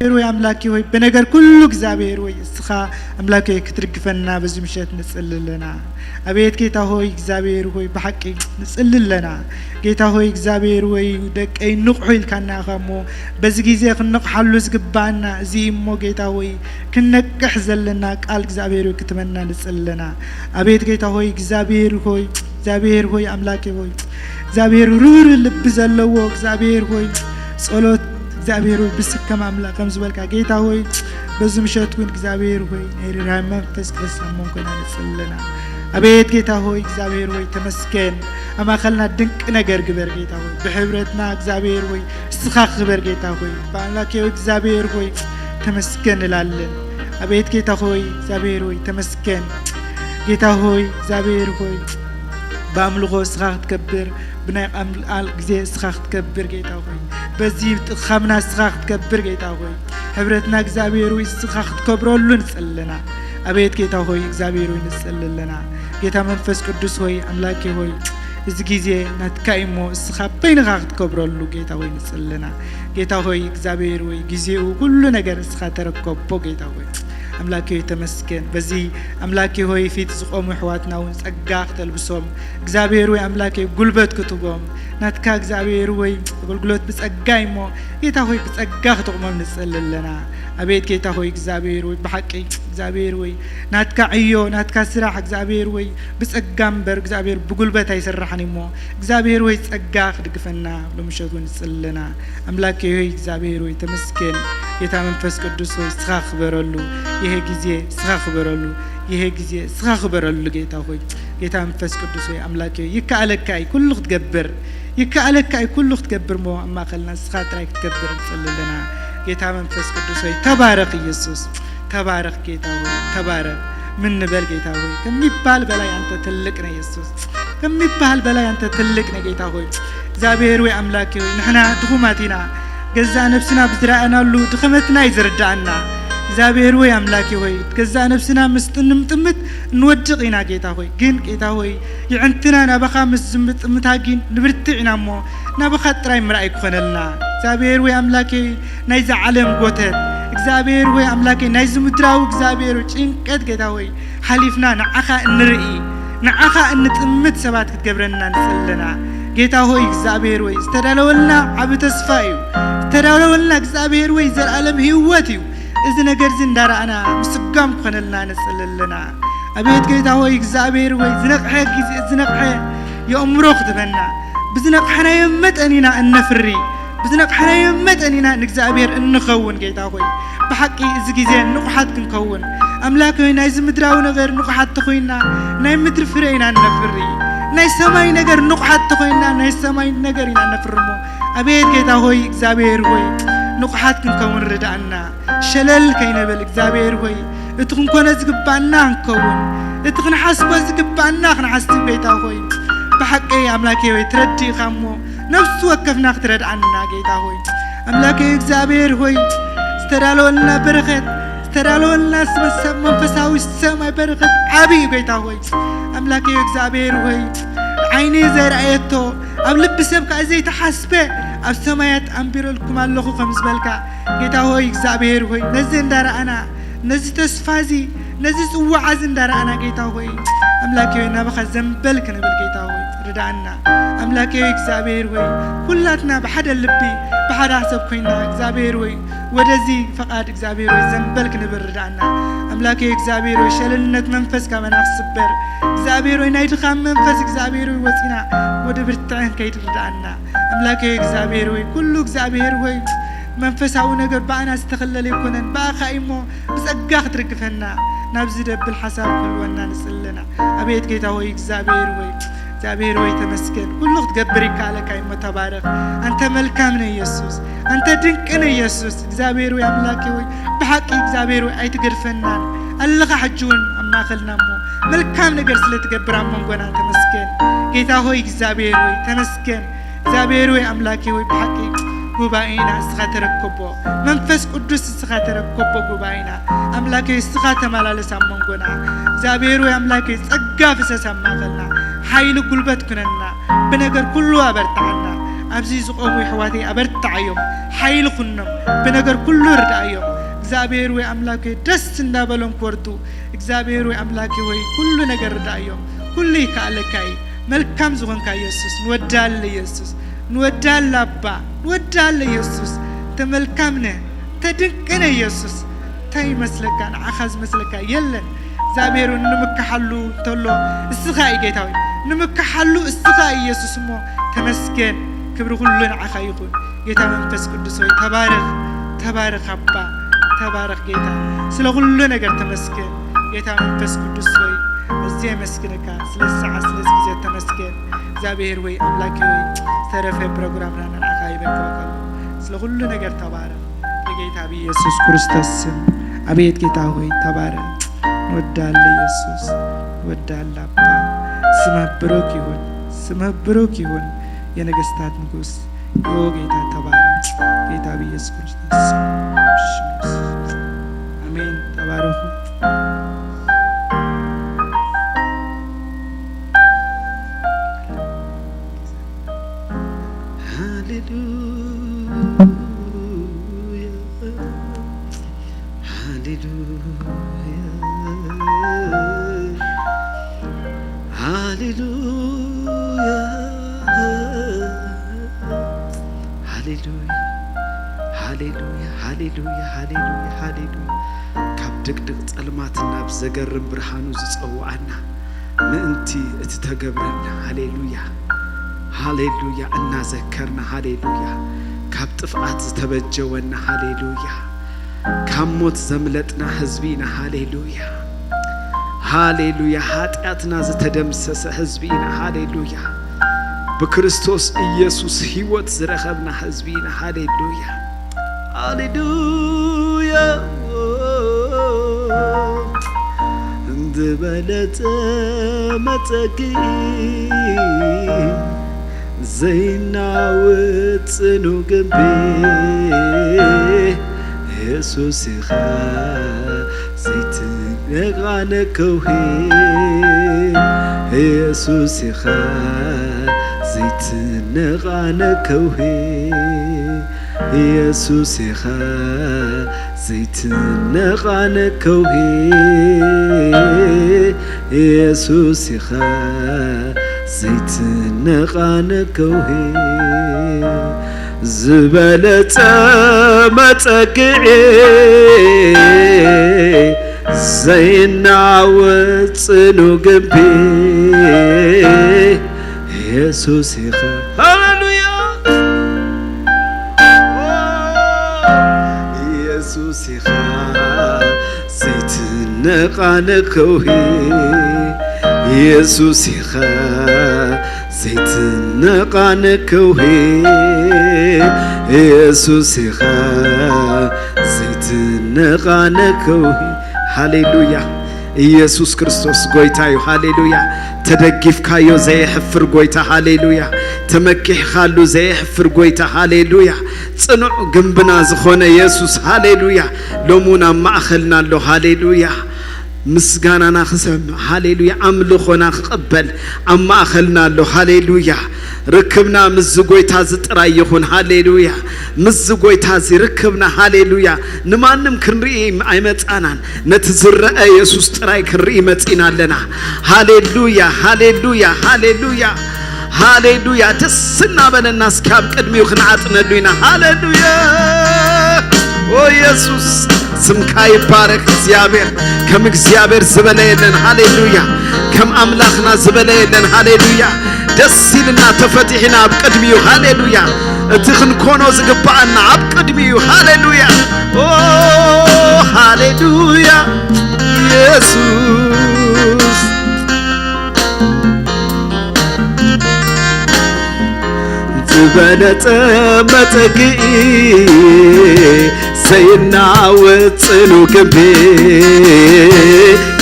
እግዚኣብሔር ሆይ ኣምላኬ ሆይ ብነገር ኩሉ እግዚኣብሔር ሆይ እስኻ ኣምላኬ ሆይ ክትድግፈና በዚ ምሸት ንጽሊ ኣለና። ኣቤት ጌታ ሆይ እግዚኣብሔር ሆይ ብሓቂ ንጽሊ ኣለና። ጌታ ሆይ እግዚኣብሔር ሆይ ደቀይ ንቕሑ ኢልካና ኢኻ እሞ በዚ ግዜ ክንነቕሓሉ ዝግባኣና እዚ እዩ እሞ ጌታ ሆይ ክንነቅሕ ዘለና ቃል እግዚኣብሔር ሆይ ክትበና ንጽሊ ኣለና። ኣቤት ጌታ ሆይ እግዚኣብሔር ሆይ እግዚኣብሔር ሆይ ኣምላኬ ሆይ እግዚኣብሔር ርህሩህ ልቢ ዘለዎ እግዚኣብሔር ሆይ ጸሎት እግዚኣብሔር ሆይ ብስከም ኣምላኽ ከም ዝበልካ ጌታ ሆይ በዚ ምሸት እውን እግዚኣብሔር ሆይ ናይ ርህራሄ መንፈስ ክፈስ ኣብ መንጎና ንጽሊ ኣለና። ኣቤት ጌታ ሆይ እግዚኣብሔር ሆይ ተመስገን። ኣብ ማእከልና ድንቂ ነገር ግበር ጌታ ሆይ ብሕብረትና እግዚኣብሔር ሆይ እስኻ ክበር ጌታ ሆይ ብኣምላኬ ሆይ እግዚኣብሔር ሆይ ተመስገን እላለን። ኣቤት ጌታ ሆይ እግዚኣብሔር ሆይ ተመስገን። ጌታ ሆይ እግዚኣብሔር ሆይ ብኣምልኾ እስኻ ክትከብር ብናይ ቃል ግዜ እስኻ ክትከብር ጌታ ሆይ በዚ ጥኻምና እስኻ ክትከብር ጌታ ሆይ ሕብረትና እግዚኣብሔር ሆይ እስኻ ክትከብረሉ ንጽሊ ኣለና። ኣቤት ጌታ ሆይ እግዚኣብሔር ሆይ ንጽሊ ኣለና። ጌታ መንፈስ ቅዱስ ሆይ ኣምላኬ ሆይ እዚ ግዜ ናትካ እዩ እሞ እስኻ በይንኻ ክትከብረሉ ጌታ ሆይ ንጽሊ ኣለና። ጌታ ሆይ እግዚኣብሔር ሆይ ግዜኡ ኩሉ ነገር እስኻ ተረከቦ ጌታ ሆይ ኣምላኬ ሆይ ተመስገን። በዚ ኣምላኬ ሆይ ፊት ዝቆሙ ኣሕዋትና እውን ጸጋ ክተልብሶም እግዚኣብሔር ወይ ኣምላኬ ጉልበት ክትቦም ናትካ እግዚኣብሔር ወይ ኣገልግሎት ብጸጋ እሞ ጌታ ሆይ ብጸጋ ክተቑሞም ንጽሊ ኣለና። ኣቤት ጌታ ሆይ እግዚኣብሔር ወይ ብሓቂ እግዚኣብሔር ወይ ናትካ ዕዮ ናትካ ስራሕ እግዚኣብሔር ወይ ብጸጋ እምበር እግዚኣብሔር ብጉልበት ኣይስራሕን እሞ እግዚኣብሔር ወይ ጸጋ ክድግፈና ሎምሸት እውን ንጽሊ ኣለና። ኣምላኬ ሆይ እግዚኣብሔር ሆይ ተመስገን። ጌታ መንፈስ ቅዱስ ሆይ እስኻ ክበረሉ ይሄ ጊዜ እስኻ ክበረሉ ይሄ ጊዜ እስኻ ክበረሉ ጌታ ሆይ ጌታ መንፈስ ቅዱስ ሆይ ኣምላኬ ሆይ ይከኣለካ እዩ ኩሉ ክትገብር ይከኣለካ እዩ ኩሉ ክትገብር ሞ ኣብ ማእኸልና እስኻ ጥራይ ክትገብር ንጽሊ ኣለና። ጌታ መንፈስ ቅዱስ ሆይ ተባረኽ ኢየሱስ ተባረኽ ጌታ ሆይ ተባረኽ። ምን ንበል ጌታ ሆይ ከሚባል በላይ አንተ ትልቅ ነህ ኢየሱስ ከሚባል በላይ አንተ ትልቅ ነህ ጌታ ሆይ። እግዚኣብሔር ወይ ኣምላኬ ሆይ ንሕና ድኹማት ኢና። ገዛእ ነብስና ብዝረኣናሉ ድኸመትና እዩ ዝርዳኣና። እግዚኣብሔር ወይ ኣምላኬ ሆይ ገዛእ ነብስና ምስ ጥንምጥምት እንወድቕ ኢና ጌታ ሆይ ግን ጌታ ሆይ ይዕንትና ናባኻ ምስ ዝምጥምታ ግን ንብርትዕ ኢና እሞ ናባኻ ጥራይ ምርኣይ ክኾነልና እግዚኣብሔር ወይ ኣምላኬ ናይዛ ዓለም ጎተት እግዚኣብሔር ወይ ኣምላኬ ናይዚ ምድራዊ እግዚኣብሔር ጭንቀት ጌታ ሆይ ሓሊፍና ንዓኻ እንርኢ ንዓኻ እንጥምት ሰባት ክትገብረና ንጽሊ ኣለና። ጌታ ሆይ እግዚኣብሔር ወይ ዝተዳለወልና ዓቢ ተስፋ እዩ። ዝተዳለወልና እግዚኣብሔር ወይ ዘልኣለም ህይወት እዩ። እዚ ነገር እዚ እንዳረኣና ምስጋም ክኾነልና ንጽሊ ኣለና። ኣቤት ጌታ ሆይ እግዚኣብሔር ወይ ዝነቕሐ ግዜ ዝነቕሐ የእምሮ ክትበና ብዝነቕሐናዮ መጠን ኢና እነፍሪ ብዝነቕሐናዮ መጠን ኢና ንእግዚኣብሔር እንኸውን ጌታ ሆይ ብሓቂ እዚ ግዜ ንቑሓት ክንከውን ኣምላክ ሆይ ናይዚ ምድራዊ ነገር ንቑሓት ተኾይንና ናይ ምድሪ ፍረ ኢና እነፍሪ ናይ ሰማይ ነገር ንቑሓት ተኾይንና ናይ ሰማይ ነገር ኢና እነፍርሞ ኣቤት ጌታ ሆይ እግዚኣብሔር ሆይ ንቑሓት ክንከውን ርድኣና ሸለል ከይነብል እግዚኣብሔር ሆይ እቲ ክንኮነ ዝግባና ክንከውን እቲ ክንሓስቦ ዝግባና ክንሓስብ ጌታ ሆይ ብሓቂ ኣምላኬ ወይ ትረድእ ኢኻ እሞ ነፍሲ ወከፍና ክትረድኣና ጌታ ሆይ ኣምላኬ እግዚኣብሔር ሆይ ዝተዳለወልና በረኸት ዝተዳለወልና መንፈሳዊ ሰማይ በረኸት ዓብዪ ጌታ ሆይ ኣምላኬ እግዚኣብሔር ሆይ ዓይኒ ዘይረኣየቶ ኣብ ልቢ ሰብ ከዓ ዘይተሓስበ ኣብ ሰማያት ኣንቢረልኩም ኣለኹ ከም ዝበልካ ጌታ ሆይ እግዚኣብሔር ሆይ ነዚ እንዳረኣና ነዚ ተስፋ እዚ ነዚ ጽዋዓ እዚ እንዳረኣና ጌታ ሆይ ኣምላኬ ሆይ ናባኻ ዘንበል ክንብል ጌታ ሆይ ርድኣና ኣምላኬ ሆይ እግዚኣብሔር ሆይ ኩላትና ብሓደ ልቢ ብሓደ ሰብ ኮይና እግዚኣብሔር ሆይ ወደዚ ፈቓድ እግዚኣብሔር ሆይ ዘንበል ክንብል ርድኣና ኣምላኬ ሆይ እግዚኣብሔር ሆይ ሸለልነት መንፈስ ካባና ክስበር እግዚኣብሔር ሆይ ናይ ድኻም መንፈስ እግዚኣብሔር ሆይ ወፂና ወደ ብርትዐ ንከይድ ርድኣና ኣምላኬ ሆይ እግዚኣብሔር ሆይ ኩሉ እግዚኣብሔር ሆይ መንፈሳዊ ነገር ብኣና ዝተኸለለ ኣይኮነን ብኣኻ እሞ ብጸጋ ክትርግፈና ናብዚ ደብል ሓሳብ ክህልወና ንጽለና ኣቤት ጌታ ሆይ እግዚኣብሔር ሆይ እግዚኣብሔር ሆይ ተመስገን ኩሉ ክትገብር ይከኣለካ እሞ ተባረኽ ኣንተ መልካም ነህ ኢየሱስ ኣንተ ድንቅ ነህ ኢየሱስ እግዚኣብሔር ሆይ ኣምላኬ ሆይ ብሓቂ እግዚኣብሔር ሆይ ኣይትገድፈናን ኣለኻ ሕጂ እውን ኣብ ማእኸልና እሞ መልካም ነገር ስለ ትገብር ኣብ መንጎና ተመስገን ጌታ ሆይ እግዚኣብሔር ሆይ ተመስገን እግዚኣብሔር ወይ ኣምላኬ ወይ ብሓቂ ጉባኤና እስኻ ተረከቦ መንፈስ ቅዱስ እስኻ ተረከቦ ጉባኤና ኣምላኬ እስኻ ተመላለስ ኣብ መንጎና እግዚኣብሔር ወይ ኣምላኬ ጸጋ ፍሰስ ኣብ ማእኸልና ሓይሊ ጉልበት ኩነና ብነገር ኩሉ ኣበርትዓና ኣብዚ ዝቖሙ ኣሕዋተይ ኣበርትዓዮም፣ ሓይሊ ኩኖም፣ ብነገር ኩሉ ርድኣዮም። እግዚኣብሔር ወይ ኣምላክ ወይ ደስ እንዳበሎም ክወርዱ፣ እግዚኣብሔር ወይ ኣምላክ ወይ ኩሉ ነገር ርድኣዮም። ኩሉ ይከኣለካ እዩ። መልካም ዝኾንካ ኢየሱስ፣ ንወዳለ ኢየሱስ፣ ንወዳለ ኣባ፣ ንወዳለ ኢየሱስ፣ ተመልካምነ፣ ተድንቅነ ኢየሱስ። እንታይ ይመስለካ? ንዓኻ ዝመስለካ የለን። እግዚኣብሔር እውን ንምክሓሉ እንተሎ እስኻ እዩ ጌታ ሆይ። ንምክሓሉ እስኻ እዩ ኢየሱስ እሞ ተመስገን። ክብሪ ኩሉ ንዓኻ ይኹን። ጌታ መንፈስ ቅዱስ ሆይ ተባረኽ፣ ተባረኽ ኣባ፣ ተባረኽ ጌታ። ስለ ኩሉ ነገር ተመስገን። ጌታ መንፈስ ቅዱስ ሆይ ኣዝየ የመስግነካ። ስለ ሰዓት ስለ ግዜ ተመስገን። እግዚኣብሔር ወይ ኣምላክ ወይ ዝተረፈ ፕሮግራምና ንዓኻ ይበርከበካ። ስለ ኩሉ ነገር ተባረኽ። በጌታ ብኢየሱስ ክርስቶስ ስም። ኣቤት ጌታ ሆይ ተባረኽ። ንወዳለ ኢየሱስ፣ ንወዳለ ኣባ። ስምህ ብሩክ ይሁን፣ ስምህ ብሩክ ይሁን። የነገስታት ንጉስ፣ ዮ ጌታ ተባረኽ። ጌታ ብኢየሱስ ክርስቶስ ስም። ኣሜን። ተባረኹ። ሃሌሉያ፣ ሃሌሉያ፣ ሃሌሉያ፣ ሃሌሉያ፣ ሃሌሉያ፣ ሃሌሉያ፣ ሃሌሉያ፣ ሃሌሉያ። ካብ ድቅድቅ ጸልማት ናብ ዘገርም ብርሃኑ ዝጸውዓና ምእንቲ እቲ ተገብረልና። ሃሌሉያ፣ ሃሌሉያ፣ እናዘከርና። ሃሌሉያ፣ ካብ ጥፍኣት ዝተበጀወና። ሃሌሉያ፣ ካብ ሞት ዘምለጥና ህዝቢ ኢና። ሃሌሉያ፣ ሃሌሉያ፣ ኃጢኣትና ዝተደምሰሰ ህዝቢ ኢና። ሃሌሉያ፣ ብክርስቶስ ኢየሱስ ህይወት ዝረኸብና ህዝቢ ኢና። ሃሌሉያ፣ ሃሌሉያ። ዝበለጸ መጸግኢ ዘይናወጽ ጽኑ ግንቢ ኢየሱስ ኢኻ ዘይትነቓነቕ ከውሒ ኢየሱስ ኢኻ ዘይትነቓነቕ ከውሒ ኢየሱስ ኢኻ ዘይትነቓነቕ ከውሒ ኢየሱስ ኢኻ ዘይትነቓነቕ ከውሒ ዝበለጸ መጸግዒ ዘይናወጽ ጽኑ ግንቢ ኢየሱስ ኢኻ። ሃሌሉያ ኢየሱስ ኢኻ ዘይትነቓነቕ ከውሒ ኢየሱስ ኢኻ ዘይትነቓነቕ ከውሒ ኢየሱስ ኢኻ ዘይትነቓነቕ ከውሒ። ሃሌሉያ ኢየሱስ ክርስቶስ ጎይታ እዩ። ሃሌሉያ ተደጊፍካዮ ዘየሕፍር ጎይታ። ሃሌሉያ ተመኪሕካሉ ዘየሕፍር ጎይታ። ሃሌሉያ ጽኑዕ ግንብና ዝኾነ ኢየሱስ። ሃሌሉያ ሎሙን ኣብ ማእኸልና ኣሎ። ሃሌሉያ ምስጋናና ክሰምዕ። ሃሌሉያ ኣምልኾና ክቕበል ኣብ ማእኸልና ኣሎ። ሃሌሉያ ርክብና ምስዚ ጎይታ እዚ ጥራይ ይኹን። ሃሌሉያ ምስዚ ጎይታ እዚ ርክብና። ሃሌሉያ ንማንም ክንርኢ ኣይመጻናን። ነቲ ዝረአ ኢየሱስ ጥራይ ክንርኢ መጺና ኣለና። ሃሌሉያ ሃሌሉያ ሃሌሉያ ሃሌሉያ ደስ እናበለና እስኪ ኣብ ቅድሚኡ ክንዓጥነሉ ኢና። ሃሌሉያ ኦ ኢየሱስ ስምካ ይባረክ እግዚኣብሔር። ከም እግዚኣብሔር ዝበለ የለን። ሃሌሉያ ከም ኣምላኽና ዝበለ የለን። ሃሌሉያ ደስ ኢልና ተፈቲሕና ኣብ ቅድሚኡ። ሃሌሉያ እቲ ክንኮኖ ዝግባኣና ኣብ ቅድሚኡ። ሃሌሉያ ኦ ሃሌሉያ ኢየሱስ ዝበለጸ መጸግኢ ዘይናወጽ ጽኑ ግንቢ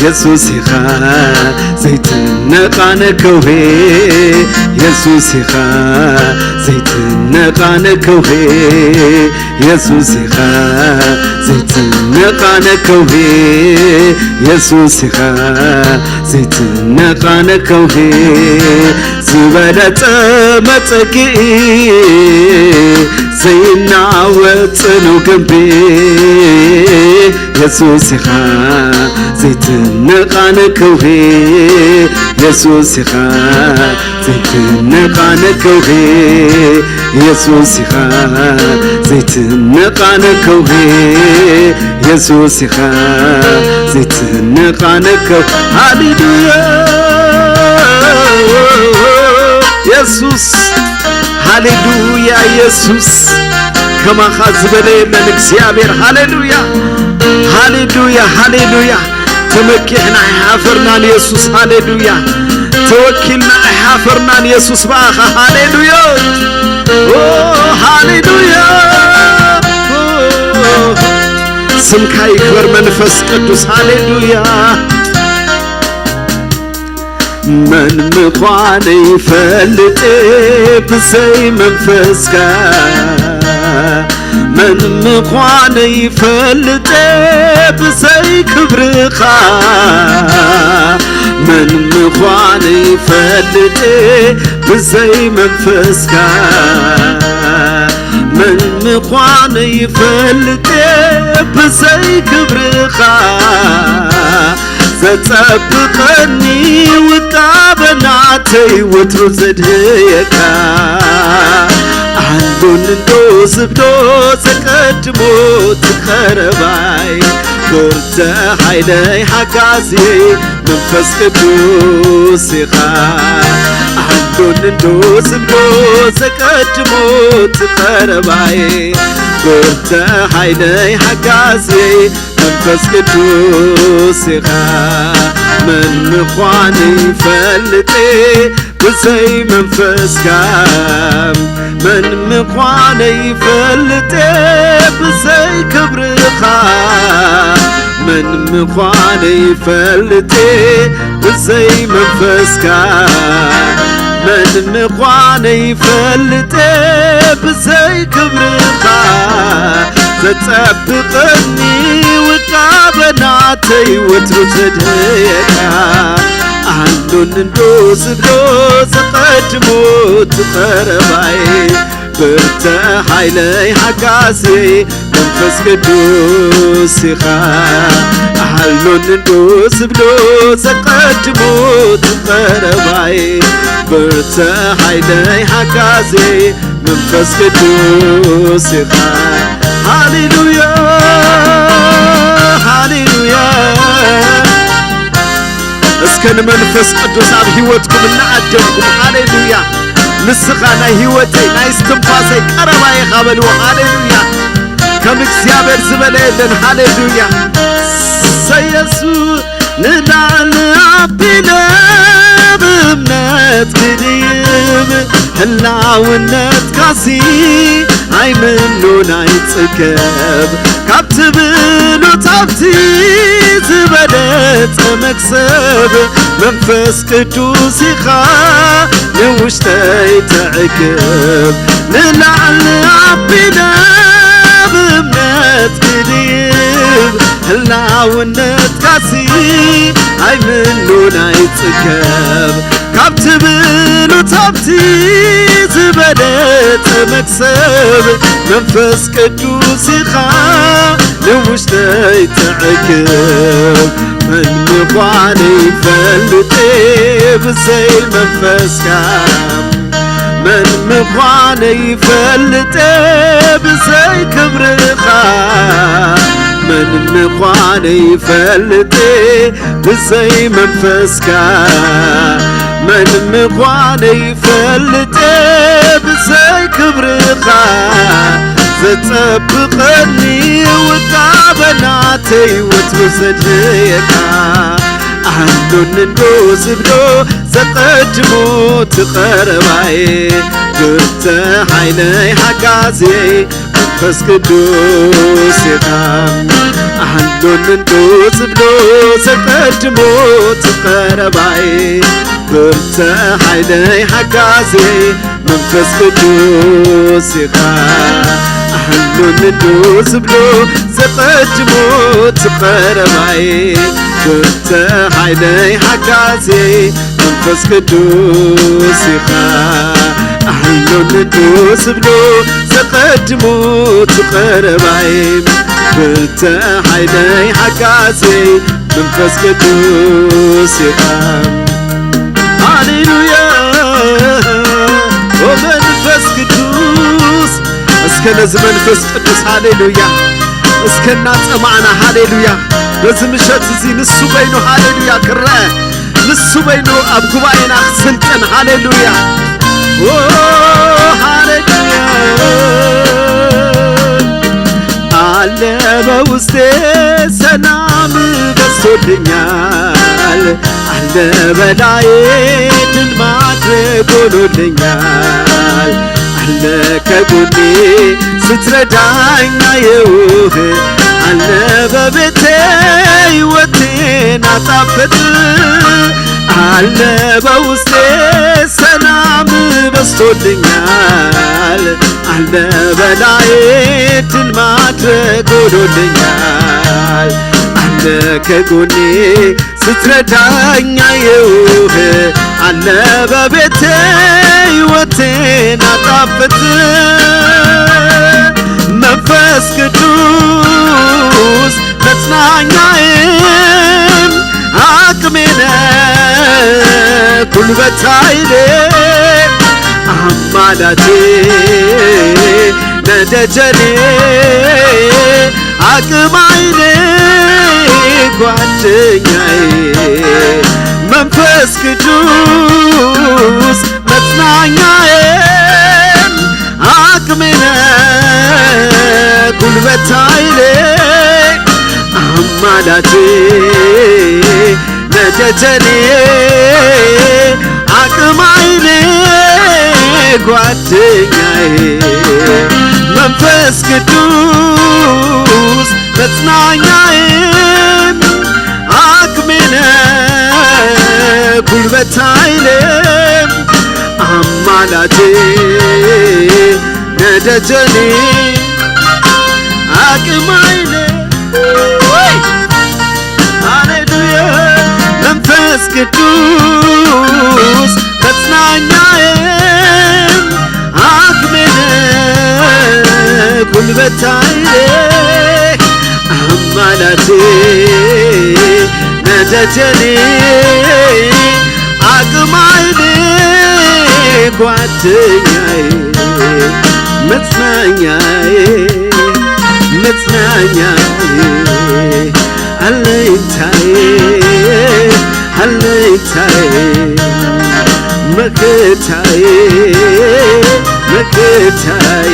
የሱስ ኢኻ ዘይትነቓነቅ ከውሒ የሱስ ኢኻ ዘይትነቓነቅ ከውሒ የሱስ ኢኻ ዘይትነቓነቅ ከውሒ የሱስ ኢኻ ዘይትነቓነቅ ከውሒ ዝበለጸ መጸግኢ ዘይናወጽ ጽኑ ግንቢ የሱስ ኢኻ ዘይትነቓነቅ ከውሒ የሱስ ኢኻ ዘይትነቓነቅ ከውሒ የሱስ ኢኻ ዘይትነቓነቅ ከውሒ የሱስ ኢኻ ዘይትነቓነቅ ከውሒ ሃሌሉያ የሱስ ሃሌሉያ የሱስ ከማኻ ዝበለ የለን እግዚኣብሔር ሃሌሉያ ሃሌሉያ ሃሌሉያ ተመኪሕና ኣይሓፈርናን የሱስ ሃሌሉያ ተወኪልና ኣይሓፈርናን የሱስ ብኣኻ ሃሌሉያ ሃሌሉያ ስምካ ይክበር መንፈስ ቅዱስ ሃሌሉያ መን ምዃነይ ይፈልጥ ብዘይ መንፈስካ መን ምዃነይ ይፈልጥ ብዘይ ክብርኻ መን ምዃነይ ይፈልጥ ብዘይ መንፈስካ መን ምዃነይ ይፈልጥ ብዘይ ክብርኻ ዘጸብቐኒ ውቃበ ናተይ ወትሩ ዘድህየካ ኣሎኒ እንዶ ዝብሎ ዘቀድሞ ትቐረባይ ብርተ ሓይለይ ሓጋዝየይ መንፈስ ቅዱስ ኢኻ ኣሎኒ እንዶ ዝብሎ ዘቀድሞ ትቐረባይ ብርተ ሓይለይ ሓጋዝየይ መንፈስ ቅዱስ ኢኻ መን ምዃነይ ይፈልጥ ብዘይ መንፈስካ መን ምዃነይ ይፈልጥ ብዘይ ክብርኻ መን ምዃነይ ይፈልጥ ብዘይ መንፈስካ መን ምዃነይ ይፈልጥ ብዘይ ክብርኻ ዘጸብቐኒ ውቃበ ናተይ ወትሩ ዘድህየካ ኣሎኒ እንዶ ዝብሎ ዘቐድሞ ትቐረባይ ብርተ ሓይለይ ሓጋዝየይ መንፈስ ቅዱስ ኢኻ ኣሎኒ እንዶ ዝብሎ ዘቐድሞ ትቐረባይ ብርተ ሓይለይ ሓጋዝየይ መንፈስ ቅዱስ ኢኻ ሃሌሉያ ሃሌሉያ እስከ ንመንፈስ ቅዱስ ኣብ ህይወትኩም እናዓደምኩም ሃሌሉያ ንስኻ ናይ ህይወተይ ናይ እስትንፋሰይ ቀረባ ኢኻ በልዎ ሃሌሉያ ከም እግዚኣብሔር ዝበለ የለን ሃሌሉያ ሰየሱ ንላዕሊ ኣቢለ ብእምነት ክድይብ ህላውነትካሲ ኣይምኖን ኣይጽገብ ካብ ትብሉት ኣብቲ ዝበለጸ መክሰብ መንፈስ ቅዱስ ኢኻ ንውሽጠይ ተዕግብ ንላዕሊ ኣቢለ ብእምነት ክድይብ ህላውነትካሲ ኣይምኖን ኣይጽገብ ካብ ትብሉት ኣብቲ ዝበለጸ መክሰብ መንፈስ ቅዱስ ኢኻ ንውሽጠይ ተዕግብ መን ምዃነይ ይፈልጥ ብዘይ መንፈስካ መን ምዃነይ ይፈልጥ ብዘይ ክብርኻ መን ምዃነይ ይፈልጥ ብዘይ መንፈስካ መን ምዃነይ ይፈልጥ ብዘይ ክብርኻ ዘጸብቐኒ ውቃበ ናተይ ወትሩ ዘድህየካ ኣሎኒ እንዶ ዝብሎ ዘቐድሞ ትቐረባይ ብርተ ሓይለይ ሓጋዝየይ መንፈስ ቅዱስ ኢኻ። ኣህሎን እንዶ ዝብሎ ዘቀድሞ እቲ ቀረባይ፣ ብርተ ሓይለይ ሓጋዜ መንፈስ ቅዱስ ኢኻ። ኣህሎን እንዶ ዝብሎ ዘቀድሞ እቲ ቀረባይ፣ ብርተ ሓይለይ ሓጋዜ መንፈስ ቅዱስ ኢኻ። ኣህሎን እንዶ ዝብሎ ዘቀድሞ እቲ ቀረባይ፣ ብርተ ሓይለይ ሓጋዜ መንፈስ ቅዱስ ኢኻ። ሃሌሉያ ወመንፈስ ቅዱስ። እስከ ነዚ መንፈስ ቅዱስ ሃሌሉያ እስከ እናጸማዕና ሃሌሉያ በዚ ምሸት እዚ ንሱ በይኑ ሃሌሉያ ክረአ፣ ንሱ በይኑ ኣብ ጉባኤና ክስልጥን ሃሌሉያ። ኦ ሃሌሉያ። አለ በውስጤ ሰላም በዝቶልኛል፣ አለ በላዬ ድል ማድረግ ሆኖልኛል። አለ ከጎኔ ስትረዳኝ አየውህ፣ አለ በቤቴ ሕይወቴን አጣፍጥ። አለ በውስጤ ሰላም በዝቶልኛል፣ አለ በላዬ ድል ማድረግ ሆኖልኛል። አለ ከጎኔ ስትረዳኝ አየውህ፣ አለ በቤቴ ሕይወቴን አጣፍጥ። መንፈስ ቅዱስ መጽናኛዬም አቅሜነ ጉልበት ኃይሌ አማላጄ ነደጀኔ አቅም ኃይሌ ጓደኛዬ መንፈስ ቅዱስ መጽናኛዬ አቅሜነ ጉልበት ኃይሌ አማላጄ ነደጀኔ አቅም ኃይሌ ጓደኛዬ መንፈስ ቅዱስ መጽናኛዬ አቅሜነ ጉልበት ኃይሌ አማላጄ ነደጀኔ አቅም ኃይሌ። ሃሌሉያ መንፈስ ቅዱስ መጽናኛዬ አቅሜነ ጉልበት ኃይሌ አማላጄ ነደጀኔ አቅም ኃይሌ ጓደኛዬ መጽናኛዬ መጽናኛዬ አለኝታዬ አለኝታዬ መከታዬ መከታዬ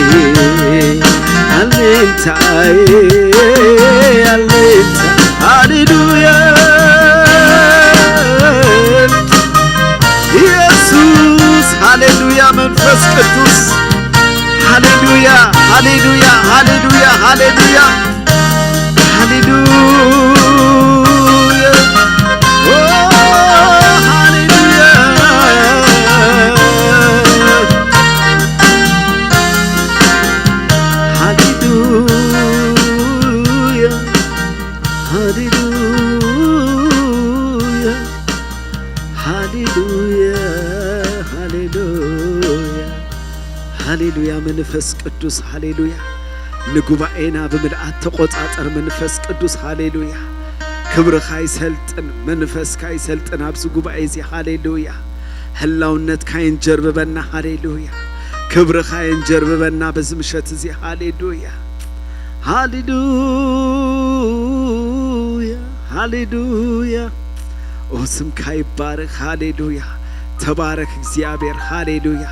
አለኝታዬ አለኝታ ሃሌሉያ ኢየሱስ ሃሌሉያ መንፈስ ቅዱስ ሃሌሉያ ሃሌሉያ ሃሌሉያ ሃሌሉያ ሃሌሉያ ኦ ሃሌሉያ ሃሌሉያ ሃሌሉያ ሃሌሉያ ሃሌሉያ ሃሌሉያ መንፈስ ቅዱስ ሃሌሉያ ንጉባኤና ብምልኣት ተቆጻጸር መንፈስ ቅዱስ ሃሌሉያ ክብርኻ ይሰልጥን መንፈስካ ይሰልጥን ኣብዚ ጉባኤ እዚ ሃሌሉያ ህላውነትካ የንጀርብበና ሃሌሉያ ክብርኻ የንጀርብበና በዚ ምሸት እዚ ሃሌሉያ ሃሌሉያ ሃሌሉያ ኦ ስምካ ይባረክ ሃሌሉያ ተባረክ እግዚኣብሔር ሃሌሉያ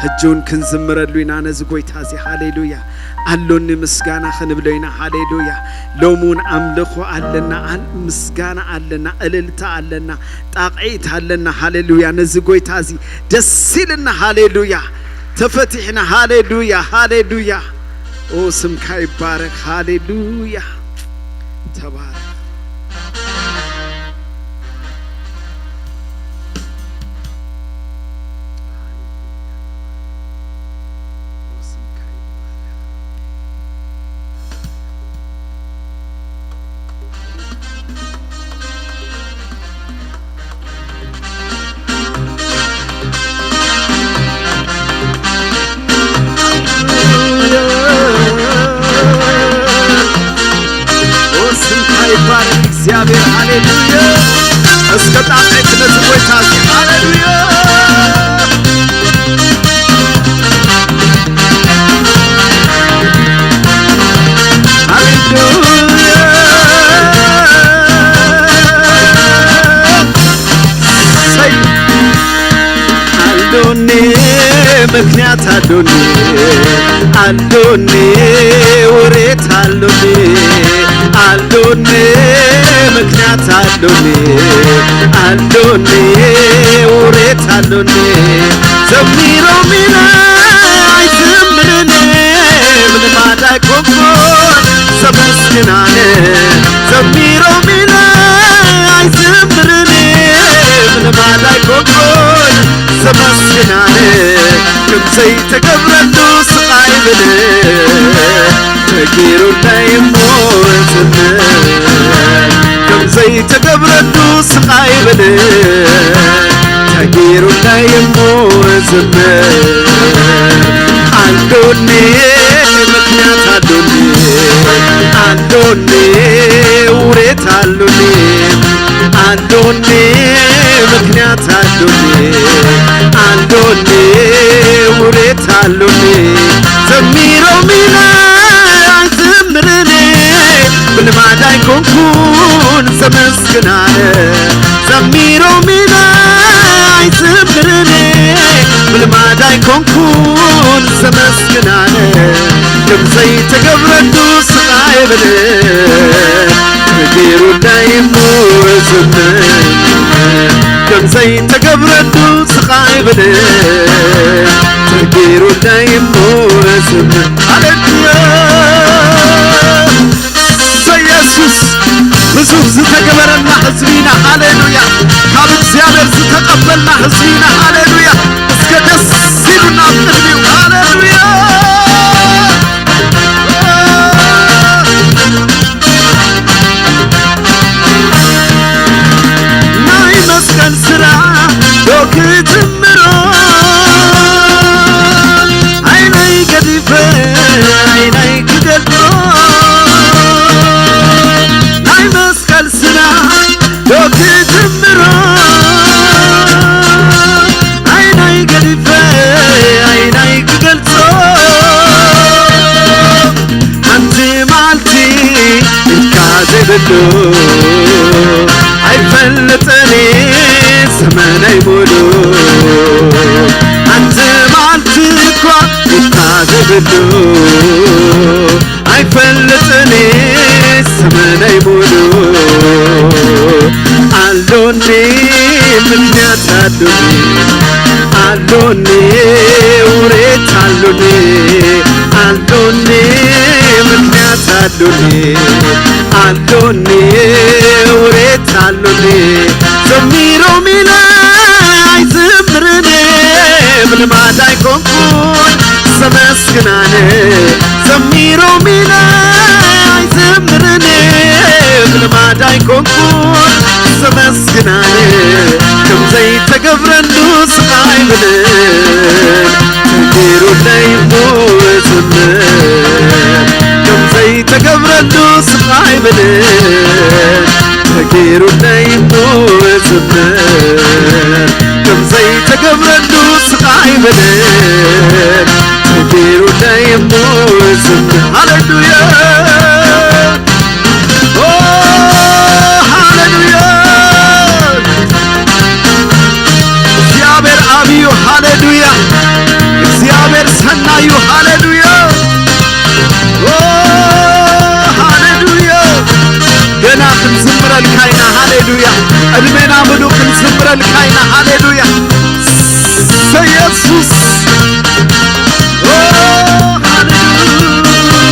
ሕጂ እውን ክንዝምረሉ ኢና ነዚ ጎይታ እዚ ሃሌሉያ ኣሎኒ ምስጋና ክንብሎ ኢና ሃሌሉያ ሎሚ እውን ኣምልኾ ኣለና ምስጋና ኣለና እልልታ ኣለና ጣቕዒት ኣለና ሃሌሉያ ነዚ ጎይታ እዚ ደስ ኢልና ሃሌሉያ ተፈቲሕና ሃሌሉያ ሃሌሉያ ኦ፣ ስምካ ይባረክ። ሃሌሉያ። ተባረክ። ኦ፣ ስምካ ይባረክ። ስምካ ይባረክ እግዚኣብሔር። ሃሌሉያ። እስከ ጣቕዒት ነቲ ጎይታ እዚ። ሃሌሉያ። ሃሌሉያ። ሰይ ኣሎኒ፣ ምክንያት ኣሎኒ፣ ኣሎኒ፣ ውሬት ኣሎኒ፣ ኣሎኒ፣ ምክንያት ኣሎኒ፣ ኣሎኒ፣ ውሬት ኣሎኒ። ዘሚሮም ኢለ ኣይዝምርን፣ ምልማድ ኣይኮንኩን ዘመስግናን። ዘሚሮም ኢለ ኣይዝምርን፣ ምልማድ ኣይኮንኩን ዘመስግናን። ከም ዘይተገብረሉ ስቕ ኣይብል፣ ተገይሩለይ እሞ ዝምር። ከም ዘይተገብረሉ ስቕ ኣይብል፣ ተገይሩለይ እሞ ዝምር። ኣሎኒ፣ ምክንያት ኣሎኒ፣ ኣሎኒ፣ ውሬት ኣሎኒ፣ ኣሎኒ፣ ምክንያት ኣሎኒ፣ ኣሎኒ፣ ውሬት ኣሎኒ። ዘሚሮም ኢለ ኣይዝምርን፣ ብልማድ ኣይኮንኩን ዘመስግናን። ዘሚሮም ኢለ ኣይዝምርን፣ ብልማድ ኣይኮንኩን ዘመስግናን። ከም ዘይተገብረሉ ስቕ ኣይብል፣ ተገይሩለይ እሞ ዝምር። ከም ዘይተገብረሉ ስቕ ኣይብል፣ ተገይሩለይ እሞ ዝምር። ሃሌሉያ። ኢየሱስ ብዙ ዝተገበረልና ህዝቢ ኢና። ሃሌሉያ። ካብ እግዚኣብሔር ዝተቐበልና ህዝቢ ኢና። ሃሌሉያ። እስከ ደስ ኢሉና ኣብ ቅድሚኡ። ሃሌሉያ። ናይ መስቀል ስራ ዶ ክትምሮ፣ ዓይነይ ገዲፈ ዓይነይ ክገልጾ። ናይ መስቀል ስራ ዶ ክትምሮ፣ ዓይነይ ገዲፈ ዓይነይ ክገልጾ። ሓንቲ መዓልቲ ኢድካ ዘይብሉ ኣይፈልጥን ዘመነይ ሙሉ። ሓንቲ መዓልቲ እኳ ኢድካ ዘይብሉ ኣይፈልጥን ዘመነይ ሙሉ። ኣሎኒ ምክንያት ኣሎኒ፣ ኣሎኒ ውሬት ኣሎኒ፣ ኣሎኒ ምክንያት ኣሎኒ፣ ኣሎኒ ውሬት ኣሎኒ። ዘሚሮም ኢለ ኣይዝምርን፣ ብልማድ ኣይኮንኩን ዘመስግናን። ዘሚሮም ኢለ ኣይዝምርን፣ ብልማድ ኣይኮንኩን ዘመስግናን። ከም ዘይተገብረሉ ስቕ ኣይብልን፣ ተገይሩለይ እሞ ዝምር። ከም ዘይተገብረሉ ስቕ ኣይብልን፣ ተገይሩለይ እሞ ዝምር። ከም ዘይተገብረሉ ስቕ ኣይብልን፣ ተገይሩለይ እሞ ዝምር። ሃሌሉያ። ኦ፣ ሃሌሉያ። እግዚኣብሔር ዓብዩ፣ ሃሌሉያ። እግዚኣብሔር ሰናዩ፣ ሃሌሉያ። ኦ፣ ሃሌሉያ። ገና ክንዝምረልካ ኢና፣ ሃሌሉያ። ዕድሜና ምሉእ ክንዝምረልካ ኢና፣ ሃሌሉያ። ኢየሱስ። ኦ፣ ሃሌሉያ።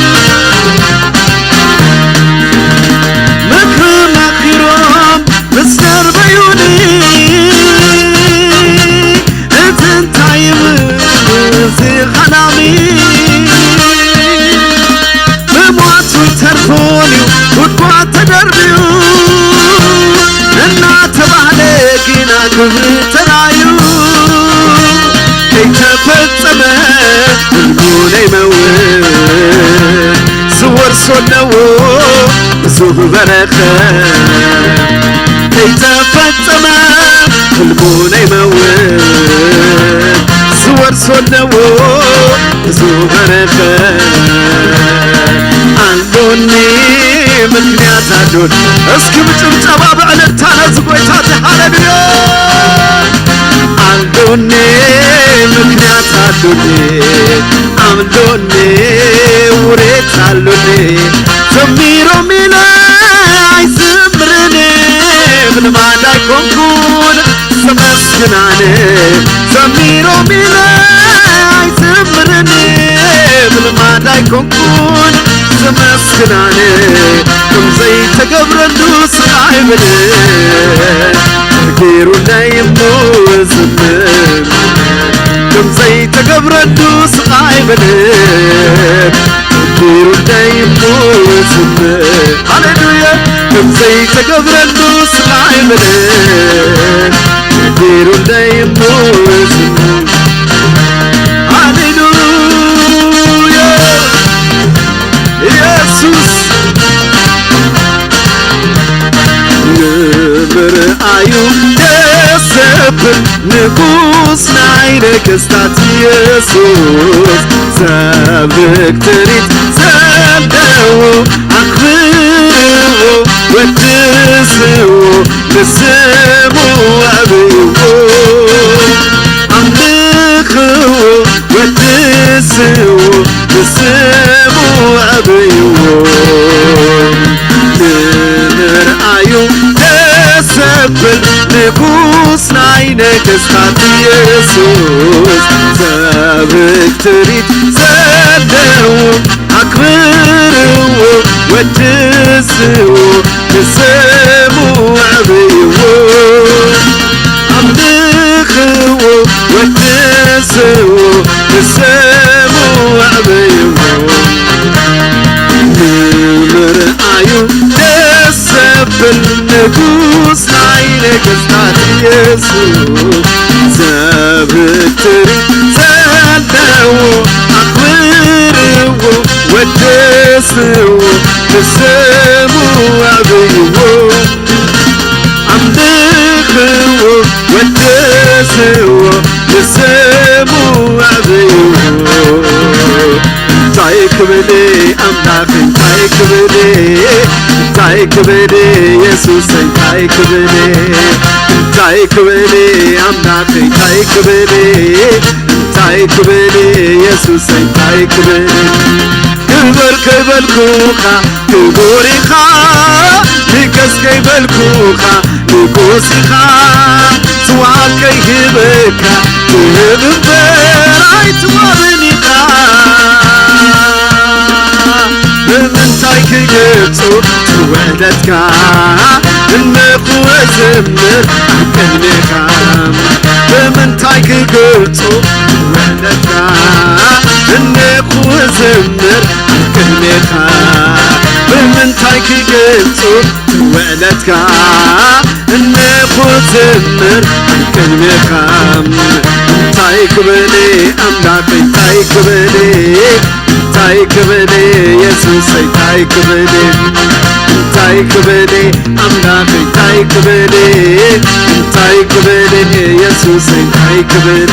ኣለዎ፣ ብዙ በረኸት ከይተፈጸመ፣ ህልሙ ናይ መውት ዝወርሶ ኣለዎ፣ ብዙ በረኸት ኣሎኒ፣ ምኽንያት ኣሎኒ። እስኪ ብጭብጨባ ብዕልልታ ነዚ ጎይታ እዚ፣ ሃሌሉያ። ኣሎኒ፣ ምኽንያት ኣሎኒ፣ ኣሎኒ፣ ውሬት ኣሎኒ። ዘሚሮም ኢለ ኣይዝምርን፣ ብልማድ ኣይኮንኩን ዘመስግናን። ዘሚሮም ኢለ ኣይዝምርን፣ ብልማድ ኣይኮንኩን ዘመስግናን። ከም ዘይተገብረሉ ስቕ ኣይብል፣ ተገይሩለይ እሞ ዝምር። ከም ዘይተገብረሉ ስቕ ኣይብል፣ ተገይሩለይ እሞ ዝምር። ሃሌሉያ። ከም ዘይተገብረሉ ስቕ ኣይብል፣ ተገይሩለይ እሞ ዝምር። ሃሌሉያ። ኢየሱስ ንምርኣዩ ደስ ዘብል ንጉስ ናይ ነገስታት ኢየሱስ፣ ሰብ ትርኢት ዘለዎ ኣኽብርዎ፣ ወድስዎ፣ ንስሙ ኣብይዎ፣ ኣምልኽዎ፣ ወድስዎ፣ ንስሙ ኣብይዎ። ንምርኣዩ ደስ ዘብል ንጉስ ናይ ነገስታት ኢየሱስ፣ ዘብህግ ትርኢት ዘለዎ ኣኽብርዎ፣ ወድስዎ፣ ንስሙ ኣብይዎ፣ ኣምልኽዎ፣ ወድስዎ፣ ንስሙ ኣብይዎ። ንምርኣዩ ደስ ዘብል ንጉስ ናይ ነገስታት ኢየሱስ፣ ዘብህግ ትርኢት ዘለዎ ኣኽብርዎ፣ ወድስዎ፣ ንስሙ ኣብይዎ፣ ኣምልኽዎ፣ ወድስዎ፣ ንስሙ ኣብይዎ። እንታይ ክብል ኣምላኽ፣ እንታይ ክብል፣ እንታይ ክብል ኢየሱስ፣ እንታይ ክብል፣ እንታይ ክብል ኣምላኽ፣ እንታይ ክብል፣ እንታይ ክብል ኢየሱስ፣ እንታይ ክብል። ግበር ከይበልኩኻ ክቡር ኢኻ፣ ንገስ ከይበልኩኻ ንጉስ ኢኻ። ዝወሃብ ከይህበካ ትህብ እምበር ኣይትወሃብን ኢኻ። ብምንታይ ክገልጾ ውዕለትካ፣ እንኹ እዝምር ኣብ ቅድሜኻ። ብምንታይ ክገልጾ ውዕለትካ፣ እንኹ እዝምር ኣብ ቅድሜኻ። ብምንታይ ክገልጾ ውዕለትካ፣ እንኹ ዝምር ኣብ ቅድሜኻ። እንታይ ክብል ኣምላኽ፣ እንታይ ክብል፣ እንታይ ክብል ኢየሱስ፣ እንታይ ክብል፣ እንታይ ክብል ኣምላኽ፣ እንታይ ክብል፣ እንታይ ክብል ኢየሱስ፣ እንታይ ክብል።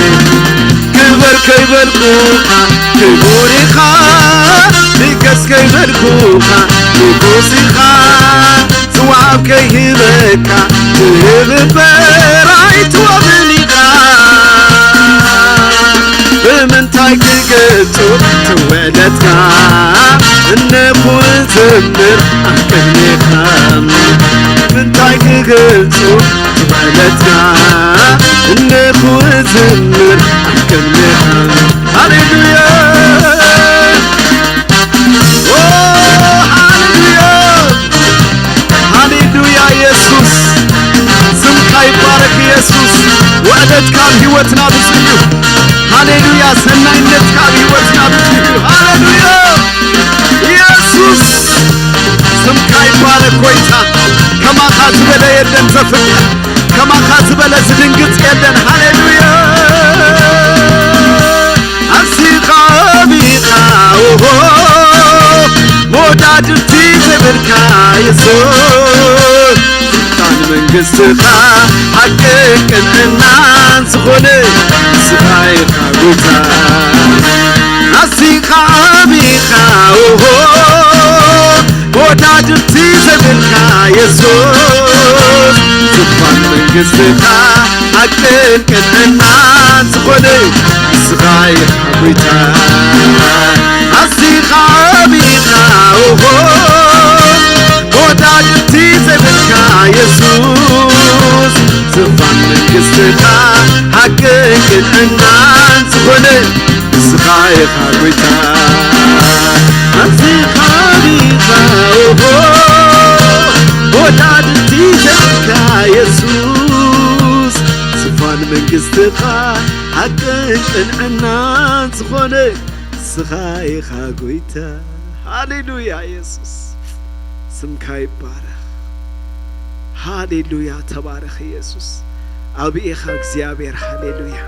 ግበር ከይበልኩኻ ክቡር ኢኻ፣ ንገስ ከይበልኩኻ ንጉስ ኢኻ። ዝወሃብ ከይህበካ ትህብ እምበር ኣይትወሃብን ኢኻ። ብምንታይ ክገልጹ ትውዕለትካ፣ እንኹ ዝምር ኣብ ቅድሜኻ። ብምንታይ ክገልጹ ትውዕለትካ፣ እንኹ ዝምር ኣብ ቅድሜኻ። ሃሌሉያ። ኦ፣ ሃሌሉያ፣ ሃሌሉያ። ኢየሱስ ስምካ ይባረክ። ኢየሱስ ውዕለትካ ኣብ ህይወትና ብዙሕ እዩ። ሃሌሉያ። ሰናይነትካ ኣብ ህይወትና ብዙሕ እዩ። ሃሌሉያ። ኢየሱስ ስምካ ይባረክ ጎይታ። ከማኻ ዝበለ የለን ዘፍቅር፣ ከማኻ ዝበለ ዝድንግጽ የለን። ሃሌሉያ። ኣዚኻ ቢኻ ኦሆ፣ ሞት ወዳድርቲ ዘብልካ የሱስ፣ ስልጣን መንግስትኻ ሓቅን ቅንዕናን ዝኾነ ንስኻ ኢኻ ጎይታ። ኣዚኻ ዓቢኻ፣ ኦሆ፣ ወዳድርቲ ዘብልካ የሱስ፣ ስልጣን መንግስትኻ ሓቅን ቅንዕናን ዝኾነ ንስኻ ኢኻ ጎይታ። ኣዚኻ ዓቢኻ፣ ኦሆ፣ ወዳድርቲ ዘብልካ የሱስ፣ ስልጣን መንግስትኻ ሓቅን ቅንዕናን ዝኾነ ንስኻ ኢኻ ጎይታ። ኣዚኻ ዓቢኻ፣ ኦሆ፣ ወዳድርቲ ዘብልካ የሱስ፣ ስልጣን መንግስትኻ ሓቅን ቅንዕናን ዝኾነ ንስኻ ኢኻ ጎይታ። ሃሌሉያ የሱስ፣ ስምካ ይባረኽ። ሃሌሉያ፣ ተባረኽ የሱስ። ዓቢ ኢኻ እግዚኣብሔር። ሃሌሉያ፣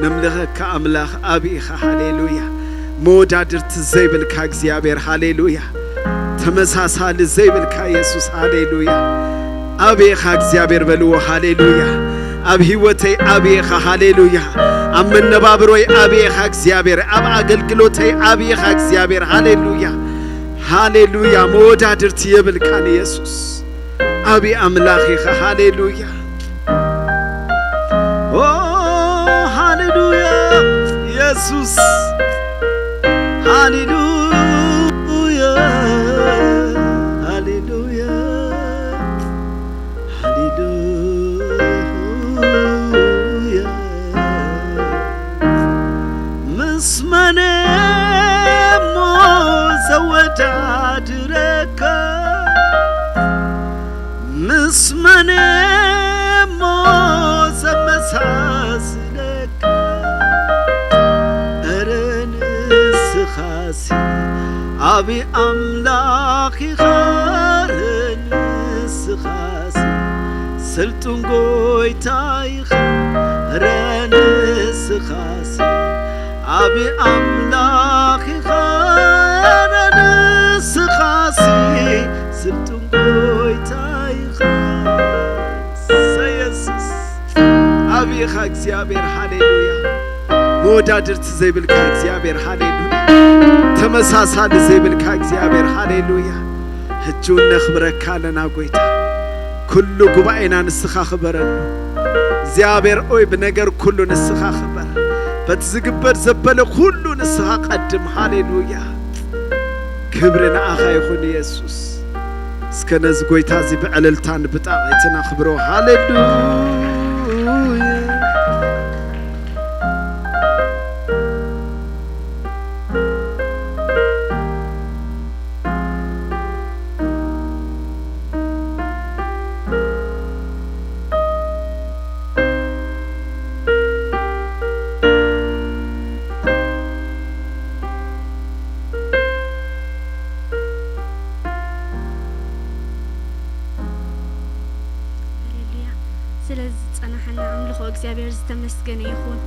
ነምልኸካ ኣምላኽ። ዓቢ ኢኻ። ሃሌሉያ፣ መወዳድርቲ ዘይብልካ እግዚኣብሔር። ሃሌሉያ፣ ተመሳሳሊ ዘይብልካ የሱስ። ሃሌሉያ፣ ዓቢ ኢኻ እግዚኣብሔር በልዎ። ሃሌሉያ፣ ኣብ ህይወተይ ዓቢ ኢኻ። ሃሌሉያ፣ ኣብ መነባብሮይ ዓቢ ኢኻ እግዚኣብሔር። ኣብ ኣገልግሎተይ ዓቢ ኢኻ እግዚኣብሔር። ሃሌሉያ፣ ሃሌሉያ፣ መወዳድርቲ የብልካን የሱስ። ዓቢ ኣምላኽ ኢኻ። ሃሌሉያ፣ ኦ፣ ሃሌሉያ፣ የሱስ። ሃሌሉያ፣ ሃሌሉያ፣ ሃሌሉያ። ምስ መን እሞ ዘወዳድረካ? ምስ መን እሞ ዘመሳስለካ? እረ ንስኻሲ ዓቢ ኣምላኽ ኢኻ፣ እረ ንስኻሲ ስልጡን ጎይታ ኢኻ፣ እረ ንስኻሲ ዓቢ ኣምላኽ ኢኻ፣ እረ ንስኻሲ ስልጡን ጎይታ ኢኻ። ሰ የሱስ፣ ዓቢ ኢኻ እግዚኣብሔር። ሃሌሉያ፣ መወዳድርቲ ዘይብልካ እግዚኣብሔር። ሃሌሉያ፣ ተመሳሳሊ ዘይብልካ እግዚኣብሔር። ሃሌሉያ፣ ሕጂ እውን ነኽብረካ ኣለና ጎይታ። ኩሉ ጉባኤና ንስኻ ክበረሉ እግዚኣብሔር ኦይ፣ ብነገር ኩሉ ንስኻ ክበር፣ በቲ ዝግበር ዘበለ ኩሉ ንስኻ ቀድም። ሃሌሉያ፣ ክብሪ ንዓኻ ይኹን የሱስ። እስከ ነዚ ጎይታ እዚ ብዕልልታን ብጣቕዒትን ኣኽብሮ። ሃሌሉያ። ሃሌሉያ። ስለ ዝጸናሓና ኣምልኾ እግዚኣብሔር ዝተመስገነ ይኹን።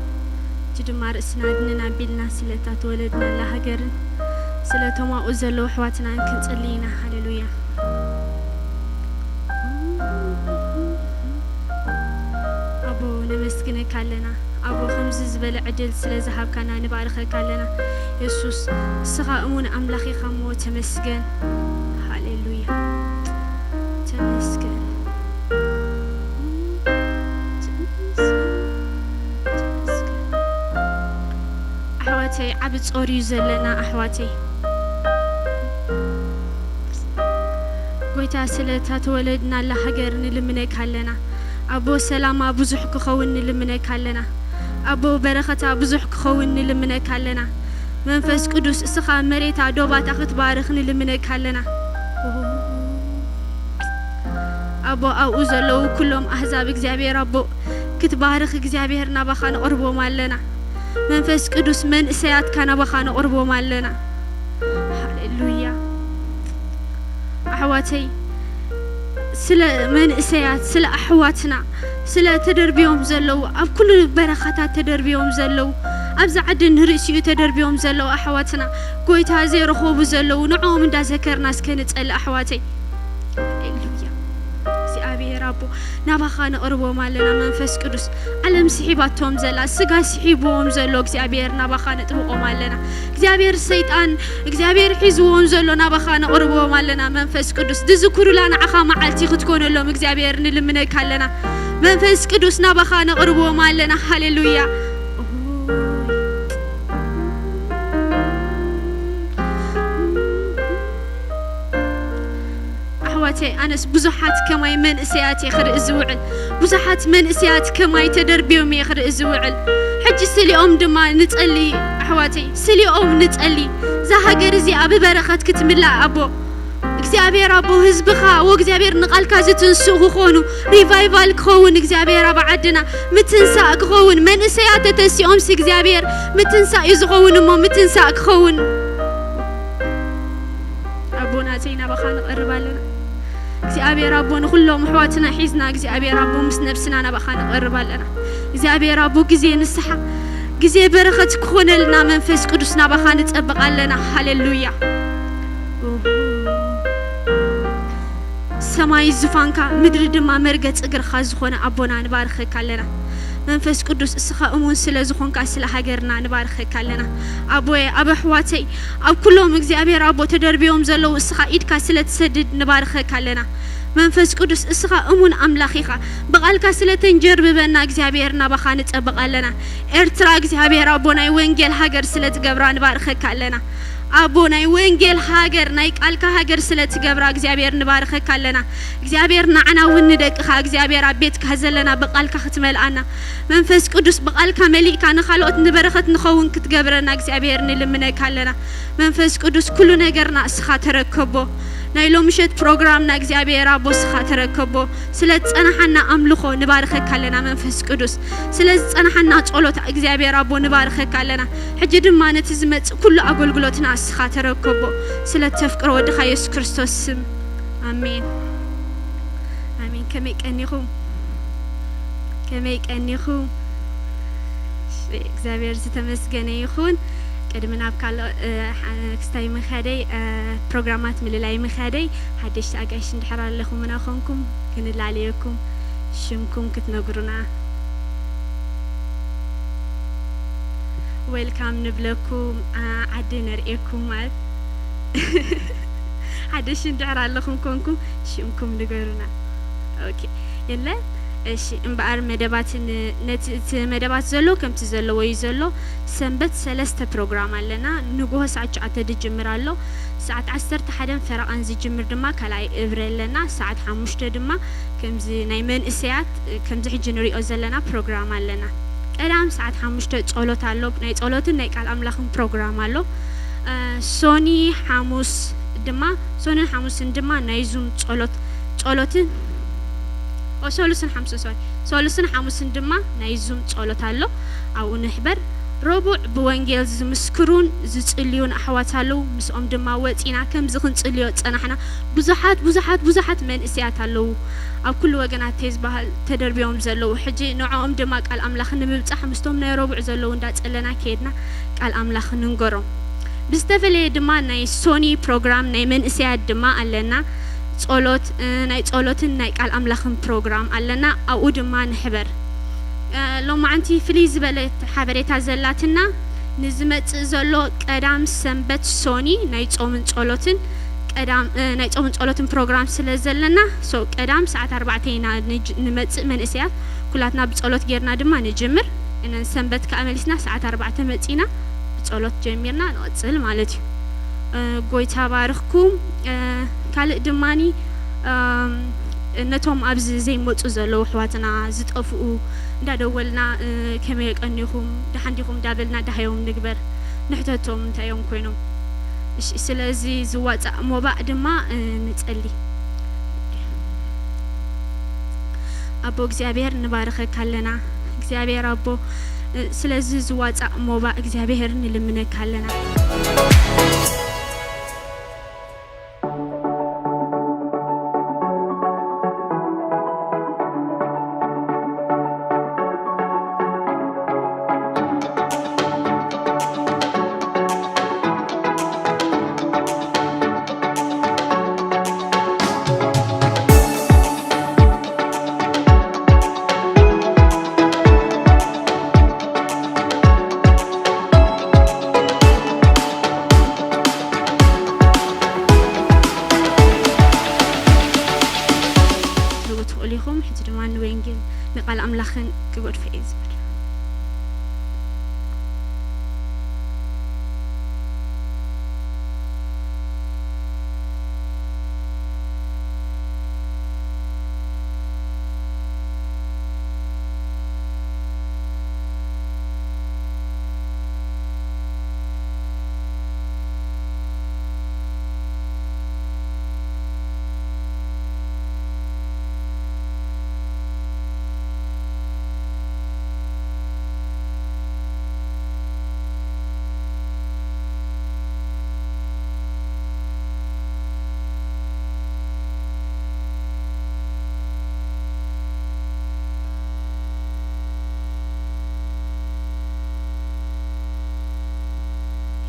እቲ ድማ ርእስና ድንን ኣቢልና ስለ እታ ተወለድናላ ሃገርን ስለ እቶም ኣብኡ ዘለዉ ኣሕዋትናን ክንጽሊ ኢና። ሃሌሉያ። ኣቦ ነመስግነካ ኣለና። ኣቦ ከምዚ ዝበለ ዕድል ስለ ዝሃብካና ንባርኸካ ኣለና። የሱስ ንስኻ እሙን ኣምላኽ ኢኻ እሞ ተመስገን። ሃሌሉያ። ተመስገን። ተመስገን። ተመስገን። ኣሕዋተይ ዓቢ ጾር እዩ ዘለና ኣሕዋተይ። ጎይታ ስለ እታ ተወለድናላ ሃገር ንልምነካ ኣለና። ኣቦ ሰላማ ብዙሕ ክኸውን ንልምነካ ኣለና። ኣቦ በረኸታ ብዙሕ ክኸውን ንልምነካ ኣለና። መንፈስ ቅዱስ እስኻ መሬታ ዶባታ ክትባርኽ ንልምነካ ኣለና። ኣቦ ኣብኡ ዘለዉ ኩሎም ኣህዛብ እግዚኣብሔር ኣቦ ክትባርኽ እግዚኣብሔር ናባኻ ነቕርቦም ኣለና። መንፈስ ቅዱስ መንእሰያትካ ናባኻ ነቕርቦም ኣለና። ሃሌሉያ። ኣሕዋተይ ስለ መንእሰያት ስለ ኣሕዋትና ስለ ተደርብዮም ዘለዉ ኣብ ኩሉ በረኻታት ተደርብዮም ዘለዉ ኣብዚ ዓዲ ንርእሲኡ ተደርብዮም ዘለዉ ኣሕዋትና፣ ጎይታ ዘይረኸቡ ዘለዉ፣ ንዕኦም እንዳዘከርና እስከ ንጸሊ ኣሕዋተይ። ሃሌሉያ። እግዚኣብሔር ኣቦ፣ ናባኻ ነቕርቦም ኣለና። መንፈስ ቅዱስ፣ ዓለም ስሒባቶም ዘላ፣ ስጋ ስሒብዎም ዘሎ እግዚኣብሔር፣ ናባኻ ነጥብቖም ኣለና። እግዚኣብሔር ሰይጣን፣ እግዚኣብሔር ሒዝዎም ዘሎ ናባኻ ነቕርቦም ኣለና። መንፈስ ቅዱስ፣ ዝዝክሩላ ንዓኻ መዓልቲ ክትኮነሎም እግዚኣብሔር ንልምነካ ኣለና። መንፈስ ቅዱስ፣ ናባኻ ነቕርቦም ኣለና። ሃሌሉያ። ኣሕዋተይ፣ ኣነስ ብዙሓት ከማይ መንእሰያት እየ ክርኢ ዝውዕል። ብዙሓት መንእሰያት ከማይ ተደርብዮም እየ ክርኢ ዝውዕል። ሕጂ ስሊኦም ድማ ንጸሊ፣ ኣሕዋተይ፣ ስሊኦም ንጸሊ። እዛ ሃገር እዚኣ ብበረኸት ክትምላእ ኣቦ። እግዚኣብሔር ኣቦ፣ ህዝብኻ ወእግዚኣብሔር ንቓልካ ዝትንስኡ ክኾኑ፣ ሪቫይቫል ክኸውን እግዚኣብሔር ኣብ ዓድና፣ ምትንሳእ ክኸውን፣ መንእሰያት ተተሲኦምሲ እግዚኣብሔር ምትንሳእ እዩ ዝኸውን እሞ ምትንሳእ ክኸውን። ኣቦናተይ ናባኻ ንቐርብ ኣለና። እግዚኣብሔር ኣቦ ንኹሎም ኣሕዋትና ሒዝና እግዚኣብሔር ኣቦ ምስ ነብስና ናባኻ ንቐርብ ኣለና። እግዚኣብሔር ኣቦ ግዜ ንስሓ ግዜ በረኸት ክኾነልና መንፈስ ቅዱስ ናባኻ ንጸብቕ ኣለና። ሃሌሉያ። ሰማይ ዙፋንካ ምድሪ ድማ መርገጽ እግርኻ ዝኾነ ኣቦና ንባርኸካ ኣለና። መንፈስ ቅዱስ እስኻ እሙን ስለ ዝኾንካ ስለ ሃገርና ንባርኸካ ኣለና። ኣቦየ ኣብ ኣሕዋተይ ኣብ ኩሎም እግዚኣብሔር ኣቦ ተደርብዮም ዘለዉ እስኻ ኢድካ ስለ ትሰድድ ንባርኸካ ኣለና። መንፈስ ቅዱስ እስኻ እሙን ኣምላኽ ኢኻ። ብቓልካ ስለ ተንጀርብበና እግዚኣብሔር ናባኻ ንጸብቕ ኣለና። ኤርትራ እግዚኣብሔር ኣቦ ናይ ወንጌል ሃገር ስለ ትገብራ ንባርኸካ ኣለና። ኣቦ ናይ ወንጌል ሃገር ናይ ቃልካ ሃገር ስለ ትገብራ እግዚኣብሔር ንባርኸካ ኣለና። እግዚኣብሔር ንዓና እውን ንደቅኻ እግዚኣብሔር ኣብ ቤትካ ዘለና ብቓልካ ክትመልኣና መንፈስ ቅዱስ ብቓልካ መሊእካ ንኻልኦት ንበረኸት ንኸውን ክትገብረና እግዚኣብሔር ንልምነካ ኣለና። መንፈስ ቅዱስ ኩሉ ነገርና እስኻ ተረከቦ። ናይ ሎምሸት ፕሮግራምና እግዚኣብሔር ኣቦ እስኻ ተረከቦ። ስለ ዝጸናሓና ኣምልኾ ንባርኸካ ኣለና መንፈስ ቅዱስ። ስለ ዝጸናሓና ጸሎት እግዚኣብሔር ኣቦ ንባርኸካ ኣለና። ሕጂ ድማ ነቲ ዝመጽእ ኩሉ ኣገልግሎትና እስኻ ተረከቦ። ስለ እተፍቅሮ ወድኻ የሱስ ክርስቶስ ስም። ኣሜን። ኣሜን። ከመይ ቀኒኹም? ከመይ ቀኒኹም? እሺ፣ እግዚኣብሔር ዝተመስገነ ይኹን። ቅድሚ ናብ ካልኦ፣ እ፣ ሓ-፣ ክስታይ ምኸደይ፣ እ፣ ፕሮግራማት ምልላይ ምኸደይ፣ ሓደሽቲ ኣጋይሽ እንድሕር ኣለኹምና ኾንኩም ክንላለየኩም፣ ሽምኩም ክትነግሩና። ዌልካም ንብለኩም፣ ዓ-፣ ዓዲ ነርእየኩም ማለት። ሓደሽ እንድሕር ኣለኹም ኮንኩም ሽምኩም ንገሩና። ኦኬ፣ የለ። እሺ፣ እምበኣር መደባት ን-፣ ነቲ፣ እቲ መደባት ዘሎ ከምቲ ዘለዎ እዩ ዘሎ። ሰንበት ሰለስተ ፕሮግራም ኣለና። ንግሆ ሰዓት ትሽዓተ ዝጅምር ኣሎ። ሰዓት ዓሰርተ ሓደን ፈረቓን ዝጅምር ድማ ካልኣይ እብረ ኣለና። ሰዓት ሓሙሽተ ድማ ከምዚ ናይ መንእሰያት፣ ከምዚ ሕጂ ንሪኦ ዘለና ፕሮግራም ኣለና። ቀዳም ሰዓት ሓሙሽተ ጸሎት ኣሎ። ናይ ጸሎትን ናይ ቃል ኣምላኽን ፕሮግራም ኣሎ። እ፣ ሶኒ ሓሙስ ድማ፣ ሶንን ሓሙስን ድማ ናይ ዙም ጸሎት፣ ጸሎትን፣ ኦ፣ ሰሉስን ሓሙስን፣ ሶሪ፣ ሰሉስን ሓሙስን ድማ ናይ ዙም ጸሎት ኣሎ። ኣብኡ ንሕበር። ረቡዕ ብወንጌል ዝምስክሩን ዝጽልዩን ኣሕዋት ኣለዉ። ምስኦም ድማ ወጺና ከምዚ ክንጽልዮ ጸናሕና። ብዙሓት፣ ብዙሓት፣ ብዙሓት መንእሰያት ኣለዉ። ኣብ ኩሉ ወገናተይ ዝበሃል ተደርብዮም ዘለዉ። ሕጂ ንዕኦም ድማ ቃል ኣምላኽ ንምብጻሕ ምስቶም ናይ ረቡዕ ዘለዉ እንዳጸለና ከይድና ቃል ኣምላኽ ንንገሮም። ብዝተፈለየ ድማ ናይ ሶኒ ፕሮግራም ናይ መንእሰያት ድማ ኣለና። ጸሎት፣ እ፣ ናይ ጸሎትን ናይ ቃል ኣምላኽን ፕሮግራም ኣለና። ኣብኡ ድማ ንሕበር። እ፣ ሎማዓንቲ ፍልይ ዝበለት ሓበሬታ ዘላትና ንዝመጽእ ዘሎ ቀዳም ሰንበት ሶኒ ናይ ጾምን ጸሎትን ቀዳም፣ እ፣ ናይ ጾምን ጸሎትን ፕሮግራም ስለ ዘለና፣ ሶ ቀዳም ሰዓት ኣርባዕተ ኢና ንጅ-፣ ንመጽእ መንእሰያት። ኩላትና ብጸሎት ጌርና ድማ ንጅምር። እነን ሰንበት ከኣ መሊስና ሰዓት ኣርባዕተ መጺና ብጸሎት ጀሚርና ንቕጽል ማለት እዩ። እ፣ ጎይታ ባርኽኩም። እ፣ ካልእ ድማኒ፣ እም፣ ነቶም ኣብዚ ዘይመጹ ዘለዉ ኣሕዋትና ዝጠፍኡ እንዳደወልና፣ እ፣ ከመይ የቀኒኹም፣ ደሓን ዲኹም እንዳበልና ደሃዮም ንግበር። ንሕተቶም እንታይ እዮም ኮይኖም። እሺ፣ ስለዚ ዝዋጻእ ሞባእ ድማ፣ እ፣ ንጸሊ። ኣቦ እግዚኣብሔር ንባርኸካ ኣለና። እግዚኣብሔር ኣቦ፣ እ፣ ስለዚ ዝዋጻእ ሞባእ እግዚኣብሔር ንልምነካ ኣለና። እዚ ድማ ንወንጌል ንቃል ኣምላኽን ክገድፎ እየ ዝብል።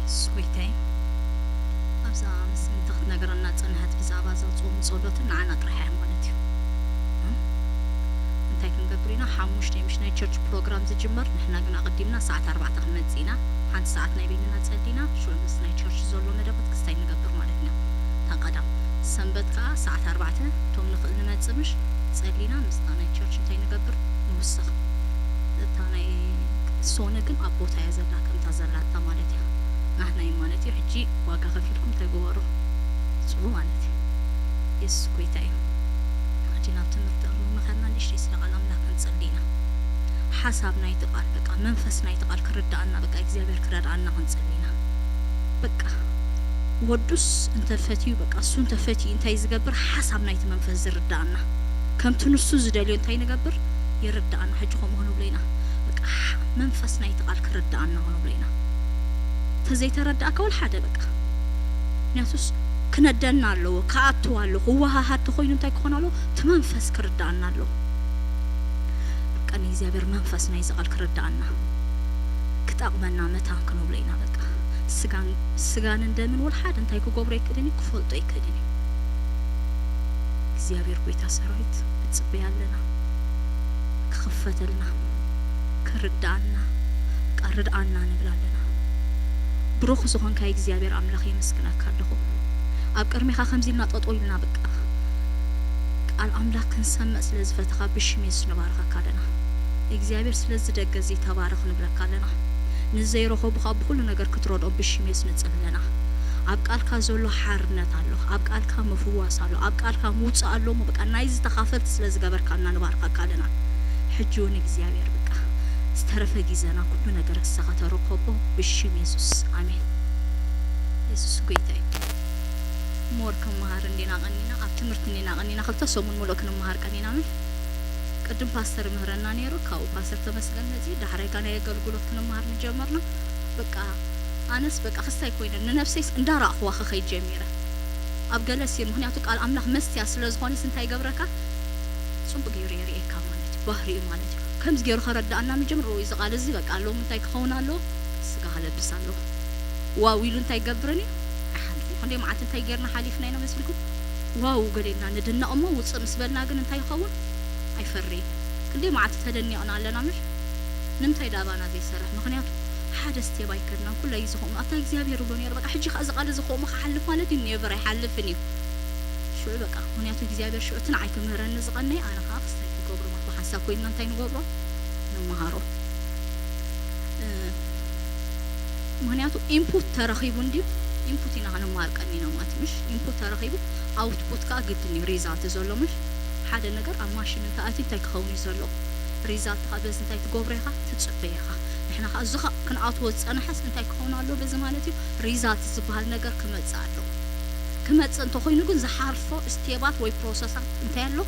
የሱስ ጎይታይ ኣብዛ ምስ ምንታ ክትነግረና ጸንሐት ብዛዕባ እዛ ጾም ጸሎትን ንዓና ጥራሕ እያ ማለት እዩ። እንታይ ክንገብር ኢና? ሓሙሽተ ምሽ ናይ ቸርች ፕሮግራም ዝጅመር፣ ንሕና ግን ኣቐዲምና ሰዓት ኣርባዕተ ክንመጽእ ኢና። ሓንቲ ሰዓት ናይ በይንና ጸሊና ሽዑ ምስ ናይ ቸርች ዘሎ መደባት ክስታይ ንገብር ማለት ኢና። እታ ቀዳም ሰንበት ከኣ ሰዓት ኣርባዕተ እቶም ንኽእል ንመጽእ ምሽ ጸሊና ምስታ ናይ ቸርች እንታይ ንገብር ንውስኽ። እታ ናይ ሶነ ግን ኣብ ቦታ እያ ዘላ ከምታ ዘላታ ማለት እያ። ናህናይ ማለት እዩ ሕጂ ዋጋ ከፊልኩም ተግበሩ ጽቡ ማለት እዩ። የሱስ ጎይታ እዩ። ሕጂ ናብ ትምህርቲ እሞ መኸና ንእሽተይ ስለ ቃል ኣምላኽ ክንጽሊ ኢና። ሓሳብ ናይቲ ቃል በቃ መንፈስ ናይቲ ቃል ክርዳኣና በቃ እግዚኣብሔር ክረዳኣና ክንጽሊ ኢና። በቃ ወዱስ እንተፈትዩ በቃ እሱ እንተፈትዩ እንታይ ዝገብር ሓሳብ ናይቲ መንፈስ ዝርዳኣና ከምቲ ንሱ ዝደልዮ እንታይ ንገብር ይርዳኣና። ሕጂ ከምኡ ክንብሎ ኢና በቃ መንፈስ ናይቲ ቃል ክርዳኣና ክንብሎ ኢና። ተዘይተረዳእካ ወል ሓደ በቃ ምክንያቱስ ክነደና ኣለዎ ክኣትው ኣለዎ ክወሃሃድ ተኮይኑ እንታይ ክኾን ኣለዎ እቲ መንፈስ ክርዳኣና ኣለዎ። በቃ ንእግዚኣብሔር መንፈስ ናይዚ ቃል ክርዳኣና ክጠቕመና መታን ክንብሎ ኢና። በቃ ስጋን ስጋን እንደምን ወል ሓደ እንታይ ክገብሮ ይክእልን እዩ ክፈልጦ ይክእልን እዩ። እግዚኣብሔር ጎይታ ሰራዊት ንጽበይ ኣለና ክኽፈተልና ክርዳኣና በቃ ርድኣና ንብል ኣለና። ብሩኽ ዝኾንካ እግዚኣብሔር ኣምላኽ የመስግነካ ኣለኹ። ኣብ ቅድሜኻ ከምዚ ኢልና ጠጠው ኢልና በቃ ቃል ኣምላኽ ክንሰምዕ ስለ ዝፈተኻ ብሽም የሱስ ንባርኸካ ኣለና። እግዚኣብሔር ስለዚ ደገ እዚ ተባረኽ ንብለካ ኣለና። ንዘይረኸቡ ካብ ብኩሉ ነገር ክትረድኦም ብሽም የሱስ ንጽሊ ኣለና። ኣብ ቃልካ ዘሎ ሓርነት ኣሎ፣ ኣብ ቃልካ ምፍዋስ ኣሎ፣ ኣብ ቃልካ ምውጻእ ኣሎ። እሞ በቃ ናይዚ ተኻፈልቲ ስለ ዝገበርካና ንባርኸካ ኣለና። ሕጂ እውን እግዚኣብሔር በቃ ዝተረፈ ግዜና ኩሉ ነገር ክሳኻ ተረከቦ ብሽም የሱስ ኣሜን። የሱስ ጎይታ እዩ። ሞር ክንመሃር እንዲና ቀኒና ኣብ ትምህርቲ እንዲና ቀኒና ክልተ ሰሙን ሙሉእ ክንመሃር ቀኒና ምን ቅድም ፓስተር ምህረና ነይሩ ካብኡ ፓስተር ተመስገን መፂ ዳሕራይ ካ ናይ ኣገልግሎት ክንመሃር ንጀመርና። በቃ ኣነስ በቃ ክስታይ ኮይነ ንነብሰይስ እንዳራእኽዋ ክኸይድ ጀሚረ ኣብ ገለ ሲን ምክንያቱ ቃል ኣምላኽ መስትያ ስለ ዝኾነስ እንታይ ይገብረካ ጽቡቅ ገይሩ የርእየካ ማለት እዩ ባህሪኡ ማለት እዩ ከምዚ ገይሩ ከረዳኣና ምጀምር ወይ እዚ ቃል እዚ በቃ ሎም እንታይ ክኸውን ኣለዎ ስጋ ክለብስ ኣለዎ ዋው ኢሉ እንታይ ይገብርን እዩ ኣይሓልፍን። ክንደይ መዓልቲ እንታይ ጌርና ሓሊፍና ኢና መሲልኩም? ዋው ገሌና ንድነቕ እሞ ውፅእ ምስ በልና ግን እንታይ ይኸውን? ኣይፈርይን። ክንደይ መዓልቲ ተደኒቕና ኣለና ምሽ? ንምንታይ ዳባና ዘይሰርሕ? ምኽንያቱ ሓደ ስቴብ ኣይከድናን። ኩላ ግዜ ከምኡ ኣታ እግዚኣብሔር ይብሎ ነይሩ። በቃ ሕጂ ከኣ እዚ ቃል እዚ ከምኡ ክሓልፍ ማለት እዩ። ኔቨር ኣይሓልፍን እዩ። ሽዑ በቃ ምኽንያቱ እግዚኣብሔር ሽዑ እቲ ንዓይ ክምህረኒ ዝቐነየ ኣነ ከኣ ክስታይ ክገብሮ ማለት ብሓንሳብ ኮይንና እንታይ ንገብሮ? ንመሃሮ። ምክንያቱ ኢንፑት ተረኺቡ እንድዩ ኢንፑት ኢና ክንመሃር ቀኒና ማለት ምሽ ኢንፑት ተረኺቡ ኣውትፑት ከዓ ግድን እዩ ሪዛልት ዘሎ ምሽ ሓደ ነገር ኣብ ማሽን እንተኣትዩ እንታይ ክኸውን እዩ ዘለዎ ሪዛልት ከዓ በዚ እንታይ ትገብሮ ኢኻ ትፅበ ኢኻ ንሕና ከዓ እዚ ክንኣትዎ ዝፀናሐስ እንታይ ክኸውን ኣለዎ በዚ ማለት እዩ ሪዛልት ዝበሃል ነገር ክመፅእ ኣለዎ ክመፅእ እንተኮይኑ ግን ዝሓልፎ ስቴባት ወይ ፕሮሰሳት እንታይ ኣሎ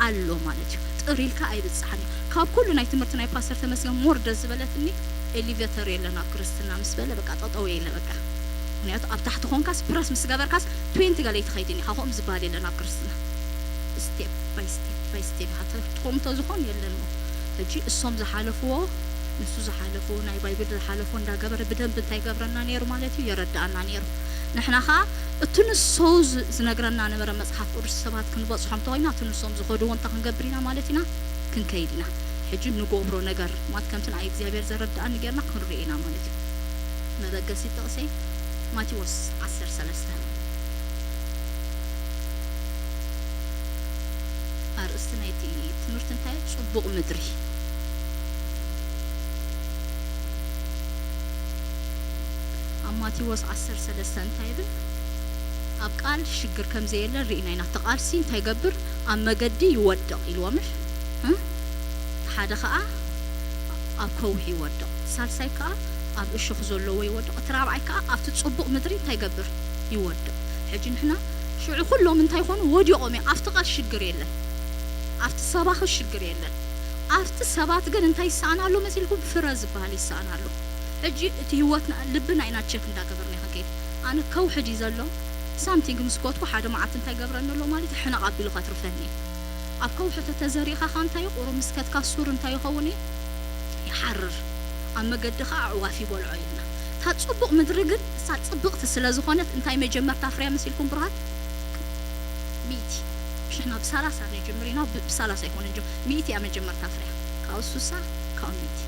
ኣሎ ማለት እዩ ጥር ኢልካ ኣይብፃሕን እዩ ካብ ኩሉ ናይ ትምህርቲ ናይ ፓስተር ተመስገን ሞር ደስ ዝበለትኒ ኤሊቬተር የለን ኣብ ክርስትና ምስ በለ በቃ ጠጠው የለ በቃ ምክንያቱ ኣብ ታሕቲ ኮንካስ ፕረስ ምስ ገበርካስ ትዌንቲ ገለ ይትኸይድን ኢኻ ከምኡ ዝበሃል የለን ኣብ ክርስትና step by step by step ኢኻ ትኾም ተዝኾን የለን ሞ ሕጂ እሶም ዝሓለፍዎ ንሱ ዝሓለፍዎ ናይ ባይብል ዝሓለፍዎ እንዳገበረ ብደንብ እንታይ ይገብረና ነይሩ ማለት እዩ የረድኣና ነይሩ ንሕና ኸዓ እቲ ንሶ ዝነግረና ነበረ መፅሓፍ ቅዱስ ሰባት ክንበፅሖም ተኾይና እቲ ንሶም ዝኸድዎ እንተ ክንገብር ኢና ማለት ኢና ክንከይድ ኢና ሕጂ ንገብሮ ነገር ማለት ከምቲ ንኣይ እግዚኣብሔር ዘረድኣኒ ጌርና ክንሪኦ ኢና ማለት እዩ መበገሲ ጥቕሰይ ማቴዎስ ዓሰርተ ሰለስተ ኣር ኣርእስቲ ናይቲ ትምህርቲ እንታይ እዩ? ጽቡቕ ምድሪ። ኣብ ማቴዎስ ዓሰርተ ሰለስተ እንታይ ይብል? ኣብ ቃል ሽግር ከም ዘየለ ርኢና ኢና። እቲ ቃልሲ እንታይ ይገብር? ኣብ መገዲ ይወድቕ ኢልዎ ምሽ? እ? ሓደ ኸኣ ኣብ ከውሒ ይወድቕ፣ ሳልሳይ ከኣ ኣብ እሾኽ ዘለዎ ይወድቕ፣ እቲ ራብዓይ ከኣ ኣብቲ ጽቡቕ ምድሪ እንታይ ይገብር? ይወድቕ። ሕጂ ንሕና ሽዑ ኩሎም እንታይ ይኾኑ? ወዲቖም እዮም። ኣብቲ ቃል ሽግር የለን፣ ኣብቲ ሰባኺ ሽግር የለን። ኣብቲ ሰባት ግን እንታይ ይሰኣን ኣሎ መሲልኩም? ፍረ ዝበሃል ይሰኣን ኣሎ። ሕጂ እቲ ህይወትና ልብና ኢና ቸክ እንዳገበርና ክንከይድ። ኣነ ከውሒ ድዩ ዘሎ? ሳምቲንግ ምስ ኮትኩ ሓደ መዓልቲ እንታይ ገብረኒ ኣሎ ማለት እዩ? ሕነቕ ኣቢሉ ከትርፈኒ እዩ። ኣብ ከውሒ ተተዘሪእኻ ኸ እንታይ እዩ? ቁሩብ ምስ ከትካ ሱር እንታይ ይኸውን እዩ? ይሓርር። ኣብ መገዲ ኸዓ ኣዕዋፍ ይበልዖ ኢልና። እታ ጽቡቕ ምድሪ ግን እሳ ጽብቕቲ ስለ ዝኾነት እንታይ መጀመርታ ፍርያ መሲልኩም ብርሃን? ሚእቲ። ምሽ ንሕና ብሳላሳ ንጅምር ኢና፣ ብ-፣ ብሳላሳ ኣይኮነን ጅ-፣ ሚእቲ እያ መጀመርታ ፍርያ። ካብኡ ሱሳ፣ ካብኡ ሚእቲ።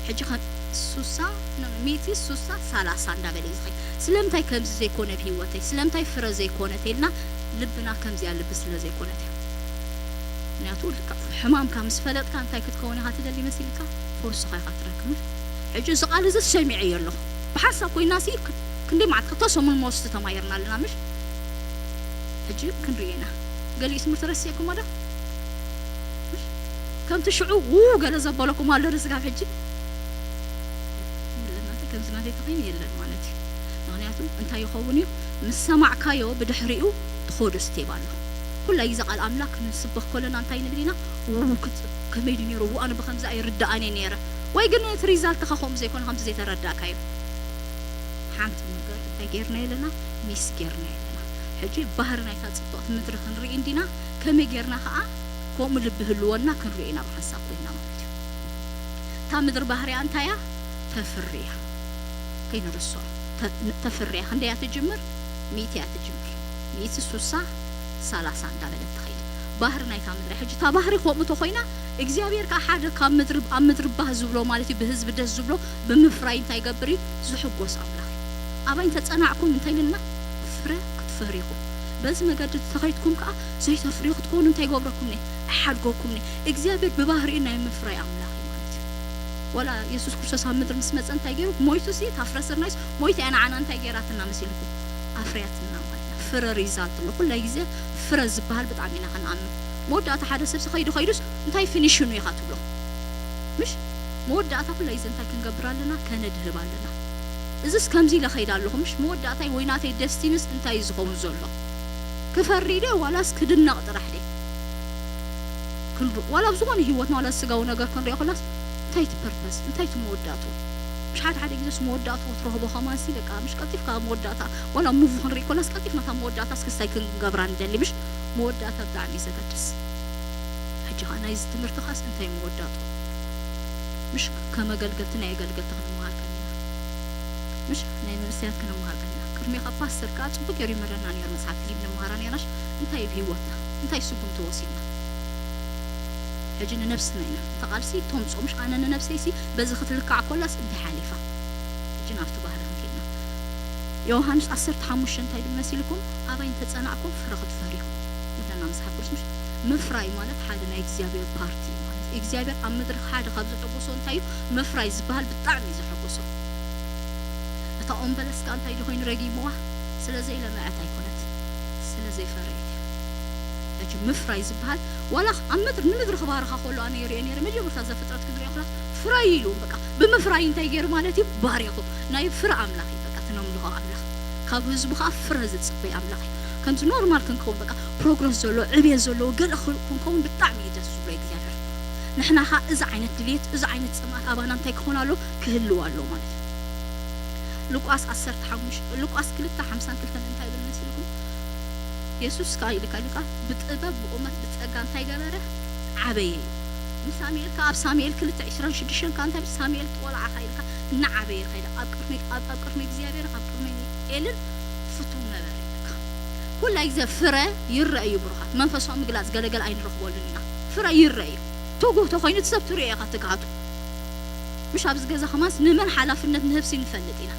ሕጂ ከም ሱሳ፣ ኖ፣ ኖ፣ ሚእቲ፣ ሱሳ፣ ሳላሳ እንዳበለ እዩ ዝኸይድ። ስለምንታይ ከምዚ ዘይኮነ ብህይወተይ? ስለምንታይ ፍረ ዘይኮነ ተይልና ልብና ከምዚኣ ልቢ ስለ ዘይኮነት እያ። ምክንያቱ ልክዕ ሕማምካ ምስ ፈለጥካ እንታይ ክትከውን ኢኻ ትደሊ መሲልካ? ፈውስኻ ኢኻ ትረክብ። ሕጂ እዚ ቃል እዚ ሰሚዐዮ ኣለኹ። ብሓንሳብ ኮይና ሲ ክ-፣ ክንደይ መዓልቲ? ክልተ ሰሙን ሞስት ተማሂርና ኣለና ምሽ? ሕጂ ክንርኢ ኢና። ገሊኡ ትምህርቲ ረሲዕኩሞ ዶ? ምሽ? ከምቲ ሽዑ ው ገለ ዘበለኩም ኣሎ ዶ ስጋብ ሕጂ? የለን፣ ናተይ ከምዚ ናተይ ተኸይኑ የለን ማለት እዩ። ምክንያቱ እንታይ ይኸውን እዩ? ምስ ሰማዕካዮ ብድሕሪኡ ትኸዶ ስቴፕ ኣሎ። ኩላ ግዜ ቃል ኣምላክ ክንስበኽ ከለና እንታይ ንብል ኢና? ው ክጽ-፣ ከመይ ድዩ ነይሩ? ው ኣነ ብከምዚ ኣይርድኣን እየ ነይረ። ወይ ግን እቲ ሪዛልትኻ ከምኡ ዘይኮነ ከምቲ ዘይተረዳእካዮ። ሓንቲ ነገር እንታይ ጌርና የለና? ሚስ ጌርና የለና። ሕጂ ባህሪ ናይታ ጽብቕቲ ምድሪ ክንርኢ እንዲና፣ ከመይ ጌርና ከኣ ከምኡ ልቢ ህልወና ክንርኢ ኢና ብሓንሳብ ኮይና ማለት እዩ። እታ ምድሪ ባህሪያ እንታይ እያ? ተፍሪ እያ። ከይንርስዖ። ተ-፣ ተፍሪ እያ። ክንደይ እያ ትጅምር? ሚእቲ እያ ትጅምር። ሚእቲ፣ ሱሳ፣ ሳላሳ እንዳበለት ትኸይድ። ባህሪ ናይታ ምድሪ። ሕጂ እታ ባህሪ ከምኡ ተኾይና፣ እግዚኣብሔር ከኣ ሓደ ካብ ምድሪ፣ ኣብ ምድሪ ባህ ዝብሎ ማለት እዩ፣ ብህዝቢ ደስ ዝብሎ ብምፍራይ እንታይ ይገብር እዩ? ዝሕጎስ ኣምላኽ እዩ። ኣባይ እንተጸናዕኩም እንታይ ኢልና? ፍረ ክትፈሪ ኢኹም። በዚ መገዲ ተኸይድኩም ከኣ ዘይተፍርዩ ክትኮኑ እንታይ ይገብረኩም እየ? እሓድገኩም እየ። እግዚኣብሔር ብባህሪኡ ናይ ምፍራይ ኣምላኽ እዩ ማለት እዩ። ወላ የሱስ ክርስቶስ ኣብ ምድሪ ምስ መጸ እንታይ ገይሩ? ሞይቱ ሲ፣ እታ ፍረ ስርናይስ ሞይታ እያ ንዓና እንታይ ገይራትና መሲልኩም? ኣፍርያትና ማለት እያ። ፍረ ሪዛልት ኣሎ። ኩላይ ግዜ ፍረ ዝበሃል ብጣዕሚ ኢና ክንኣምን። መወዳእታ ሓደ ሰብ ሲ ከይዱ ከይዱስ እንታይ ፊኒሽኑ ኢኻ ትብሎ? ምሽ? መወዳእታ ኩላይ ግዜ እንታይ ክንገብር ኣለና? ከነድህብ ኣለና። እዝስ ከምዚ ኢለ ከይድ ኣለኹ፣ ምሽ? መወዳእታይ ወይ ናተይ ደስቲንስ እንታይ እዩ ዝኸውን ዘሎ? ክፈሪ ደ ዋላስ ክድነቕ ጥራሕ ደ? ክንር-፣ ዋላ ኣብ ዝኾነ ህይወትና ዋላ ስጋዊ ነገር ክንሪኦ ከላስ እንታይ እቲ ፐርፐስ? እንታይ እቲ መወዳእቱ? ምሽ ሓደ ሓደ ግዜስ መወዳእቱ ክትረኽቦ ከማንሲ በቃ ምሽ ቀልጢፍካ ኣብ መወዳእታ ዋላ ሙቪ ክንርኢ ከላስ ቀልጢፍና እታ መወዳእታ እስክስታይ ክንገብራ ንደሊ ምሽ? መወዳእታ ብጣዕሚ እዩ ዘገድስ። ሕጂ ኸኣ ናይዚ ትምህርቲ ኻስ እንታይ መወዳእቱ? ምሽ ከም ኣገልገልቲ ናይ ኣገልገልቲ ክንመሃር ከኒና። ምሽ ናይ መንእሰያት ክንመሃር ከኒና። ቅድሚኡ ካብ ፓስተር ከኣ ጽቡቅ ገይሩ ይምህረና ነይሩ መጽሓፍ ፊልም ንምሃራ ነይራሽ እንታይ እዩ ብህይወትና? እንታይ ስጉምቲ ወሲድና? ሕጂ ንነብስና ኢና። እታ ቃልሲ ተምጽኦ ምሽ ኣነ ንነብሰይሲ በዚ ክትልካዕ ኮላስ እንታይ ሓሊፋ? ሕጂ ናብቲ ባህሪ ክንከይድና። ዮሃንስ ዓሰርተ ሓሙሽተ እንታይ ድብል መሲልኩም? ኣባይ እንተጸናዕኩም ፍረ ክትፈርዩ። ይብለና መጽሓፍ ቅዱስ ምሽ? ምፍራይ ማለት ሓደ ናይ እግዚኣብሔር ፓርቲ እዩ ማለት እዩ። እግዚኣብሔር ኣብ ምድሪ ሓደ ካብ ዘሐጉሶ እንታይ እዩ? ምፍራይ ዝበሃል ብጣዕሚ እዩ ዘሐጉሶ። እታ ኦም በለስ ከኣ እንታይ ዶ ኮይኑ ረጊምዋ? ስለ ዘይለምዐት ኣይኮነት፣ ስለ ዘይፈረየት እያ። ሕጂ ምፍራይ ዝበሃል ዋላ ኣብ ምድሪ፣ ንምድሪ ክባርኻ ከሎ ኣነ ይሪኦ ነይረ። መጀመርታ ዘፍጥረት ክንሪኦ ከላ ፍራይ ኢሉ በቃ ብምፍራይ እንታይ ገይሩ ማለት እዩ? ባሪኹ። ናይ ፍረ ኣምላኽ እዩ በቃ፣ እቲ ነምልኾ ኣምላኽ። ካብ ህዝቡ ከኣ ፍረ ዝጽበይ ኣምላኽ እዩ። ከምዚ ኖርማል ክንከውን በቃ ፕሮግረስ ዘሎ፣ ዕብየት ዘለዎ ገለ ክ-፣ ክንከውን ብጣዕሚ እዩ ደስ ዝብሎ እግዚኣብሔር። ንሕና ከኣ እዚ ዓይነት ድልየት፣ እዚ ዓይነት ጽምኣት ኣባና እንታይ ክኾን ኣሎ? ክህልው ኣሎ ማለት እዩ። ሉቃስ ዓሰርተ ሓሙሽተ፣ ሉቃስ ክልተ ሓምሳን ክልተን እንታይ ይብል መሲልኩም? የሱስ ከኣ ኢልካ ኢልካ ብጥበብ ብቑመት ብጸጋ እንታይ ገበረ? ዓበየ እዩ። ንሳሙኤል ከኣ ኣብ ሳሙኤል ክልተ ዕስራን ሽዱሽተን ከኣ እንታይ ሳሙኤል ቆልዓ ከኣ ኢልካ እናዓበየ ከይደ ኣብ ቅድሚ፣ ኣብ፣ ኣብ ቅድሚ እግዚኣብሔር ኣብ ቅድሚ ኤልን ፍቱው ነበረ ኢልካ። ኩላይ ግዜ ፍረ ይረአ እዩ ብሩኻት። መንፈሳዊ ምግላጽ ገለገለ ኣይንረኽበሉን ኢና። ፍረ ይረአ እዩ። ትጉህ ተኾይኑ እቲ ሰብ ትሪኦ ኢኻ ትግሃቱ። ምሽ ኣብዚ ገዛ ከማንስ ንመን ሓላፍነት ንህብሲ ንፈልጥ ኢና።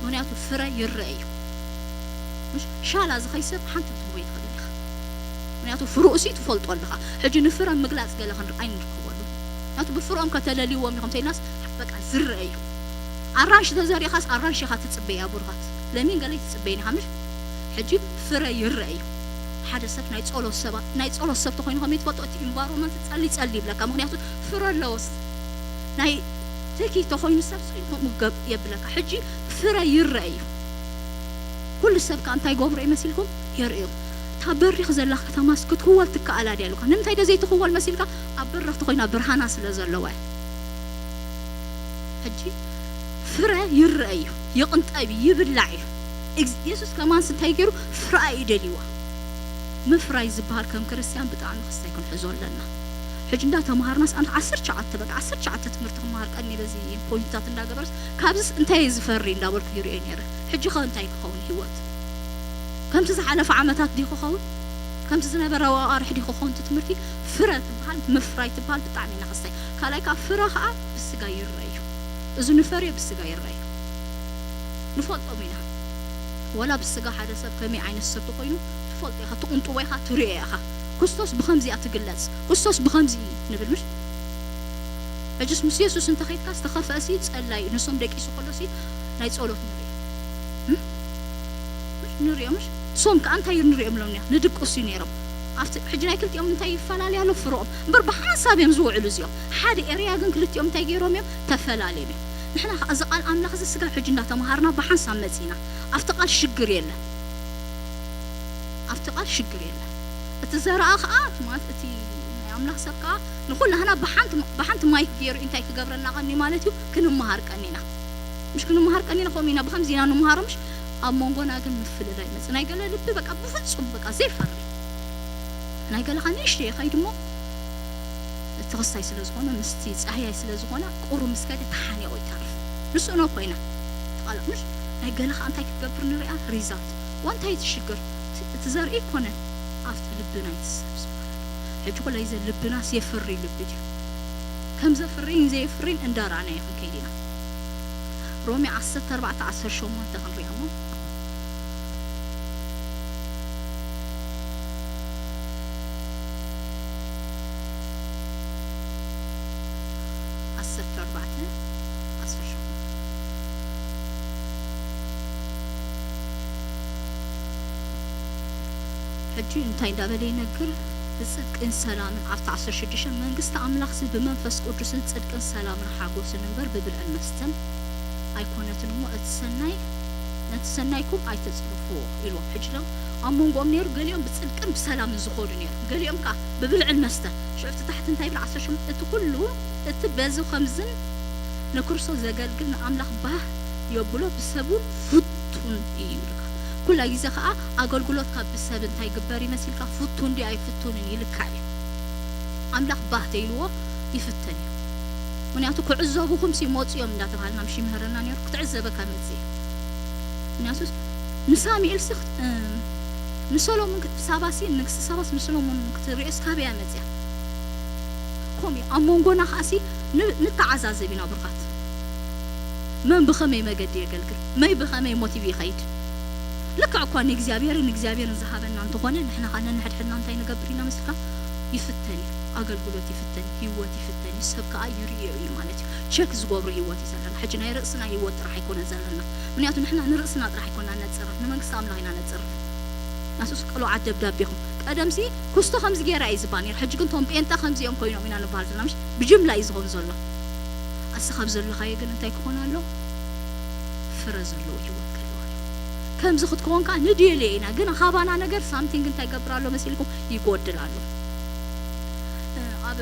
ምኽንያቱ ፍረ ይረአ እዩ። ምሽ ሻላ ዝኸይ ሰብ ሓንቲ ትህቦ ይትኽእል ኢኻ። ምክንያቱ ፍርኡሲ ትፈልጦ ኣለኻ። ሕጂ ንፍረ ምግላጽ ገለ ክንር-፣ ኣይንርከበሉ። ምክንያቱ ብፍርኦም ከተለልይዎም ኢኹም ተይልናስ በቃ ዝረአ እዩ። ኣራንሽ ተዘሪእኻስ ኣራንሽ ኢኻ ትጽበያ ብሩኻት። ለሚን ገለ ትጽበይኒ ኢኻ ምሽ? ሕጂ ፍረ ይረአ እዩ። ሓደ ሰብ ናይ ጸሎት ሰባት፣ ናይ ጸሎት ሰብ ተኾይኑ ከመይ ትፈልጦ? እቲ ኢንቫይሮንመንት ጸሊ ጸሊ ይብለካ። ምክንያቱ ፍረ ኣለዎስ ናይ ተኪ ተኾይኑ ሰብ ስኢሉ ከምኡ ገብ የብለካ። ሕጂ ፍረ ይረአ እዩ። ኩሉ ሰብ ከኣ እንታይ ይገብሮ እዩ መሲልኩም? የርእዮ። እታ በሪኽ ዘላ ከተማስ ክትክወል ትከኣላ ድያ ኢሉካ። ንምንታይ ዶ ዘይትኽወል መሲልካ? ኣብ በረኽቲ ኮይና ብርሃና ስለ ዘለዋ እያ። ሕጂ ፍረ ይረአ እዩ፣ ይቕንጠብ እዩ፣ ይብላዕ እዩ። እግዝ-፣ የሱስ ከማንስ እንታይ ገይሩ? ፍረኣ እዩ ደልይዋ። ምፍራይ ዝበሃል ከም ክርስትያን ብጣዕሚ ክስታይ ክንሕዞ ኣለና። ሕጂ እንዳ ተምሃርናስ ኣን-፣ ዓሰርተ ትሽዓተ በቃ ዓሰርተ ትሽዓተ ትምህርቲ ክመሃር ቀኒ በዚ ፖይንትታት እንዳገበርስ ካብዚስ እንታይ እየ ዝፈሪ እንዳበልኩ ይርእዮ ነይረ። ሕጂ ኸ እንታይ ክኸውን ህይወት? ከምቲ ዝሓለፈ ዓመታት ዲኹ ኸውን? ከምቲ ዝነበረ ኣዋርሕ ዲኹ ኸውን? እቲ ትምህርቲ ፍረ ትበሃል፣ ምፍራይ ትበሃል ብጣዕሚ ኢና ክስታይ። ካልኣይ ከኣ ፍረ ከኣ ብስጋ ይረአ እዩ። እዚ ንፈርዮ ብስጋ ይረአ እዩ። ንፈልጦም ኢና። ወላ ብስጋ ሓደ ሰብ ከመይ ዓይነት ሰብ ተኾይኑ ትፈልጦ ኢኻ፣ ትቕንጥቦ ኢኻ፣ ትርእዮ ኢኻ። ክርስቶስ ብኸምዚ እያ ትግለጽ፣ ክርስቶስ ብኸምዚ እዩ ንብል ምሽ? ሕጅስ ምስ የሱስ እንተኸይድካ ዝተኸፍአሲ ጸላይ እዩ። ንሶም ደቂሱ ከሎሲ ናይ ጸሎት ንርኢ። እም? ምሽ ንሪኦ ምሽ? ሶም ከኣ እንታይ ንሪኦም ሎም ንድቅሱ ነይሮም። ኣብቲ ሕጂ ናይ ክልቲኦም እንታይ ይፈላለዩ ኣሎ? ፍርኦም። እምበር ብሓንሳብ እዮም ዝውዕሉ እዚኦም። ሓደ ኤርያ ግን ክልቲኦም እንታይ ገይሮም እዮም? ተፈላለዮም እዮም። ንሕና ከኣ እዚ ቃል ኣምላኽ እዚ ስጋብ ሕጂ እንዳተምሃርና ብሓንሳብ መጺና። ኣብቲ ቃል ሽግር የለን። ኣብቲ ቃል ሽግር የለን። እቲ ዘረኣ ከኣ፣ ማለት እቲ ናይ ኣምላኽ ሰብ ከኣ ንኹላህና ብሓንቲ፣ ብሓንቲ ማይክ ገይሩ እንታይ ክገብረና ቀኒ ማለት እዩ? ክንመሃር ቀኒና። ምሽ ክንመሃር ቀኒና ከምኡ ኢና፣ ብኸምዚ ኢና ንምሃሮ ምሽ? ኣብ መንጎና ግን ምፍልላይ ይመጽእ። ናይ ገለ ልቢ በቃ ብፍጹም በቃ ዘይፈሪ። ናይ ገለ ከኣ ንእሽተይ ይኸይድ እሞ እቲ ክስታይ ስለ ዝኾነ፣ ምስቲ ጻህያይ ስለ ዝኾነ፣ ቁሩ ምስ ከደ ተሓኒቑ ይተርፍ። ንስእኖ ኮይና። ተቓላቕ ምሽ? ናይ ገለ ከኣ እንታይ ክትገብር ንሪኣ? ሪዛልት። ዋንታይ እቲ ሽግር? እቲ፣ እቲ ዘርኢ ይኮነን። ኣብቲ ልቢ ናይቲ ሰብ ዝበሃል። ሕጂ ኩላይ ዘ ልብናስ የፍሪ ልቢ ድዩ? ከም ዘፍሪን ዘየፍሪን እንዳረኣና ይኹን ከይዲና። ሮሜ ዓሰርተ ኣርባዕተ ዓሰርተ ሸሞንተ ክንሪኣ እሞ። ዓሰርተ ኣርባዕተ ዓሰርተ ሸሞንተ። ሕጂ እንታይ እንዳበለ ይነግር? ብጽድቅን ሰላምን ኣብቲ ዓሰርተ ሽዱሽተ መንግስቲ ኣምላኽሲ ብመንፈስ ቅዱስን ጽድቅን ሰላምን ሓጎስን እምበር ብብልዕን መስተን ኣይኮነትን እሞ እቲ ሰናይ ነቲ ሰናይኩም ኣይተጽርፍዎ ኢልዎም። ሕጂ ዶ ኣብ መንጎኦም ነይሩ ገሊኦም ብጽድቅን ብሰላምን ዝኾዱ ነይሩ፣ ገሊኦም ከኣ ብብልዕን መስተን። ሽዑ እቲ ታሕቲ እንታይ ይብል? ዓሰርተ ሸሞንተ እቲ ኩሉ እቲ በዚ ኸምዝን ንክርስቶስ ዘገልግል ንኣምላኽ ባህ የብሎ ብሰብ እውን ፍቱን እዩ ይብልካ። ኩላ ግዜ ከኣ ኣገልግሎትካ ብሰብ እንታይ ግበር ይመሲልካ ፍቱን ድዩ ኣይፍቱንን ይልካዕ እዩ። ኣምላኽ ባህ ተይልዎ ይፍተን እዩ። ምክንያቱ ክዕዘቡኹም ሲ መፁ እዮም እንዳተባሃልና ምሽ ይምህረና ነይሩ ክትዕዘበካ መፅእ እዩ። ምክንያቱ ንሳሙኤል ሲ ንሰሎሞን ሳባሲ ንግስቲ ሳባስ ንሰሎሞን ክትሪኦ ስካበያ መፅያ ከምኡ ኣብ መንጎና ከኣሲ ንተዓዛዘብ ኢና ብርኻት መን ብኸመይ መገዲ የገልግል መይ ብኸመይ ሞቲቭ ይኸይድ ልክዕ እኳ ንእግዚኣብሔርን እግዚኣብሔርን ዝሃበና እንተኾነ ንሕና ኸዓ ነንሕድሕድና እንታይ ንገብር ኢና መስልካ ይፍተን እዩ ኣገልግሎት ይፍተን እዩ ህይወት ይፍተን እዩ ሰብ ከኣ ይርእዮ እዩ ማለት እዩ ቸክ ዝገብሮ ህይወት እዩ ዘለና ሕጂ ናይ ርእስና ህይወት ጥራሕ ኣይኮነን ዘለና ምክንያቱ ንሕና ንርእስና ጥራሕ ኣይኮና ነፅርፍ ንመንግስቲ ኣምላኽ ኢና ነፅርፍ ናሱስ ቅሉዓት ደብዳቤኹም ቀደምሲ ኩስቶ ከምዚ ገይራ እዩ ዝበሃል ነይሩ ሕጂ ግን ቶም ጴንጠ ከምዚኦም ኮይኖም ኢና ንበሃል ዘለና ምሽ ብጅምላ እዩ ዝኾን ዘሎ ኣስኻብ ዘለኻዮ ግን እንታይ ክኾን ኣሎ ፍረ ዘለዎ ህይወት ክህልዋ ከምዚ ክትከውን ከዓ ንድልዮ ኢና ግን ካባና ነገር ሳምቲንግ እንታይ ገብር ኣሎ መሲልኩም ይጎድል ኣሎ ኣብ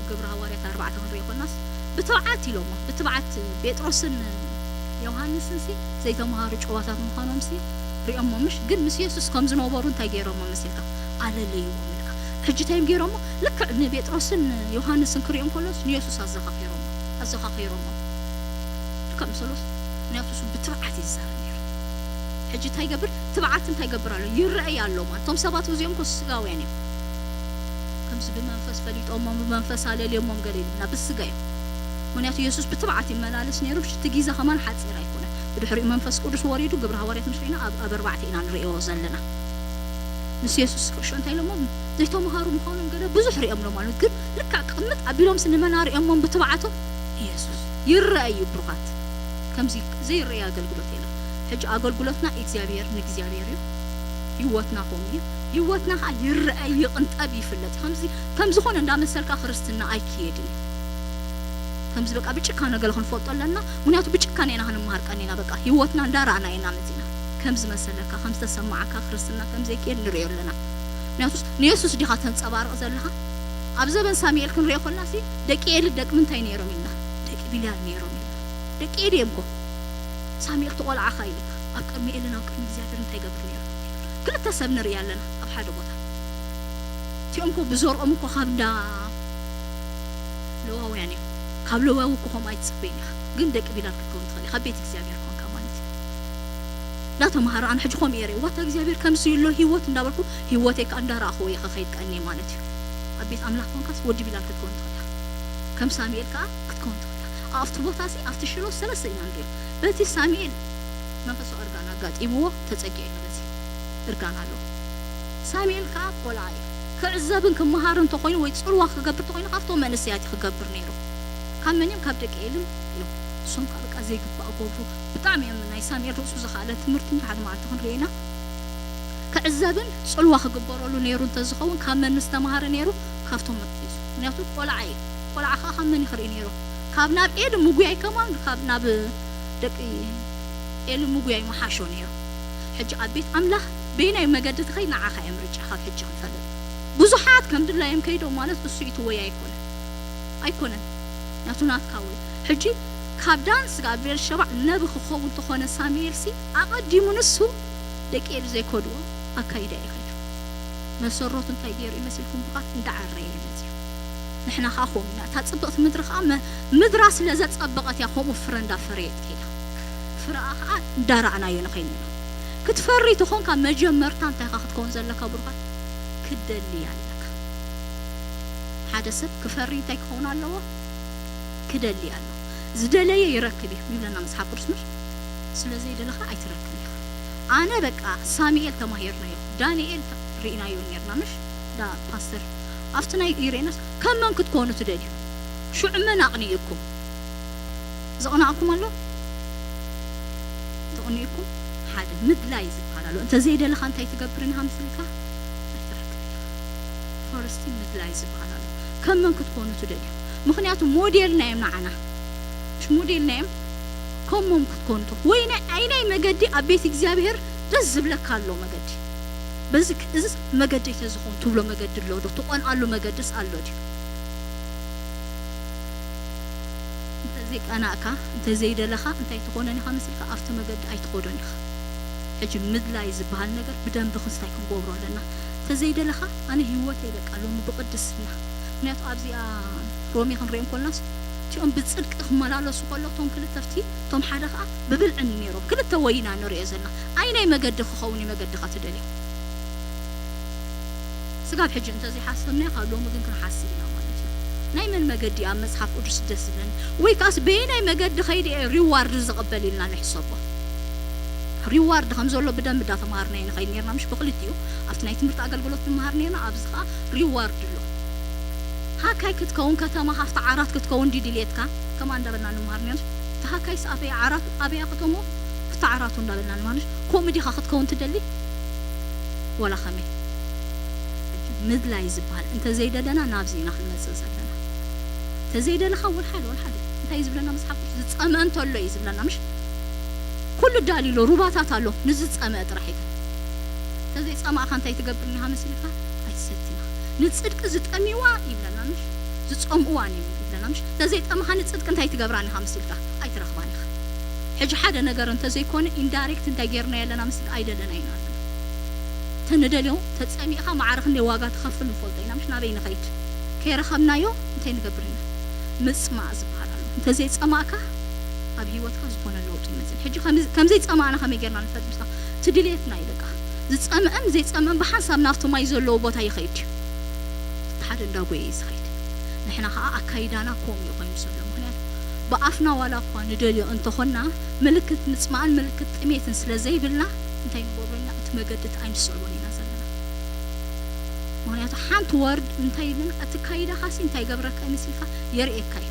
ግብሪ ሃዋርያት ኣርባዕተ ክንሪኦ ኮናስ ብትብዓት ኢሎሞ ብትብዓት ጴጥሮስን ዮሃንስን ሲ ዘይተምሃሩ ጨዋታት ምዃኖም ሲ ሪኦሞ ምሽ ግን ምስ የሱስ ከም ዝነበሩ እንታይ ገይሮሞ መሲልካ ኣለለይዎም ኢልካ ሕጂ ታይም ገይሮሞ ልክዕ ንጴጥሮስን ዮሃንስን ክሪኦም ከሎስ ንየሱስ ኣዘኻኺሮሞ ኣዘኻኺሮሞ ልክዕ ምሰሎስ ምክንያቱ እሱ ብትብዓት እዩ ዝዛረብ ነይሩ ሕጂ እንታይ ይገብር ትብዓት እንታይ ይገብር ኣሎ ይረአይ ኣሎ ማለት እቶም ሰባት እዚኦም ኮ ስጋውያን እዮም ከምዚ ብመንፈስ ፈሊጦሞም ብመንፈስ ኣለልዮሞም ገለ ኢሉና ብስጋ እዮም ምክንያቱ የሱስ ብትብዓት ይመላለስ ነይሩ ሽቲ ግዜ ከማን ሓፂር ኣይኮነ ብድሕሪኡ መንፈስ ቅዱስ ወሪዱ ግብሪ ሃዋርያት ምስ ርኢና ኣብ ኣብ ኣርባዕተ ኢና ንሪኦ ዘለና ምስ የሱስ ክርሾ እንታይ ኢሎሞ? ዘይተምሃሩ ምዃኖም ገለ ብዙሕ ሪኦም ሎ ማለት ግን ልክዕ ቅምጥ ኣቢሎም ስንመና ሪኦሞም ብትብዓቶም የሱስ ይረአ እዩ። ብሩኻት ከምዚ ዘይረአ ኣገልግሎት የለን። ሕጂ ኣገልግሎትና እግዚኣብሔር ንእግዚኣብሔር እዩ። ህይወትና ከምኡ እዩ። ህይወትና ከዓ ይረአ፣ ይቕንጠብ፣ ይፍለጥ። ከምዚ ከም ዝኾነ እንዳመሰልካ ክርስትና ኣይክየድን እዩ። ከምዚ በቃ ብጭካነ ገለ ክንፈልጦ ኣለና። ምክንያቱ ብጭካነ ኢና ክንመሃር ቀኒና። በቃ ህይወትና እንዳረኣና ኢና መፂና። ከም ዝመሰለካ ከም ዝተሰማዓካ ክርስትና ከም ዘይክየድ ንሪኦ ኣለና። ምክንያቱስ ንየሱስ ዲኻ ተንፀባርቕ ዘለኻ? ኣብ ዘበን ሳሙኤል ክንሪኦ ከለና ሲ ደቂ ኤሊ ደቂ ምንታይ ነይሮም ኢልና? ደቂ ቢልያል ነይሮም ኢልና። ደቂ ኤሊ እዮም እኮ። ሳሙኤል ተቆልዓኻ ኢሉ ኣብ ቅድሚ ኤልን ኣብ ቅድሚ እግዚኣብሔር እንታይ ገብር ነይሩ? ክልተ ሰብ ንርኢ ኣለና ኣብ ሓደ ቦታ። እቲኦም እኮ ብዘርኦም እኮ ካብ እንዳ ለዋውያን እዮም። ካብ ለዋዊ እኮ ከምኡ ኣይትፅበይን ኢኻ። ግን ደቂ ቢልያል ክትከውን ትኽእል ኢኻ። ካብ ቤት እግዚኣብሔር ኮንካ ማለት እዩ። እንዳተምሃረ ኣነ ሕጂ ከምኡ እየ ርእየ። ዋታ እግዚኣብሔር ከምዚ ኣሎ ህይወት እንዳበልኩ ህይወተይ ከዓ እንዳረኣኽዎ እየ ክኸይድ ቀንየ ማለት እዩ። ኣብ ቤት ኣምላኽ ኮንካስ ወዲ ቢልያል ክትከውን ትኽእል ኢኻ። ከም ሳሙኤል ከዓ ክትከውን ትኽእል ኢኻ። ኣብቲ ቦታ ሲ ኣብቲ ሽሎ ሰለስተ ኢና ንሪኦ። በቲ ሳሙኤል መንፈሳዊ እርጋን ኣጋጢምዎ ተጸጊዑ ኣሎ። በዚ እርጋን ኣለዎ። ሳሙኤል ከኣ ቆልዓ እዩ። ክዕዘብን ክመሃር እንተኾይኑ ወይ ጽልዋ ክገብር እንተኾይኑ ካብቶም መንእሰያት እዩ ክገብር ነይሩ። ካብ መን እዮም? ካብ ደቂ ኤልን እዮም። እሶም ከኣ በቃ ዘይግባእ ገብሩ። ብጣዕሚ እዮም ናይ ሳሙኤል ርእሱ ዝኸኣለ ትምህርቲ ሓደ መዓልቲ ክንርኢ ኢና። ክዕዘብን ጽልዋ ክግበረሉ ነይሩ እንተዝኸውን ካብ መን ምስተምሃረ ነይሩ? ካብቶም መርሒዙ። ምክንያቱ ቆልዓ እዩ። ቆልዓ ከኣ ካብ መን እዩ ክርኢ ነይሩ? ካብ ናብ ኤሊ ምጉያይ ከማን ካብ ናብ ደቂ ኤሊ ምጉያይ ምሓሾ ነይሩ። ሕጂ ኣብ ቤት ኣምላኽ በየናይ መገዲ ትኸይድ ንዓኻ እያ ምርጫ ካብ ሕጂ ክንፈልጥ። ብዙሓት ከም ድላዮም ከይዶም ማለት እሱ እዩ ትወይ ኣይኮነን። ኣይኮነን። ናቱ ናትካ ወይ። ሕጂ ካብ ዳን ስጋብ ቤርሸባ ነቢ ክኸውን እንተኾነ ሳሙኤል ሲ ኣቐዲሙ ንሱ ደቂ ኤሊ ዘይከድዎ ኣካይዳ እዩ ከይዱ። መሰረቱ እንታይ ገይሩ እዩ መሲልኩም? ብቓት እንዳዓረየ እዩ መጺኡ። ንሕና ኸኣ ከምኡ ኢና። እታ ጽብቕቲ ምድሪ ኸኣ መ-፣ ምድራ ስለ ዘጸበቐት እያ ከምኡ ፍረ እንዳፈረየት ከይዳ። ፍረኣ ኸኣ እንዳረኣናዮ ንኸይድ ኢና። ክትፈሪ ተኾንካ መጀመርታ እንታይ ኢኻ ክትከውን ዘለካ ብሩኻት? ክደሊ ኣለካ። ሓደ ሰብ ክፈሪ እንታይ ክኸውን ኣለዎ? ክደሊ ኣለዎ። ዝደለየ ይረክብ እዩ ይብለና መጽሓፍ ቅዱስ ምሽ? ስለ ዘይደለኻ ኣይትረክብን ኢኻ። ኣነ በቃ ሳሙኤል ተማሂርናዮ፣ ዳንኤል ተ-፣ ርኢናዮ ኔርና ምሽ? ዳ ፓስተር፣ ኣብቲ ናይ ኢሬናስ ከም መን ክትኮኑ ትደልዩ? ሽዑ መን ኣቕኒኡኩም? ዘቕናእኩም ኣሎ? ተቕኒኡኩም? ሓደ ምድላይ ዝበሃል ኣሎ። እንተ ዘይደለኻ እንታይ ትገብር ኢኻ ምስልካ? ኣይትረክብን ኢኻ። ፈርስቲ ምድላይ ዝበሃል ኣሎ። ከም መን ክትኮኑ ትደልዩ? ምኽንያቱ ሞዴልና እዮም ንዓና። እሺ፣ ሞዴልና እዮም። ከሞም ክትኮኑ ትኽ-፣ ወይ ናይ፣ ኣይ ናይ መገዲ ኣብ ቤት እግዚኣብሔር ደስ ዝብለካ ኣሎ መገዲ። በዚ ክ-፣ እዝስ መገደይ ተዝኾን ትብሎ መገዲ ኣሎ ዶ? ትቐንኣሉ መገድስ ኣሎ ድዩ? እንተ ዘይቀናእካ፣ እንተ ዘይደለኻ፣ እንታይ ትኾነን ኢኻ መሲልካ ኣብቲ መገዲ ኣይትኸዶን ኢኻ። ሕጂ ምድላይ ዝበሃል ነገር ብደንቢ ክንስታይ ክንገብሮ ኣለና። እንተ ዘይደለኻ፣ ኣነ ህይወተይ በቃ ሎሚ ብቕድስና። ምክንያቱ ኣብዚኣ ሮሜ ክንሪኦም ኮልናስ፣ እቲኦም ብጽድቂ ክመላለሱ ከሎ፣ እቶም ክልተ ኣብቲ፣ እቶም ሓደ ኸኣ ብብልዕን ነይሮም። ክልተ ወይና ንሪኦ ዘለና። ኣይ ናይ መገዲ ክኸውን እዩ መገድኻ ትደልዮ? ስጋብ ሕጂ እንተዘይሓሰብናዮ፣ ካብ ሎሚ ግን ክንሓስብ ኢና ማለት እዩ። ናይ መን መገዲ ኣብ መጽሓፍ ቅዱስ ደስ ዝብለኒ? ወይ ከኣስ በየናይ መገዲ ከይደ እየ ሪዋርድ ዝቕበል ኢልና ንሕሰቦ። ሪዋርድ ከም ዘሎ ብደንብ እንዳተማሃርና ኢና ንኸይድ ነርና፣ ምሽ ብክልቲኡ ኣብቲ ናይ ትምህርቲ ኣገልግሎት ንመሃር ነርና፣ ኣብዚ ኸኣ ሪዋርድ ኣሎ። ሃካይ ክትከውን ከተማ ካብቲ ዓራት ክትከውን ድዩ ድልየትካ? ከማ እንዳበልና ንመሃር ነርና። እቲ ሃካይስ ኣበይ ዓራት፣ ኣበያ ከተሞ? ኣብቲ ዓራቱ እንዳበልና ንመሃር። ከምኡ ዲኻ ክትከውን ትደሊ? ወላ ከመይ? ምድላይ ዝበሃል እንተ ዘይደለና ናብዚ ኢና ክንመጽእ ዘለና። እንተ ዘይደለኻ ወልሓደ፣ ወልሓደ። እንታይ እዩ ዝብለና መጽሓፍ ቅዱስ? ዝጸምአ እንተሎ እዩ ዝብለና፣ ምሽ? ኩሉ ዳልዩ ኣሎ፣ ሩባታት ኣሎ፣ ንዝጸምአ ጥራሕ እዩ። እንተ ዘይጸማእኻ እንታይ ትገብር እኒኻ መሲልካ? ኣይትሰትን ኢኻ። ንጽድቂ ዝጠምይዋ ይብለና፣ ምሽ? ዝጸምእዋ እዮም ይብለና፣ ምሽ? እንተ ዘይጠምኻ ንጽድቂ እንታይ ትገብራ እኒኻ መሲልካ? ኣይትረኽባን ኢኻ። ሕጂ ሓደ ነገር እንተ ዘይኮነ ኢንዳይሬክት እንታይ ጌርና ኣለና መሲል ኣይደለና ኢና ኣለና። ተንደልዮ ተጸሚእኻ ማዕረ ክንደይ ዋጋ ትኸፍል ንፈልጦ ኢና፣ ምሽ? ናበይ ንኸይድ? ከይረኸብናዮ እንታይ ንገብር ኢና? ምጽማእ ዝበሃል ኣሎ። እንተ ዘይጸማእካ ኣብ ህይወትካ ዝኾነ ለውጢ ይመጽእ። ሕጂ ከም፣ ከም ዘይጸማእና ከመይ ጌርና ንፈልጥ? ምስታ እቲ ድሌትና እዩ በቃ። ዝጸምእን ዘይጸምእን ብሓንሳብ ናብቲ ማይ ዘለዎ ቦታ ይኸይድ እዩ። እቲ ሓደ እንዳጎየ እዩ ዝኸይድ። ንሕና ኸኣ ኣካይዳና ከምኡ እዩ ኮይኑ ዘሎ። ምኽንያቱ ብኣፍና ዋላ እኳ ንደልዮ እንተኾንና፣ ምልክት ምጽማእን ምልክት ጥሜትን ስለ ዘይብልና፣ እንታይ ንገብሮ ኢና? እቲ መገዲ እቲ ኣይንስዕቦን ኢና ዘለና። ምክንያቱ ሓንቲ ወርድ እንታይ ይብለና፣ እቲ ካይዳኻሲ እንታይ ገብረካ ይመስልካ፣ የርእየካ እዩ።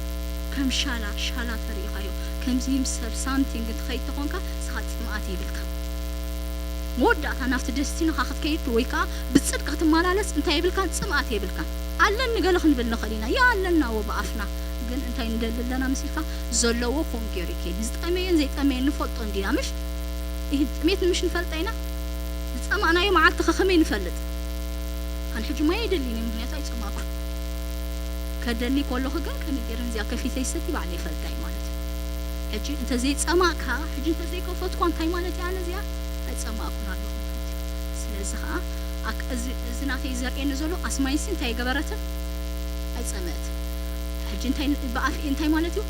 ከም ሻላ ሻላ ተርእኻዮ፣ ከምዚ ይምሰል ሳምቲንግ እንትኸይድ ተኾንካ፣ ንስኻ ጽምኣት የብልካ። መወዳእታ ናብቲ ደስቲንኻ ክትከይድ ወይ ከዓ ብጽድቂ ክትመላለስ እንታይ የብልካን፣ ጽምኣት የብልካን። ኣለኒ ገለ ክንብል ንኽእል ኢና፣ ያ ኣለና ወ ብኣፍና፣ ግን እንታይ ንደሊ ኣለና ምስልካ፣ ዘለዎ ኮም ገይሩ ይከይድ። ዝጠመየን ዘይጠመየን ንፈልጦ እንዲና፣ ምሽ? ይህ ጥሜት ንምሽ ንፈልጣ ኢና። ዝጸማእናዮ መዓልቲ ከ ከመይ ንፈልጥ? ኣነ ሕጂ ማይ ኣይደልን እየ፣ ምክንያቱ ኣይጸማእኩን። ከደሊ ከለኹ ግን ከመይ ገይረ እዚኣ ከፊተ ይሰቲ ባዕለ ይፈልጣ እዩ ማለት እዩ። ሕጂ እንተ ዘይጸማእካ፣ ሕጂ እንተ ዘይከፈትኳ እንታይ ማለት እያ? ኣነ እዚኣ ኣይጸማእኩን ኣለኹ ማለት እዩ። ስለዚ ኸኣ ኣክ-፣ እዚ፣ እዚ ናተይ ዘርእየኒ ዘሎ ኣስማይሲ እንታይ ገበረትን? ኣይጸመእትን። ሕጂ እንታይ ን-፣ ብኣፍ እንታይ ማለት እዩ?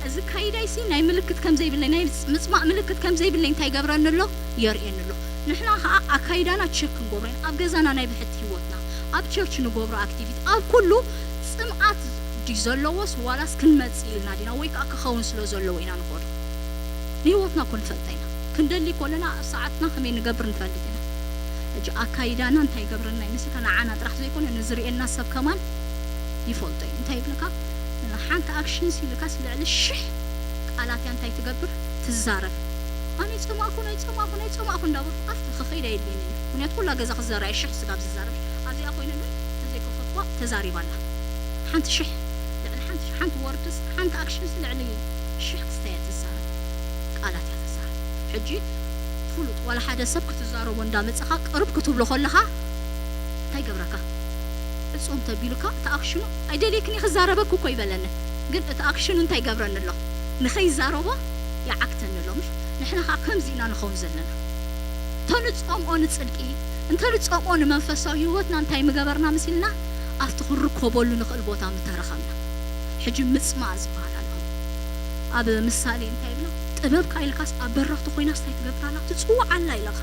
እዚ ካይዳይሲ ናይ ምልክት ከም ዘይብለይ፣ ናይ ምጽማእ ምልክት ከም ዘይብለይ እንታይ ይገብረኒ ኣሎ? የርእየኒ ኣሎ። ንሕና ኸኣ ኣካይዳና ቸክ ክንገብሮ ኢና። ኣብ ገዛና ናይ ብሕቲ ህይወትና፣ ኣብ ቸርች ንገብሮ ኣክቲቪቲ፣ ኣብ ኩሉ ጽምኣት ድዩ ዘለዎስ ዋላስ ክንመጽእ ኢልና ዲና ወይ ከኣ ክኸውን ስለ ዘለዎ ኢና ንኸዶ? ንህይወትና እኮ ንፈልጣ ኢና። ክንደሊ ከለና ኣብ ሰዓትና ከመይ ንገብር ንፈልጥ ኢና። ሕጂ ኣካይዳና እንታይ ይገብረና ይመስልካ? ንዓና ጥራሕ ዘይኮነ ንዝርእየና ሰብ ከማን ይፈልጦ እዩ። እንታይ ይብለካ? ሓንቲ ኣክሽን ሲልካስ ልዕሊ ሽሕ ቃላት እያ እንታይ ትገብር? ትዛረብ። ኣነ ይጸማእኩን ኣይጸማእኩን ኣይጸማእኩን እንዳበልኩ ኣብቲ ክኸይድ ኣይድልን እዩ። ምክንያቱ ኩላ ገዛ ክዘራ እየ ሽሕ ስጋብ ዝዛረብ። ኣብዚኣ ኮይነ ግን ተዘይከፈትኳ ተዛሪባ ኣላ። ሓንቲ ሽሕ፣ ልዕሊ ሓንቲ ሽሕ፣ ሓንቲ ወርድስ፣ ሓንቲ ኣክሽንስ ልዕሊ ሽሕ ክስታይ እያ ትዛረብ። ቃላት እያ ትዛረብ። ሕጂ ፍሉጥ ዋላ ሓደ ሰብ ክትዛረቦ እንዳመጸኻ ቅርብ ክትብሎ ከለኻ እንታይ ገብረካ? እጾም ተቢሉካ እቲ ኣክሽኑ ኣይደልየክን እየ ክዛረበክ እኮ ይበለኒ። ግን እቲ ኣክሽኑ እንታይ ይገብረኒ ኣሎ? ንኸይዛረቦ ይዓግተኒ ኣሎ። ምሽ? ንሕና ኸዓ ከምዚ ኢና ንኸውን ዘለና። እንተ ንጸምኦ ንጽድቂ፣ እንተ ንጸምኦ ንመንፈሳዊ ህይወትና እንታይ ምገበርና መሲልና? ኣብቲ ክንርከበሉ ንኽእል ቦታ ምተረኸብና። ሕጂ ምጽማእ ዝበሃል ኣሎ። ኣብ ምሳሌ እንታይ ይብላ? ጥበብ ከኣ ኢልካስ ኣብ በራኽቲ ኮይናስ እንታይ ትገብር ኣላ? ትጽውዕ ኣላ ኢለኻ።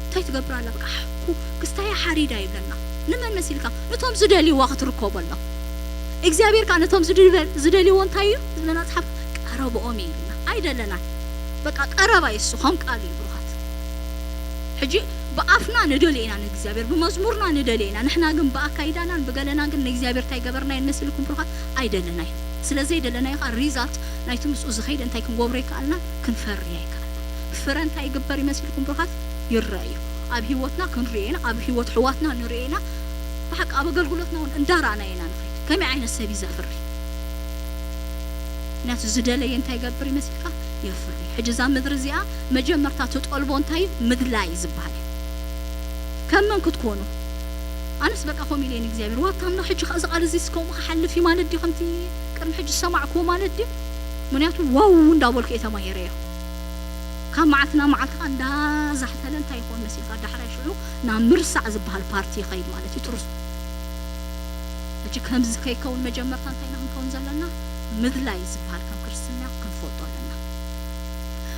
እንታይ ትገብር ኣላ? በቃ ሓኩ ክስታያ ሓሪዳ ይብለና። ንመን መሲልካ? ነቶም ዝደልይዋ ክትርከበሎም። እግዚኣብሔር ከኣ ነቶም ዝድበ-፣ ዝደልይዎ እንታይ እዩ? ዝብለና ጽሓፍ ቀረብኦም እዩ ይብልና። ኣይደለናን። በቃ ቀረባ እዩ እሱ፣ ከም ቃሉ እዩ ብሩኻት። ሕጂ ብኣፍና ንደልዮ ኢና ንእግዚኣብሔር፣ ብመዝሙርና ንደልዮ ኢና። ንሕና ግን ብኣካይዳናን ብገለናን ግን ንእግዚኣብሔር እንታይ ገበርናዮ ንመስልኩም ብሩኻት? ኣይደለናዮ። ስለ ዘይደለናዮ ከኣ ሪዛልት ናይቲ ምስኡ ዝኸይድ እንታይ ክንገብሮ ይከኣልና? ክንፈሪ ኣይከኣልና። ፍረ እንታይ ይግበር ይመስልኩም ብሩኻት? ይረአ እዩ። ኣብ ህይወትና ክንርእዮ ኢና፣ ኣብ ህይወት ኣሕዋትና ንርእዮ ኢና። ብሓቂ ኣብ ኣገልግሎትና እውን እንዳረኣናዮ ኢና ንኸይድ። ከመይ ዓይነት ሰብ እዩ ዘፍሪ? ምክንያቱ ዝደለየ እንታይ ይገብር ይመስልካ? የፍሪ። ሕጂ እዛ ምድሪ እዚኣ መጀመርታ ትጠልቦ እንታይ እዩ? ምድላይ ዝበሃል እዩ። ከም መን ክትኮኑ? ኣነስ በቃ ከምኡ ኢለ ንእግዚኣብሔር፣ ዋታ ኣምላኽ፣ ሕጂ ከኣ እዚ ቃል እዚ እስከ ከምኡ ክሓልፍ እዩ ማለት ድዩ? ከምቲ ቅድሚ ሕጂ ዝሰማዕክዎ ማለት ድዩ? ምክንያቱ ዋው እንዳበልኩ እየ ተማሂረዮ። ካብ መዓልቲ ናብ መዓልቲ ከኣ እንዳዛሕተለ እንታይ ይኸውን መሲልካ? ዳሕራይ ሽዑ ናብ ምርሳዕ ዝበሃል ፓርቲ ይኸይድ ማለት እዩ። ጥሩስ ሕጂ ከምዚ ከይከውን መጀመርታ እንታይ ኢና ክንከውን ዘለና? ምድላይ ዝበሃል ከም ክርስትና ክንፈልጦ ኣለና።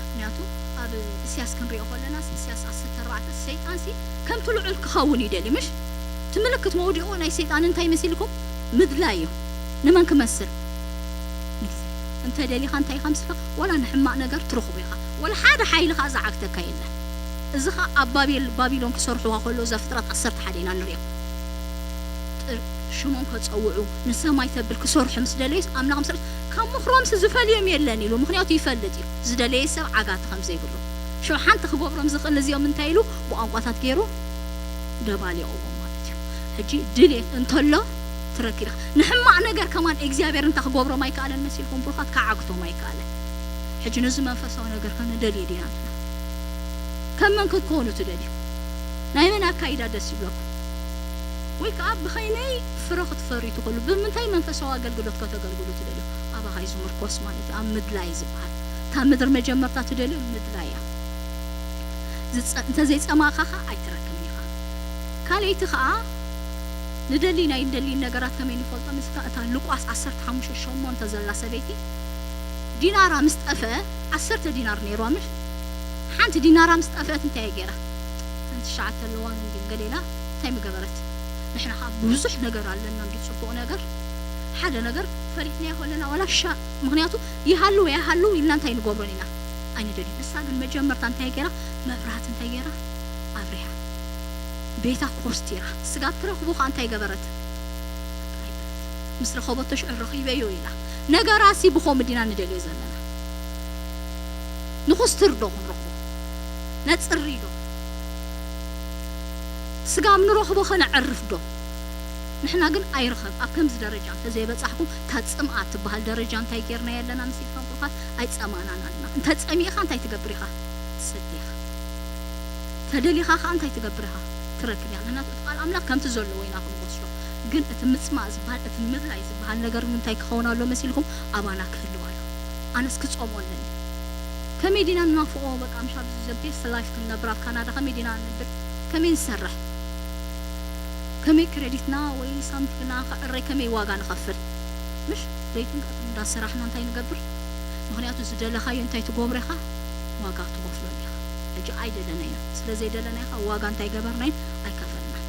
ምክንያቱ ኣብ እስያስ ክንሪኦ ከለና፣ እስያስ ዓሰርተ ኣርባዕተ፣ ሰይጣንሲ ከምቲ ልዑል ክኸውን ይደሊ፣ ምሽ? እቲ ምልክት መውዲቑ ናይ ሰይጣን እንታይ መሲልኩም? ምድላይ እዩ። ንመን ክመስል? ንእግዚኣብሔር። እንተ ደሊኻ እንታይ ኢኻ ምስልካ? ወላ ንሕማቕ ነገር ትረኽቦ ኢኻ። ወላ ሓደ ሓይሊ ኸኣ ዝዓግተካ የለን። እዚ ኸኣ ኣብ ባቤል፣ ባቢሎን ክሰርሕዋ ከለዉ ዘፍጥረት ዓሰርተ ሓደ ኢና ንሪኦ። ጥ-፣ ሽሞም ከጸውዑ፣ ንሰማይ ተብል ክሰርሑ ምስ ደለዩስ፣ ኣምላኽ ምስ፣ ካብ ምኽሮምስ ዝፈልዮም የለን ኢሉ። ምኽንያቱ ይፈልጥ እዩ፣ ዝደለየ ሰብ ዓጋቲ ከም ዘይብሉ። ሽዑ ሓንቲ ክገብሮም ዝኽእል ንዚኦም እንታይ ኢሉ? ብቋንቋታት ገይሩ ደባሊቑዎም ማለት እዩ። ሕጂ ድሌት እንተሎ ትረክብ ኢኻ። ንሕማቕ ነገር ከማን እግዚኣብሔር እንታይ ክገብሮም ኣይከኣለን መሲልኩም ብሩኻት? ክዓግቶም ኣይከኣለን። ሕጂ ነዚ መንፈሳዊ ነገር ከ ንደልዮ ዲና ንሕና? ከም መን ክትኮኑ ትደልዩ? ናይ መን ኣካይዳ ደስ ይብለኩም? ወይ ከኣ ብኸይነይ ፍረ ክትፈርዩ ትኽእሉ። ብምንታይ መንፈሳዊ ኣገልግሎት ከተገልግሉ ትደልዩ? ኣባኻ እዩ ዝምርኮስ ማለት እዩ። ኣብ ምድላይ ዝበሃል። እታ ምድሪ መጀመርታ ትደልዮ ምድላይ እያ። ዝጸ-፣ እንተ ዘይጸማእካ ኸኣ ኣይትረክብን ኢኻ። ካልኣይቲ ኸኣ ንደሊ ናይ እንደሊ ነገራት ከመይ ንፈልጦ ምስካ እታ ሉቃስ ዓሰርተ ሓሙሽተ ሸሞንተ ዘላ ሰበይቲ ዲናራ ምስ ጠፍአ፣ ዓሰርተ ዲናር ነይርዋ ምሽ? ሓንቲ ዲናራ ምስ ጠፍአት እንታይ እያ ገይራ? ሓንቲ ትሽዓተ ኣለዋ እንዲ ገሌላ እንታይ ምገበረት? ንሕና ኸኣ ብዙሕ ነገር ኣለና እንዲ ጽቡቕ ነገር። ሓደ ነገር ፈሊጥናዮ ከለና ዋላ ሻ-፣ ምኽንያቱ ይሃሉ ወይ ኣይሃሉ ኢልና እንታይ ንገብሮን ኢና? ኣይንደልዮን። ንሳ ግን መጀመርታ እንታይ ገይራ? መብራህቲ እንታይ ገይራ? ኣብሪሃ። ቤታ ኮስቲራ። ስጋብ ትረኽቦ ከኣ እንታይ ገበረት? ምስ ረኸበቶ ሽዑ ረኺበዮ ኢላ። ነገራሲ ብኸምኡ ዲና ንደልዮ ዘለና? ንኹስትር ዶ ክንረኽቦ? ነጽሪ ዶ? ስጋብ ንረኽቦ ከነዕርፍ ዶ? ንሕና ግን ኣይርኸብ። ኣብ ከምዚ ደረጃ እንተዘይበጻሕኩም፣ እታ ጽምኣ ትበሃል ደረጃ እንታይ ጌርና የለና? ምስ ኢልካ ብሩኻት ኣይጸማእናን ኣለና። እንተ ጸሚእኻ እንታይ ትገብር ኢኻ? ትሰቲ ኢኻ። ተደሊኻ ኸኣ እንታይ ትገብር ኢኻ? ትረክብ ኢኻ። ምኽንያቱ እቲ ቃል ኣምላኽ ከምቲ ዘለዎ ኢና ክንወስዶ። ግን እቲ ምጽማእ ዝበሃል፣ እቲ ምድላይ ዝበሃል ነገር ግን እንታይ ክኸውን ኣሎ መሲልኩም? ኣባና ክህልው ኣሎ። ኣነስ ክጸምኦ ኣለኒ። ከመይ ዲና ንናፍቆ? በቃ፣ ምሽ ኣብዚ ዘ ቤስት ላይፍ ክንነብር ኣብ ካናዳ ከመይ ዲና ንነብር? ከመይ ንሰርሕ? ከመይ ክረዲትና ወይ ሳምንትና ክዕረይ? ከመይ ዋጋ ንኸፍል? ምሽ ለይትን ቀትርን እንዳሰራሕና እንታይ ንገብር? ምኽንያቱ ዝደለኻዮ እንታይ ትገብሮ ኢኻ? ዋጋ ትኸፍለሉ ኢኻ። ሕጂ ኣይደለናዮ። ስለ ዘይደለናዮ ኸኣ ዋጋ እንታይ ገበርናዮ? ኣይከፈልናን።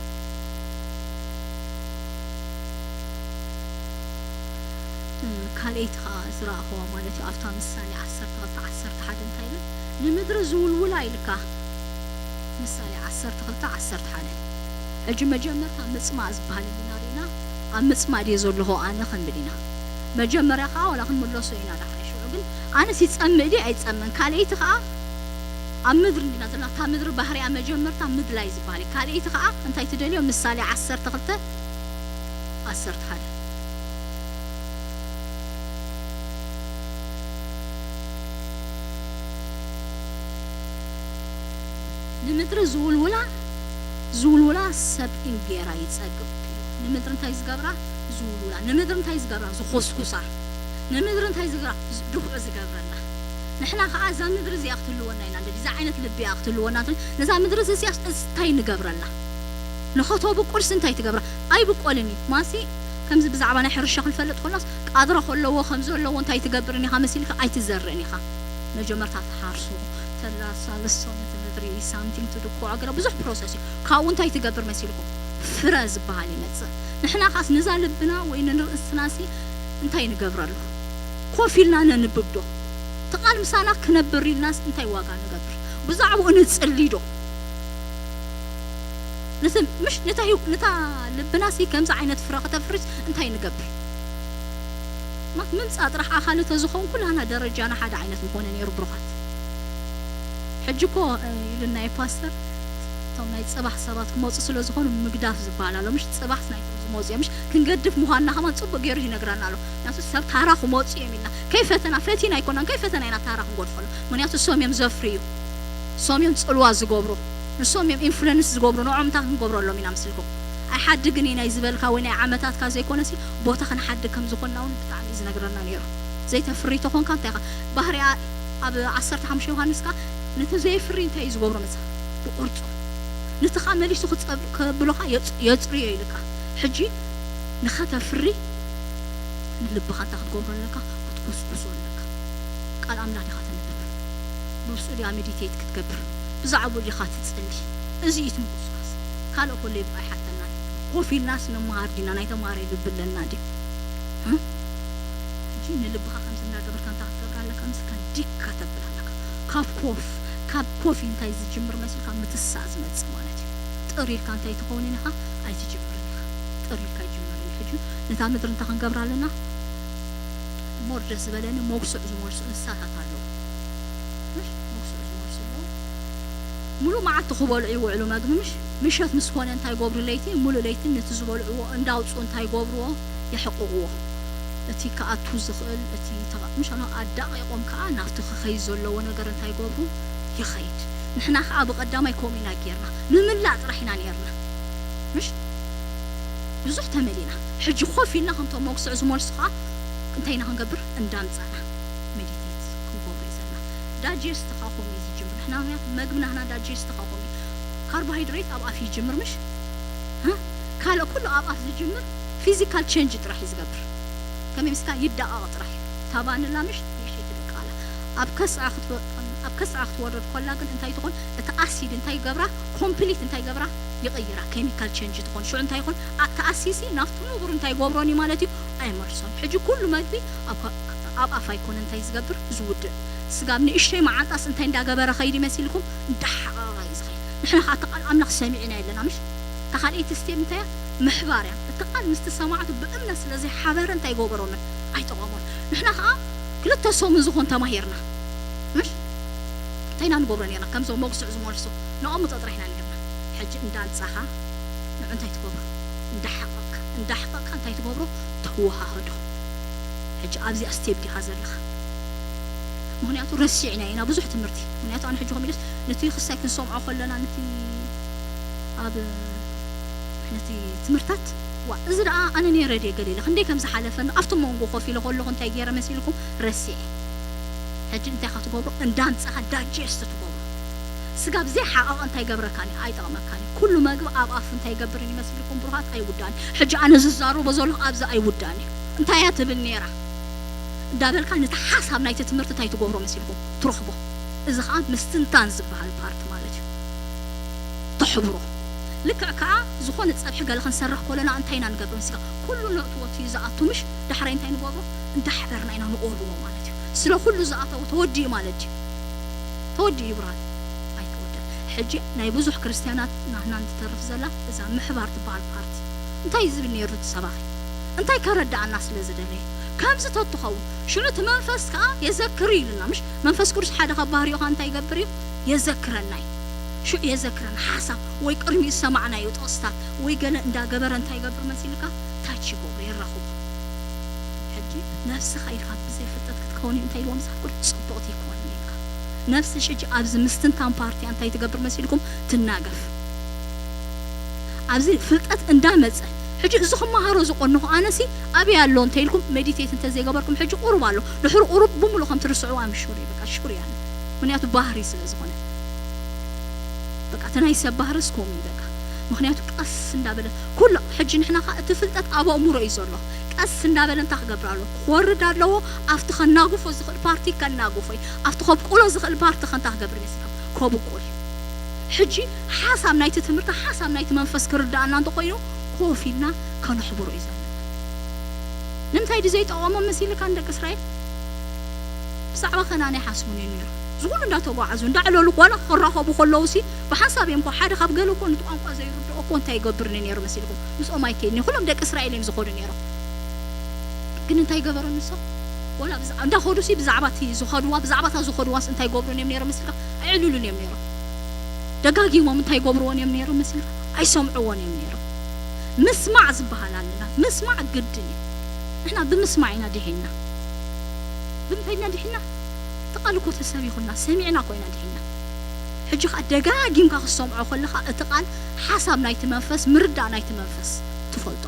እ፣ ካልኣይቲ ኸኣ ዝረኣኽዋ ማለት እዩ፣ ኣብታ ምሳሌ ዓሰርተ ክልተ ዓሰርተ ሓደ እንታይ ይብል? ንምድሪ ዝውልውላ ኢልካ። ምሳሌ ዓሰርተ ክልተ ዓሰርተ ሓደ። ሕጂ መጀመርታ ምጽማእ ዝበሃል እንዲና ርኢና፣ ኣብ ምጽማእ ድየ ዘለኹ ኣነ ክንብል ኢና። መጀመርያ ኸኣ ዋላ ክንምለሶ ኢና ዳሕራይ ሽዑ፣ ግን ኣነስ ይጸምእ ድየ ኣይጸምእን? ካልኣይቲ ኸኣ ኣብ ምድሪ እንዲና ዘለና፣ እታ ምድሪ ባህርያ መጀመርታ ምድላይ ዝበሃል እዩ። ካልኣይቲ ኸኣ እንታይ ትደልዮ? ምሳሌ ዓሰርተ ክልተ ዓሰርተ ሓደ። ንምድሪ ዝውልውላ፣ ዝውልውላ ሰብ ኢን ጌራ ይጸግብ። ንምድሪ እንታይ ዝገብራ? ዝውልውላ። ንምድሪ እንታይ ዝገብራ? ዝኹስኩሳ። ንምድሪ እንታይ ዝገብራ? ዝ-፣ ድኹዒ ዝገብረላ። ንሕና ኸኣ እዛ ምድሪ እዚኣ ክትህልወና ኢና ንደሊ። እዛ ዓይነት ልቢ እያ ክትህልወና ንደሊ። ነዛ ምድሪ እዚኣ እንታይ ንገብረላ? ንኸተብቁልስ እንታይ ትገብራ? ኣይብቆልን እዩ። ማሲ ከምዚ ብዛዕባ ናይ ሕርሻ ክንፈልጥ ኮናስ፣ ቃድራ ከለዎ ከም ዘለዎ እንታይ ትገብርን ኢኻ መሲልካ? ኣይትዘርእን ኢኻ። መጀመርታ ትሓርሶ፣ ተላሳልሶ፣ ነቲ ምድሪ ሳምቲንግ ትድኩዖ፣ ገለ ብዙሕ ፕሮሰስ እዩ። ካብኡ እንታይ ትገብር መሲልኩም? ፍረ ዝበሃል ይመጽእ። ንሕና ኻስ ነዛ ልብና ወይ ንርእስናሲ እንታይ ንገብረሉ? ኮፍ ኢልና ነንብብ ዶ? እቲ ቃል ምሳና ክነብር ኢልናስ እንታይ ዋጋ ንገብር? ብዛዕባኡ ንጽሊ ዶ? ነቲ፣ ምሽ፣ ነታ ህይው-፣ ነታ ልብናሲ ከምዚ ዓይነት ፍረ ከተፍርስ እንታይ ንገብር? ማ-፣ ምምጻእ ጥራሕ ኣኻሊ ተዝኸውን ኩላና ደረጃና ሓደ ዓይነት ምኾነ ነይሩ፣ ብሩኻት። ሕጂ እኮ፣ እ፣ ኢሉና እዩ ፓስተር፣ እቶም ናይ ጽባሕ ሰባት ክመጹ ስለ ዝኾኑ ምግዳፍ ዝበሃል ኣሎ። ምሽ ጽባሕስ ናይቶም ዝመጹ እዮም። ምሽ ክንገድፍ ምዃንና ከማን ጽቡቅ ገይሩ ይነግረና ኣሎ። ምክንያቱ ሰብ ታራ ክመጹ እዮም ኢልና። ከይፈተና፣ ፈቲና ኣይኮናን፣ ከይፈተና ኢና ታራ ክንገድፈሉ። ምክንያቱ እሶም እዮም ዘፍርዩ። እሶም እዮም ጽልዋ ዝገብሩ። ንሶም እዮም ኢንፍሉዌንስ ዝገብሩ። ንዖም እንታይ ክንገብረሎም ኢና ምስልኩም? ኣይሓድግን እዩ ናይ ዝበልካ ወይ ናይ ዓመታትካ ዘይኮነሲ፣ ቦታ ክንሓድግ ከም ዝኾንና እውን ብጣዕሚ እዩ ዝነግረና ነይሩ። ዘይተፍሪ ተኾንካ እንታይ ኢኻ? ባህሪኣ ኣብ ዓሰርተ ሓሙሽተ ዮሃንስ ከኣ ነቲ ዘየፍሪ እንታይ እዩ ዝገብሮ መጽሓፍ? ይቆርጾ። ነቲ ከኣ መሊሱ ክጸብ-፣ ከብሎ ከኣ የጽ-፣ የጽርዮ ኢልካ። ሕጂ ንኸተፍሪ ንልብኻ እንታይ ክትገብሮ ኣለካ? ክትኩስኩሶ ኣለካ። ቃል ኣምላኽ ዲኻ ተንብብ? ብብስኡ ዲኻ ሜዲቴት ክትገብር? ብዛዕባኡ ዲኻ ትጽሊ? እዚ እዩ እቲ ምቁስቃስ። ካልእ ኩሉ ኣይሓተናን። ኮፍ ኢልናስ ንመሃር ዲና? ናይ ተማሃራይ ልቢ ኣለና ድዩ? እ? ሕጂ ንልብኻ ከምዚ እንዳገበርካ እንታይ ክትገብር ኣለካ? ምስካ ዲካ ተብል ኣለካ። ካብ ኮፍ፣ ካብ ኮፍ እንታይ ዝጅምር መሲልካ? ምትሳእ ዝመጽእ ማለት እዩ። ጥር ኢልካ እንታይ ትኸውን ኢኻ? ኣይትጅምርን ኢኻ። ጥር ኢልካ ኣይጅመርን እዩ። ሕጂ ነታ ምድሪ እንታይ ክንገብራ ኣለና? ሞር ደስ ዝበለኒ መጉስዕ ዝመልሱ እንስሳታት ኣለዉ። ምሽ? መጉስዕ ዝመልሱ ኣለዉ። ሙሉእ መዓልቲ ክበልዑ ይውዕሉ መግቢ፣ ምሽ? ምሸት ምስ ኮነ እንታይ ይገብሩ? ለይቲ፣ ሙሉእ ለይቲ ነቲ ዝበልዕዎ እንዳውጽኡ እንታይ ይገብርዎ? የሕቅቕዎ። እቲ ክኣቱ ዝኽእል፣ እቲ ተቓ-፣ ምሽ? ኣዳቒቖም ከኣ ናብቲ ክኸይድ ዘለዎ ነገር እንታይ ይገብሩ? ይኸይድ። ንሕና ከኣ ብቐዳማይ ከምኡ ኢና ጌርና። ምምላእ ጥራሕ ኢና ኔርና። ምሽ? ብዙሕ ተመሊና። ሕጂ ኮፍ ኢልና ከምቶም መጉስዕ ዝመልሱ ከኣ እንታይ ኢና ክንገብር? እንዳምጻና ሜዲቴት ክንገብሮ እዩ ዘለና። ዳጀስት ከኣ ከምኡ እዩ ዝጅምር። ንሕና ምኽንያቱ መግብና ንሕና ዳጀስት ከኣ ከምኡ እዩ። ካርቦሃይድሬት ኣብ ኣፍ ይጅምር ምሽ? እ? ካልእ ኩሉ ኣብ ኣፍ ዝጅምር ፊዚካል ቼንጅ ጥራሕ እዩ ዝገብር። ከመይ ምስካ ይደቓቕ ጥራሕ እዩ። እታ ቫኒላ ምሽ ንእሽተይ ትደቅቕ ኣላ። ኣብ ከስዓ ክትወ-፣ ኣብ ከስዓ ክትወርድ ኮላ ግን እንታይ ትኾን? እቲ ኣሲድ እንታይ ይገብራ? ኮምፕሊት እንታይ ይገብራ? ይቕይራ። ኬሚካል ቼንጅ ትኾን። ሽዑ እንታይ ይኾን? ኣ-፣ እቲ ኣሲሲ ናብቲ ንቡር እንታይ ይገብሮን እዩ ማለት እዩ? ኣይመልሶን። ሕጂ ኩሉ መግቢ ኣብ ከ-፣ ኣብ ኣፍ ኣይኮነ እንታይ ዝገብር? ዝውድእ። ስጋብ ንእሽተይ መዓንጣስ እንታይ እንዳገበረ ኸይድ ይመሲልኩም? እንዳሓቐቐ እዩ ዝኸይድ። ንሕና ኸኣ እቲ ቃል ኣምላኽ ሰሚዕና የለና ምሽ? እታ ካልኣይቲ ስቴፕ እንታይ እያ? ምሕባር እያ። እቲ ቃል ምስቲ ሰማዕቱ ብእምነት ስለ ዘይሓበረ እንታይ ይገብሮምን? ኣይጠቐሞን። ንሕና ኸዓ ክልተ ሰሙን ዝኾን ተማሂርና። ምሽ? እንታይ ኢና ንገብሮ ነርና? ከምዞም መጉስዕ ዝመልሱ ነቐምጦ ጥራሕ ኢና ነርና። ሕጂ እንዳንጻኻ ንዑ እንታይ ትገብሮ? እንዳሓቐቕካ፣ እንዳሓቐቕካ እንታይ ትገብሮ? ተወሃህዶ። ሕጂ ኣብዚኣ ስቴፕ ዲኻ ዘለኻ? ምኽንያቱ ረሲዕና ኢና ብዙሕ ትምህርቲ። ምኽንያቱ ኣነ ሕጂ ኮሚደስ ነቲ ክሳይ ክንሰምዖ ከለና ነቲ ኣብ ነቲ ትምህርታት ዋ እዚ ደኣ ኣነ ነይረ ድየ ገለ ኢለ ክንደይ ከም ዝሓለፈኒ ኣብቲ መንጎ ኮፍ ኢለ ከለኹ እንታይ ገይረ መሲልኩም ረሲዐ። ሕጂ እንታይ ኢኻ ትገብሮ? እንዳንጻኻ ዳጀስት ትገብሮ። ስጋ ብዘይ ሓቐቕ እንታይ ገብረካኒ? ኣይጠቕመካኒ። ኩሉ መግቢ ኣብ ኣፍ እንታይ ይገብርን ይመስልኩም ብሩኻት? ኣይውዳእን። ሕጂ ኣነ ዝዛረቦ ዘለኹ ኣብዚ ኣይውዳእን እዩ። እንታይ እያ ትብል ነይራ? እንዳበልካ ነቲ ሓሳብ ናይቲ ትምህርቲ እንታይ ትገብሮ መሲልኩም? ትረኽቦ። እዚ ኸዓ ምስትንታን ዝበሃል ፓርት ማለት እዩ። ተሕብሮ። ልክዕ ከዓ ዝኾነ ፀብሒ ገለ ክንሰርሕ ከለና እንታይ ኢና ንገብር? ምስጋ ኩሉ ነእትወቱ እዩ ዝኣቱ ምሽ? ዳሕራይ እንታይ ንገብሮ? እንዳሕበርና ኢና ንቆርቦ ማለት እዩ። ስለ ኩሉ ዝኣተወ ተወዲኡ ማለት እዩ። ተወዲኡ ይብራል። ኣይተወደን። ሕጂ ናይ ብዙሕ ክርስትያናት ናህና እንትተርፍ ዘላ እዛ ምሕባር ትበሃል ፓርቲ። እንታይ እዩ ዝብል ነይሩ እቲ ሰባኺ? እንታይ ከረዳኣና ስለ ዝደለየ? ከምዚ ተትኸውን ሽዑ እቲ መንፈስ ከዓ የዘክር ኢሉና ምሽ? መንፈስ ቅዱስ ሓደ ካብ ባህሪኡ ከዓ እንታይ ይገብር እዩ? የዘክረና እዩ። ሽዑ የዘክረና ሓሳብ ወይ ቅድሚኡ ዝሰማዕናዮ ጥቕስታት ወይ ገለ እንዳገበረ እንታይ ይገብር መሲልካ? ታች ይገብሮ የራኽቦ። ሕጂ ነፍስኻ ኢልካ ብዘይ ፍልጠት ክትከውን እዩ እንታይ ኢልዎ መጽሓፍ ቅዱስ? ጽቡቕቲ ኣይኮነን ኢልካ። ነፍሲ ሕጂ ኣብዚ ምስትንታን ፓርቲ እንታይ ትገብር መሲልኩም? ትናገፍ። ኣብዚ ፍልጠት እንዳመጸ ሕጂ እዚ ክመሃሮ ዝቆንኹ ኣነሲ ኣበይ ኣሎ እንተኢልኩም ሜዲቴት እንተዘይገበርኩም ሕጂ ቁሩብ ኣሎ። ድሕሪ ቁሩብ ብምሉእ ከም ትርስዕዎ ኣምሹር እዩ በቃ ሹር እያ። ምክንያቱ ባህሪ ስለ ዝኾነ በቃ እቲ ናይ ሰብ ባህርስ ከምኡ እዩ በቃ። ምክንያቱ ቀስ እንዳበለ ኩሉ ሕጂ ንሕና ኸዓ እቲ ፍልጠት ኣብ ኣእምሮ እዩ ዘሎ። ቀስ እንዳበለ እንታይ ክገብር ኣለዎ? ክወርድ ኣለዎ። ኣብቲ ከናግፎ ዝኽእል ፓርቲ ከናግፎ እዩ። ኣብቲ ከብቁሎ ዝኽእል ፓርቲ ከንታ ክገብር ይመስልካ? ከብቁል እዩ። ሕጂ ሓሳብ ናይቲ ትምህርቲ ሓሳብ ናይቲ መንፈስ ክርዳኣና እንተኮይኑ ኮፍ ኢልና ከነሕብሮ እዩ ዘለና። ንምንታይ ድዩ ዘይጠቐሞም መሲልካ ንደቂ እስራኤል? ብዛዕባ ከነኣን ኣይሓስቡን እዮም ነይሮም። እዚ ኩሉ እንዳተጓዓዙ እንዳዕለሉ ዋላ ክራኸቡ ከለዉ ሲ ብሓንሳብ እዮም እኮ ሓደ ካብ ገለ እኮ ነቲ ቋንቋ ዘይርድኦ እኮ እንታይ ይገብርኒ ነይሩ መሲልኩም? ምስኦም ኣይከይድን እየ። ኩሎም ደቂ እስራኤል እዮም ዝኸዱ ነይሮም። ግን እንታይ ገበሩ ንሶም? ወላ ብዛ- እንዳኸዱ ሲ ብዛዕባ እቲ ዝኸድዋ ብዛዕባ እታ ዝኸድዋስ እንታይ ገብሩን እዮም ነይሮም መሲልካ? ኣይዕልሉን እዮም ነይሮም። ደጋጊሞም እንታይ ገብርዎን እዮም ነይሮም መሲልካ? ኣይሰምዕዎን እዮም ነይሮም። ምስማዕ ዝበሃል ኣለና። ምስማዕ ግድን እዩ። ንሕና ብምስማዕ ኢና ድሒንና። ብምንታይ ኢና ድሒንና? እቲ ቃል እኮ ተሰቢኹልና ሰሚዕና እኮ ኢና ድሒንና። ሕጂ ኸዓ ደጋጊምካ ክትሰምዖ ከለኻ እቲ ቃል ሓሳብ ናይቲ መንፈስ ምርዳእ ናይቲ መንፈስ ትፈልጦ።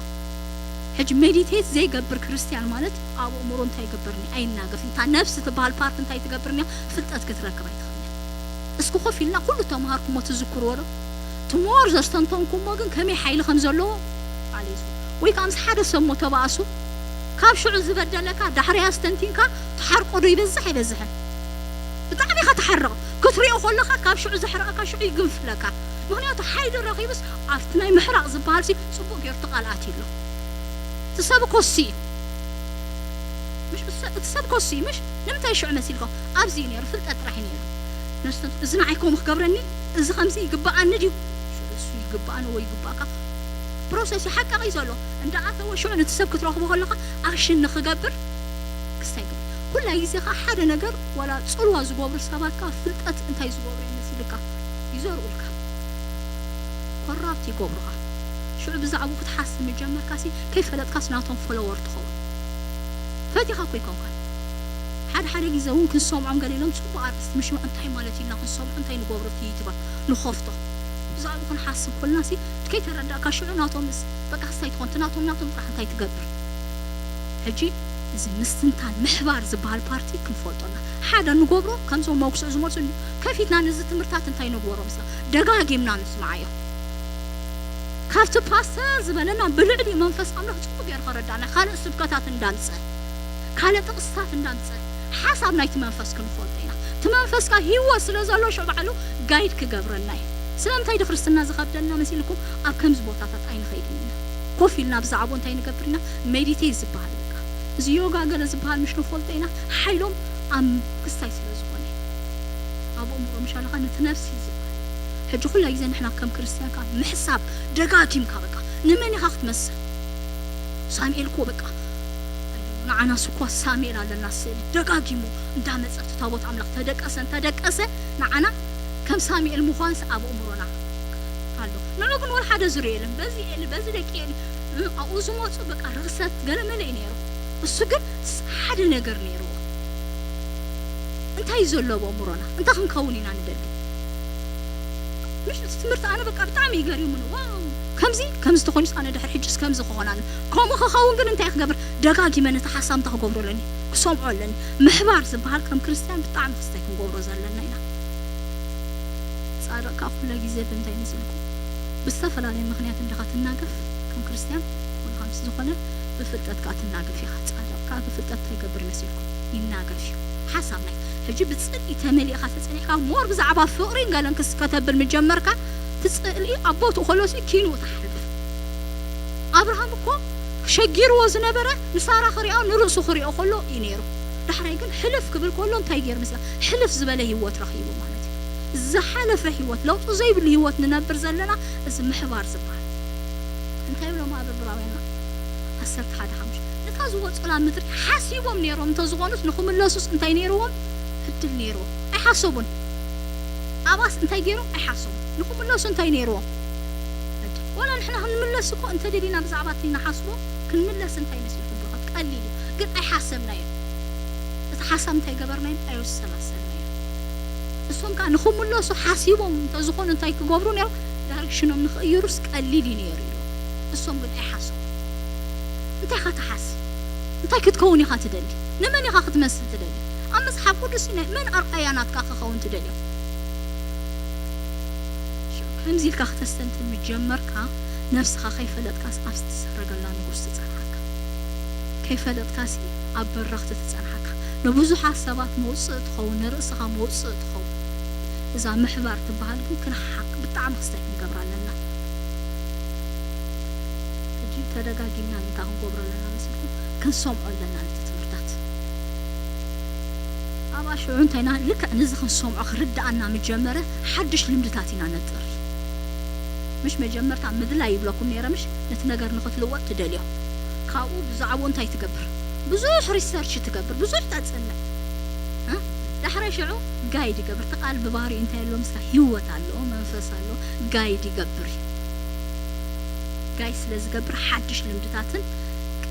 ሕጂ ሜዲቴት ዘይገብር ክርስትያን ማለት ኣብ ኣእምሮ እንታይ ይገብርኒ? ኣይናገፍን። እታ ነፍሲ ትበሃል ፓርት እንታይ ትገብርኒ? ፍልጠት ክትረክብ ኣይትኽእልን። እስኪ ኮፍ ኢልና ኩሉ ተምሃርኩሞ ትዝክርዎ ዶ? እቲ ሞር ዘስተንተንኩሞ ግን ከመይ ሓይሊ ከም ዘለዎ ባዕለይ ይዝክሮ። ወይ ከዓ ምስ ሓደ ሰብ ሞ ተባእሱ ካብ ሽዑ ዝበደለካ ዳሕረይ ኣስተንቲንካ ትሓርቆ ዶ ይበዝሕ ኣይበዝሕን? ብጣዕሚ ኢኻ ትሓርቕ። ክትሪኦ ከለኻ ካብ ሽዑ ዘሕረቐካ ሽዑ ይግንፍለካ። ምኽንያቱ ሓይሊ ረኺቡስ ኣብቲ ናይ ምሕራቕ ዝበሃል ሲ ጽቡቕ ገይሩ ተቓልኣት ኣሎ። እቲ ሰብ እኮ እሱ እዩ። ምሽ እሱ- እቲ ሰብ እኮ እሱ እዩ። ምሽ ንምንታይ ሽዑ መሲልካ? ኣብዚ እዩ ነይሩ፣ ፍልጠት ጥራሕ እዩ ነይሩ። ነስተ- እዚ ንዓይ ከምኡ ክገብረኒ፣ እዚ ከምዚ ይግብኣኒ ድዩ? ሽዑ እሱ ይግብኣኒ ወይ ይግብኣካ ፕሮሰስ እዩ፣ ሓቂ እዩ ዘሎ። እንዳኣተወ ሽዑ ነቲ ሰብ ክትረኽቦ ከለኻ ኣክሽን ንኽገብር ክስታይ ገይሩ። ኩላ ግዜ ኸዓ ሓደ ነገር ዋላ ጽልዋ ዝገብሩ ሰባት ከኣ ፍልጠት እንታይ ዝገብሩ እዮም መሲልካ? ይዘርኡልካ። ኮራፕት ይገብሩኻ። ሽዑ ብዛዕባኡ ክትሓስብ ምጀመርካሲ ከይፈለጥካስ ናቶም ፎሎወር ትኸውን። ፈቲኻ እኮ ኣይኮንካን። ሓደ ሓደ ግዜ እውን ክንሰምዖም ገለ ኢሎም ጽቡቕ ኣርእስቲ ምሽማዕ እንታይ ማለት ኢልና ክንሰምዖ እንታይ ንገብሮ እቲ ዩቱበር ንኸፍቶ። ብዛዕባኡ ክንሓስብ ከለናሲ ከይተረዳእካ ሽዑ ናቶምስ በቃ ክስታይ ትኾን እቲ ናቶም ናቶም ጥራሕ እንታይ ትገብር? ሕጂ እዚ ምስትንታን ምሕባር ዝበሃል ፓርቲ ክንፈልጦና ሓደ ንገብሮ ከምዞም መጉስዕ ዝመልሱ እንዲ ከፊትና ነዚ ትምህርታት እንታይ ንግበሮ ምስላ ደጋጊምና ንስምዓዮ። ካብቲ ፓስተር ዝበለና ብልዕሊ መንፈስ ኣምላኽ ጽቡቅ ገይሩ ከረዳና ካልእ ስብከታት እንዳምጸ ካልእ ጥቕስታት እንዳምጸ ሓሳብ ናይቲ መንፈስ ክንፈልጦ ኢና። እቲ መንፈስ ከኣ ህይወት ስለ ዘሎ ሽዑ ባዕሉ ጋይድ ክገብረና እዩ። ስለምንታይ ዶ ክርስትና ዝኸብደና መሲልኩም? ኣብ ከምዚ ቦታታት ኣይንኸይድን ኢና። ኮፍ ኢልና ብዛዕባኡ እንታይ ንገብር ኢና? ሜዲቴት ዝበሃል በቃ። እዚ ዮጋ ገለ ዝበሃል ምሽ ንፈልጦ ኢና። ሓይሎም ኣብ ክስታይ ስለ ዝኾነ። ኣብ ኣእምሮ ምሽ ኣለኻ ነቲ ነፍሲ ዝበሃል። እቲ ሕጂ ኩላ ግዜ ንሕና ከም ክርስትያን ከዓ ምሕሳብ ደጋጊምካ በቃ ንመን ኢኻ ክትመስል? ሳሙኤል እኮ በቃ ንዓናስ እኮ ሳሙኤል ኣለና ስእሊ ደጋጊሙ እንዳመጸ እቲ ታቦት ኣምላኽ ተደቀሰ እንተደቀሰ ንዓና ከም ሳሙኤል ምዃንስ ኣብ ኣእምሮና ኣሎ። ንዑ ግን ወላ ሓደ ዝርዮ የለን። በዚ ኤሊ በዚ ደቂ ኤሊ ኣብኡ ዝመፁ በቃ ርኽሰት ገለመለ እዩ ነይሩ። እሱ ግን ሓደ ነገር ነይርዎ። እንታይ እዩ ዘለዎ ኣእምሮና? እንታይ ክንከውን ኢና ንደሊ? ምሽ እቲ ትምህርቲ ኣነ በቃ ብጣዕሚ እዩ ገሪሙኒ። ዋው ከምዚ ከምዚ ተኾይኑስ ኣነ ድሕሪ ሕጅስ ከምዚ ክኾን ኣለ። ከምኡ ክኸውን ግን እንታይ ክገብር? ደጋጊመ ነቲ ሓሳምታ ክገብሮ ኣለኒ፣ ክሰምዖ ኣለኒ። ምሕባር ዝበሃል ከም ክርስትያን ብጣዕሚ ክስታይ ክንገብሮ ዘለና ኢና። ጻድቕ ከዓ ኩለ ግዜ ብምንታይ መሲልኩም ብዝተፈላለየ ምኽንያት እንዲኻ ትናገፍ ከም ክርስትያን ወላ ከምዚ ዝኾነ ብፍልጠት ከዓ ትናገፍ ኢኻ። ጻድቕ ከዓ ብፍልጠት እንታይ ይገብር መሲልኩም ይናገፍ እዩ። ሓሳብ ናይ ሕጂ ብጽድቂ ተመሊእኻ ተጸኒሕካ ሞር ብዛዕባ ፍቕሪን ገለን ክስ ከተብል ምጀመርካ ትጽልኢ ኣብ ቦትኡ ከሎሲ ኪንኡ ትሓልፍ ኣብርሃም እኮ ሸጊርዎ ዝነበረ ንሳራ ክሪኦ ንርእሱ ክሪኦ ከሎ እዩ ነይሩ። ዳሕራይ ግን ሕልፍ ክብል ከሎ እንታይ ገይሩ ምስላ ሕልፍ ዝበለ ህይወት ረኺቡ ማለት እዩ። ዝሓለፈ ህይወት ለውጢ ዘይብሉ ህይወት ንነብር ዘለና እዚ ምሕባር ዝበሃል እንታይ ብሎም ኣብ ዕብራውያንና ዓሰርተ ሓደ ሓሙሽተ ነታ ዝወፁላ ምድሪ ሓሲቦም ነይሮም እንተዝኾኑስ ንክምለሱስ እንታይ ነይርዎም ዕድል ነይርዎም ኣይሓሰቡን። ኣባስ እንታይ ገይሮም ኣይሓሰቡን። ንክምለሱ እንታይ ነይርዎም ወላ ንሕና ክንምለስ እኮ እንተደሊና ብዛዕባ እቲ ንሓስቦ ክንምለስ እንታይ መሲልኩም ብርኸት ቀሊል እዩ ግን ኣይሓሰብናዮ። እቲ ሓሳብ እንታይ ገበርናዮ ኣየሰላሰልናዮ። እሶም ከዓ ንክምለሱ ሓሲቦም እንተዝኾኑ እንታይ ክገብሩ ነይሮም ዳይሬክሽኖም ንክእይሩስ ቀሊል እዩ ነይሩ ኢሉ እሶም ግን ኣይሓሰቡ። እንታይ ኢኻ ትሓስብ? እንታይ ክትከውን ኢኻ ትደሊ? ንመን ኢኻ ክትመስል ትደሊ? ኣብ መጽሓፍ ቅዱስ ናይ መን ኣርኣያ ናትካ ክኸውን ትደልዮ? ከምዚ ኢልካ ክተስተንትን ምጀመርካ ነብስኻ ከይፈለጥካስ ኣብ ዝተሰረገላ ንጉስ ትጸንሓካ። ከይፈለጥካሲ ኣብ በረኽቲ ትጸንሓካ። ንብዙሓት ሰባት መውፅእ ትኸውን፣ ንርእስኻ መውፅእ ትኸውን። እዛ ምሕባር ትበሃል ግን ክንሓቅ ብጣዕሚ ክስታይ ክንገብር ኣለና። ሕጂ ተደጋጊምና እንታይ ክንገብሮ ኣለና መሲልኩም? ክንሰምዖ ኣለና ነቲ ትምህርታት። ኣብኣ ሽዑ እንታይና ልክዕ ነዚ ክንሰምዖ ክርድኣና ምጀመረ ሓድሽ ልምድታት ኢና ነጥሪ። ምሽ መጀመርታ ምድላይ ይብለኩም ነይረ ምሽ ነቲ ነገር ንክትልወጥ ትደልዮ ካብኡ ብዛዕባኡ እንታይ ትገብር ብዙሕ ሪሰርች ትገብር ብዙሕ ተፅንዕ እ? ዳሕራይ ሽዑ ጋይድ ይገብር እቲ ቃል ብባህሪኡ እንታይ ኣሎ ምስላ ህይወት ኣለዎ መንፈስ ኣለዎ ጋይድ ይገብር እዩ ጋይድ ስለ ዝገብር ሓድሽ ልምድታትን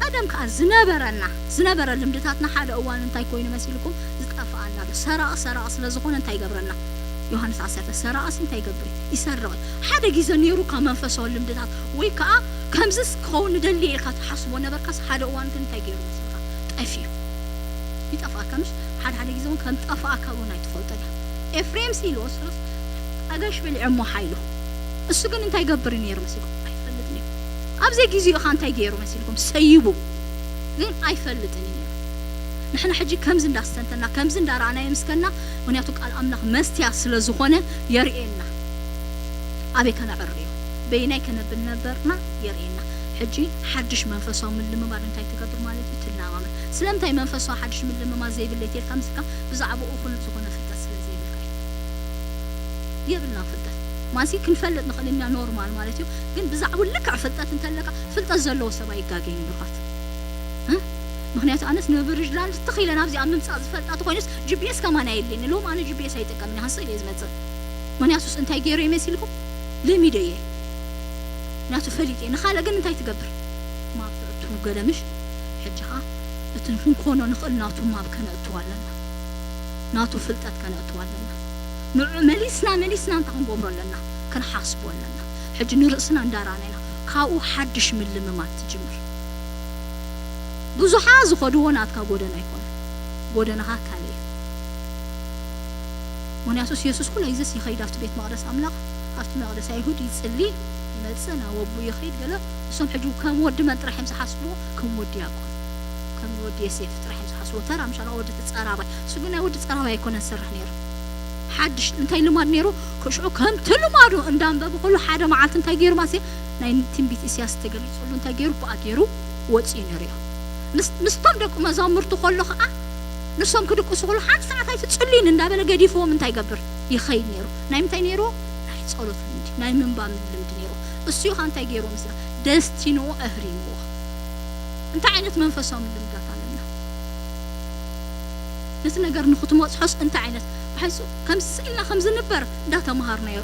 ቀደም ከዓ ዝነበረና ዝነበረ ልምድታትና ሓደ እዋን እንታይ ኮይኑ መሲልኩም ዝጠፍኣና ኣሎ ሰራቂ ሰራቂ ስለ ዝኾነ እንታይ ይገብረና ዮሃንስ ዓሰርተ ሰራቂ ሲ እንታይ ይገብር እዩ ይሰርቕ እዩ ሓደ ግዜ ነይሩካ መንፈሳዊ ልምድታት ወይ ከዓ ከምዝስ ክኸውን ንደሊ ኢልካ ትሓስቦ ነበርካስ ሓደ እዋን ግን እንታይ ገይሩ መስልካ ጠፊኡ ይጠፍኣካ ምሽ ሓደ ሓደ ግዜ እውን ከም ጠፍኣካ እውን ኣይትፈልጦ ዲኻ ኤፍሬም ሲ ኢልዎ ስረስ ኣጋሽ በሊዖሞ ሓይሉ እሱ ግን እንታይ ገብር እዩ ነይሩ መሲልኩም ኣይፈልጥን እዩ ኣብ ዘይግዜኡ ኻ እንታይ ገይሩ መሲልኩም ሰይቡ ግን ኣይፈልጥን እዩ ነይሩ ንሕና ሕጂ ከምዚ እንዳስተንተና ከምዚ እንዳረኣናዮ ምስከና ምክንያቱ ቃል ኣምላኽ መስትያ ስለ ዝኾነ የርእየና ኣበይ ከነዕርዮ በይናይ ከነብል ነበርና የርእየና ሕጂ ሓድሽ መንፈሳዊ ምልምማድ እንታይ ትገብር ማለት እዩ ትለማመድ ስለምንታይ መንፈሳዊ ሓድሽ ምልምማድ ዘይብለይ ተልካ ምስካ ብዛዕባኡ ኩሉ ዝኾነ ፍልጠት ስለ ዘይብልካ እዩ የብልና ፍልጠት ማሲ ክንፈልጥ ንኽእል ኢና ኖርማል ማለት እዩ ግን ብዛዕባ ልክዕ ፍልጠት እንተለካ ፍልጠት ዘለዎ ሰብ ኣይጋገይን ብርኻት ምክንያቱ ኣነስ ንብርጅላንድ ትኽኢለ ናብዚኣ ምምፃእ ዝፈልጣ ተኮይኑስ ጂፒኤስ ከማን ኣየድልየኒ ሎም ኣነ ጂፒኤስ ኣይጥቀምን እየ ሃንስእል እየ ዝመፅእ ምክንያቱስ እንታይ ገይረ ይመሲልኩም ልሚደ እየ ምክንያቱ ፈሊጥ እየ ንካልእ ግን እንታይ ትገብር ማብ ተእቱ ገለምሽ ሕጂ ከዓ እቲ ክንኮኖ ንኽእል ናቱ ማብ ከነእትው ኣለና ናቱ ፍልጠት ከነእትው ኣለና ንዑ መሊስና መሊስና እንታይ ክንገብሮ ኣለና ክንሓስቦ ኣለና ሕጂ ንርእስና እንዳራና ኢና ካብኡ ሓድሽ ምልምማድ ትጅምር ብዙሓ ዝኸድዎ ናትካ ጎደና ኣይኮነ ጎደናኻ ካልእ እዩ ምክንያቱስ የሱስ ኩሉ ግዜስ ይኸይድ ኣብቲ ቤት መቕደስ ኣምላኽ ኣብቲ መቕደስ ኣይሁድ ይጽሊ ይመጽእ ናብ ወቡ ይኸይድ ገለ እሶም ሕጂ ከም ወዲ መን ጥራሕ እዮም ዝሓስብዎ ከም ወዲ ያቆብ ከም ወዲ የሴፍ ጥራሕ እዮም ዝሓስብዎ ተራ ምሻላ ወዲ ተጸራባይ እሱ ግን ናይ ወዲ ጸራባይ ኣይኮነን ዝሰርሕ ነይሩ ሓድሽ እንታይ ልማድ ነይሩ ክሽዑ ከምቲ ልማዱ እንዳንበበ ከሎ ሓደ መዓልቲ እንታይ ገይሩ ማስየ ናይ ትንቢት ኢሳያስ ተገሊጹሉ እንታይ ገይሩ ብኣ ገይሩ ወጺኡ ነይሩ እዩ ምስቶም ደቂ መዛሙርቱ ከሎ ከዓ ንሶም ክድቅሱ ከሎ ሓንቲ ሰዓት ኣይትጽልዩን እንዳበለ ገዲፍዎም እንታይ ይገብር ይኸይድ ነይሩ ናይ ምንታይ ነይርዎ ናይ ጸሎት ልምዲ፣ ናይ ምንባብ ልምዲ ነይሩ። እሱ ኸኣ እንታይ ገይሩ ምስላ ደስቲንዎ ኣህሪምዎ። እንታይ ዓይነት መንፈሳዊ ልምዳት ኣለና? ነቲ ነገር ንኽትመጽሖስ እንታይ ዓይነት ብሓይሱ ከም ስኢልና ከም ዝንበር እንዳተምሃርናዮ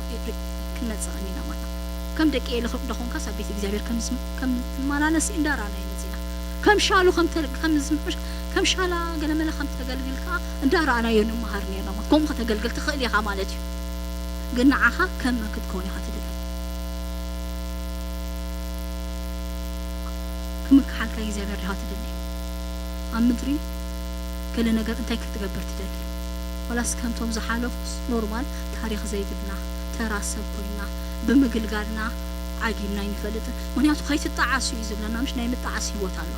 ክንመጽእ ኢና ማለት ነው። ከም ደቂ ኤሊ ዶኾንካስ ኣብ ቤት እግዚኣብሔር ከም ዝም-፣ ከም ትመላለስ እንዳራናዮ መጺና። ከም ሻሉ ከም ተ-፣ ከም ዝም-፣ ከም ሻላ ገለመለ ከም ተገልግል ከኣ እንዳራእናዮ ንምሃር ነርና ማለት። ከምኡ ከተገልግል ትኽእል ኢኻ ማለት እዩ። ግን ንዓኻ ከም መን ክትከውን ኢኻ ትደሊ? ክምክሓልካ እግዚኣብሔር ዲኻ ትደሊ? ኣብ ምድሪ ገለ ነገር እንታይ ክትገብር ትደሊ? ዋላስ ከምቶም ዝሓለፉስ ኖርማል ታሪኽ ዘይብልና ተራ ሰብ ኮይና ብምግልጋልና ዓጊብና ኣይንፈልጥን። ምኽንያቱ ከይትጣዓስ እዩ ዝብለና፣ ምሽ ናይ ምጣዓስ ህይወት ኣሎ።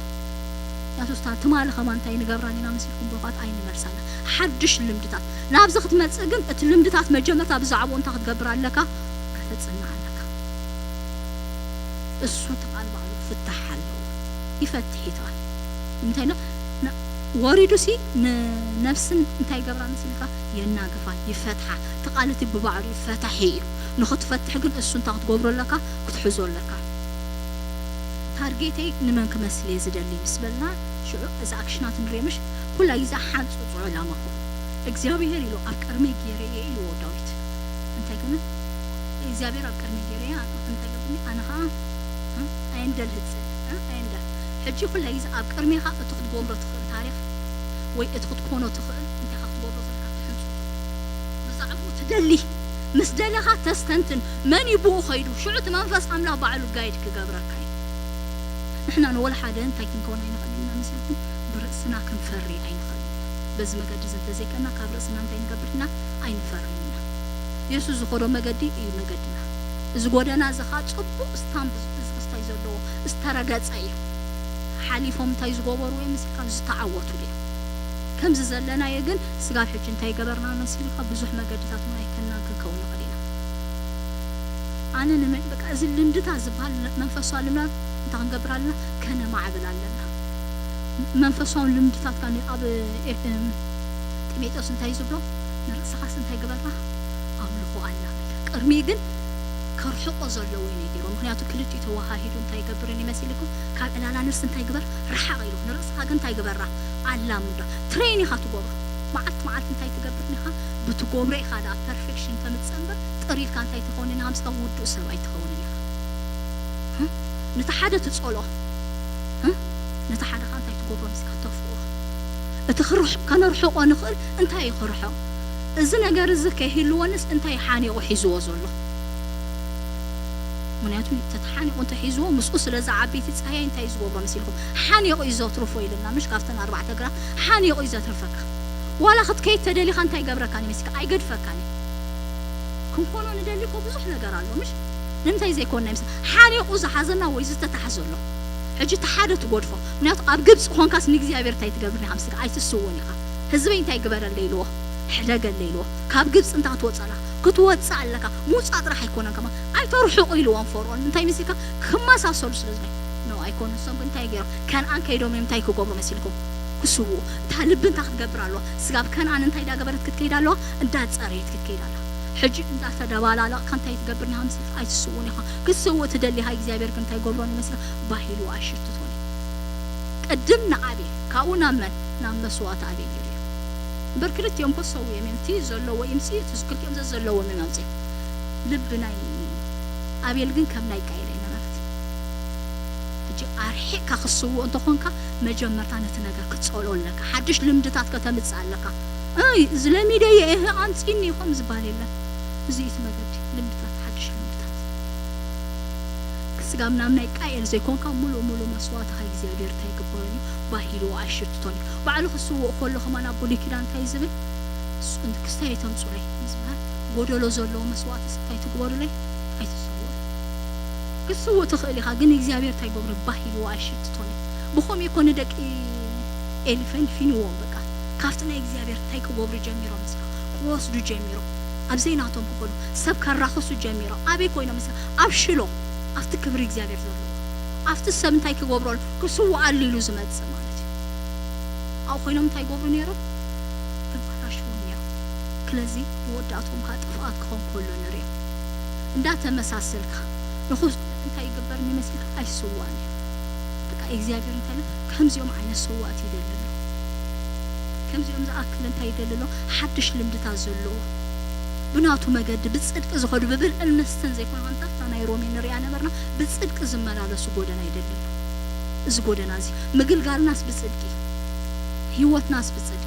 ምኽንያቱ ስታ ትማሊ ከማን እንታይ ንገብራ ኔና መሲልኩም ብሩኻት ኣይንመልሳና። ሓድሽ ልምድታት ናብዚ ክትመጽእ ግን እቲ ልምድታት መጀመርታ ብዛዕባኡ እንታይ ክትገብር ኣለካ? ከተጽንዕ ኣለካ። እሱ እቲ ቃል ባዕሉ ፍታሕ ኣለዎ። ይፈትሕ እዩ እቲ ቃል። እንታይ ኢሎ? ና-፣ ወሪዱሲ ንነፍስን እንታይ ይገብራ መሲልካ? የናግፋ፣ ይፈትሓ። እቲ ቃል እቲ ብባዕሉ ፈታሒ እዩ። ንኽትፈትሕ ግን እሱ እንታይ ክትገብሮ ኣለካ? ክትሕዞ ኣለካ። ታርጌተይ ንመን ክመስል እየ ዝደሊ ምስ በልና፣ ሽዑ እዚ ኣክሽናት ንሪኦ ምሽ? ኩላ ግዜ ሓንጽጹ ዕላማኹም። እግዚኣብሔር ኢሉ ኣብ ቅድመይ ገይረ እየ ኢልዎ ዳዊት። እንታይ ግን እግዚኣብሔር ኣብ ቅድመይ ገይረ እየ፣ እንታይ ገብርኒ? ኣነ ኸኣ፣ እ፣ ኣየንደል ህጽእ፣ እ፣ ኣየንደል። ሕጂ ኩላ ግዜ ኣብ ቅድሜኻ እቲ ክትገብሮ ትኽእል ታሪኽ ወይ እቲ ክትኮኖ ትኽእል እንታይ ኢኻ ክትገብሮ ዘለካ ትሕንጹ። ብዛዕባኡ ትደሊ፣ ምስ ደለኻ ተስተንትን፣ መን እዩ ብኡ ኸይዱ? ሽዑ እቲ መንፈስ ኣምላኽ ባዕሉ ጋይድ ክገብረካ እዩ። ንሕና ንወላ ሓደ እንታይ ክንከውን ኣይንኽእልን ኢና መሲልኩም? ብርእስና ክንፈሪ ኣይንኽእልን ኢና። በዚ መገዲ እዚ እንተዘይከና ካብ ርእስና እንታይ ንገብር ኢና? ኣይንፈርን ኢና። የሱስ ዝኸዶ መገዲ እዩ መገድና። እዚ ጎደና እዚ ኸኣ ጽቡቕ ስታምፕ እዚ ክስታይ ዘለዎ ዝተረገጸ እዩ። ሓሊፎም እንታይ ዝገበሩ እዮም መሲልካ? ዝተዓወቱ ድዮም? ከምዚ ዘለናዮ ግን ስጋብ ሕጂ እንታይ ገበርና መሲልካ? ብዙሕ መገድታት እውን ኣይከናን ክንከውን ንኽእል ኢና። ኣነ ንመ-፣ በቃ እዚ ልምድታት ዝበሃል መንፈሳዊ ልምድታት እንታይ ክንገብር ኣለና? ከነማዕብል ኣለና። መንፈሳዊ ልምድታት ካን ኣብ ኤፍ-፣ ጢሞቴዎስ እንታይ ዝብሎ? ንርእስኻስ እንታይ ግበራ? ኣምልኾ ኣላምዳ። ቅድሚ ግን ከርሕቆ ዘለዎ እዩ ነጊሩ። ምኽንያቱ ክልቲኡ ተወሃሂዱ እንታይ ይገብርን ይመስልኩም? ካብ ዕላላ ነፍሲ እንታይ ግበር? ርሓቕ ኢሉ። ንርእስኻ ግን እንታይ ግበራ? ኣላምዳ። ትሬን ኢኻ ትገብሮ። መዓልቲ መዓልቲ እንታይ ትገብር ኢኻ? ብትገብሮ ኢኻ ደኣ ፐርፌክሽን ተምጽእ እምበር ጥር ኢልካ እንታይ ትኸውን ኢኻ? ምስካ ውዱእ ሰብ ኣይትኸውንን ኢኻ። እ? ነቲ ሓደ ትጸሎ። እ? ነቲ ሓደ ኸኣ እንታይ ትገብሮ ምስካ ተፍቅሮ። እቲ ክርሕ-፣ ከነርሕቆ ንኽእል እንታይ እዩ ክርሕቕ? እዚ ነገር እዚ ከይህልወንስ እንታይ ሓኒቑ ሒዝዎ ዘሎ? ምኽንያቱ ተተሓኒቑ እንተ ሒዝዎ ምስኡ ስለ ዝዓቢ እቲ ጻህያይ እንታይ እዩ ዝገብሮ መሲልኩም? ሓኒቑ እዩ ዘትርፎ ኢልና ምሽ ካብተን ኣርባዕተ ግራት ሓኒቑ እዩ ዘትርፈካ። ዋላ ክትከይድ ተደሊኻ እንታይ ይገብረካን እዩ መሲልካ? ኣይገድፈካን እዩ። ክንኮኖ ንደሊ እኮ ብዙሕ ነገር ኣሎ ምሽ? ንምንታይ ዘይኮንና ይምስ-፣ ሓኒቑ ዝሓዘና ወይ ዝተታሕዘ ኣሎ። ሕጂ እቲ ሓደ ትጎድፎ። ምኽንያቱ ኣብ ግብጺ ኮንካስ ንእግዚኣብሔር እንታይ ትገብር ኢኻ ምስልካ? ኣይትስውን ኢኻ። ህዝበይ እንታይ ግበረለይ ኢልዎ? ሕደገለይ ኢልዎ። ካብ ግብጺ እንታ ክትወጽእ ኣለካ? ክትወጽእ ኣለካ። ምውጻእ ጥራሕ ኣይኮነን ከማ። ኣይተርሕቑ ኢልዎም ፈርዖን። እንታይ መሲልካ? ክመሳሰሉ ስለ ዝነ-፣ ኖ፣ ኣይኮኑን። እሶም ግን እንታይ ገይሮም? ከነኣን ከይዶም እዮም እንታይ ክገብሩ መሲልኩም? ክስውኡ። እታ ልቢ እንታይ ክትገብር ኣለዋ? ስጋብ ከነኣን እንታይ እንዳገበረት ክትከይድ ኣለዋ? እንዳጸረየት ክትከይድ ኣለዋ። ሕጂ እንዳተደባላለቕካ እንታይ ትገብር ኢኻ መሲልካ? ኣይትስውን ኢኻ። ክትስውእ ትደሊ ኢኻ፣ እግዚኣብሔር ግን እንታይ ገብሮን ይመስልካ? ባሂሉ ኣሽትቶን እዩ። ቅድም ንኣቤል፣ ካብኡ ናብ መን? ናብ መስዋእቲ ኣቤል ገይሩ እዩ። እምበር ክልቲኦም እኮ ዝሰውኡ እዮም። እቲ ዘለዎ ይምጽእ፣ እቲ ክልቲኦም ዘዘለዎም እዮም ኣምጽኡ። ልቢ ናይ ኣቤል ግን ከም ናይ ቃየል ኣይነበረት። ሕጂ ኣርሒቕካ ክትስውእ እንተኾንካ፣ መጀመርታ ነቲ ነገር ክትጸልኦ ኣለካ። ሓድሽ ልምድታት ከተምጽእ ኣለካ። እይ፣ እዚ ለሚደዮ፣ እህ፣ ኣምጺኒ ከም ዝበሃል የለን። እዚ እዩ እቲ መገዲ፣ ልምድታት፣ ሓድሽ ልምድታት። ክስጋብ ናብ ናይ ቃየል ዘይኮንካ፣ ሙሉእ ሙሉእ መስዋእትኻ እግዚኣብሔር እንታይ ይግበረሉ? ባሂሉ ኣሽትቶን እዩ። ባዕሉ ክስውእ ከሎ ከማን ኣብ ብሉይ ኪዳን እንታይ ዝብል? እሱ እንት-፣ ክስታይ ኣይተምጹለይ ዝበሃል፣ ጎደሎ ዘለዎ መስዋእትስ እንታይ ትግበሩለይ? ኣይትስውኡ። ክትስውእ ትኽእል ኢኻ፣ ግን እግዚኣብሔር እንታይ ይገብሮ? ባሂሉ ኣሽትቶን እዩ። ብኸምኡ እኮ ንደቂ ኤሊ ፈንፊንዎም፣ በቃ ካብቲ ናይ እግዚኣብሔር እንታይ ክገብሩ ጀሚሮም፣ ምስላ ክወስዱ ጀሚሮም፣ ኣብ ዘይናቶም ክኾኑ ሰብ ከራኽሱ ጀሚሮም። ኣበይ ኮይኖም? ምስላ ኣብ ሽሎ፣ ኣብቲ ክብሪ እግዚኣብሔር ዘለዎ፣ ኣብቲ ሰብ እንታይ ክገብረሉ? ክስውኣሉ ኢሉ ዝመጽእ ማለት እዩ። ኣብኡ ኮይኖም እንታይ ይገብሩ ነይሮም? የባላሽዎም ነይሮም። ስለዚ መወዳእትኦም ከዓ ጥፍኣት ክኸውን ከሎ ንሪኦ። እንዳተመሳሰልካ ንኹ እንታይ ይግበርኒ መሲልካ ኣይስዋእን እዩ። በቃ እግዚኣብሔር እንታይ ኢሉ፣ ከምዚኦም ዓይነት ስዋእቲ ይደሊ ኣሎ። ከምዚኦም ዝኣክል እንታይ ይደሊ ኣሎ? ሓድሽ ልምድታት ዘለዎ፣ ብናቱ መገዲ ብጽድቂ ዝኸዱ፣ ብብልዕን መስተን ዘይኮነ፣ ከምታ ናይ ሮሜ ንሪኣ ነበርና፣ ብጽድቂ ዝመላለሱ ጎደና ይደሊ ኣሎ። እዚ ጎደና እዚ ምግልጋልናስ ብጽድቂ፣ ህይወትናስ ብጽድቂ።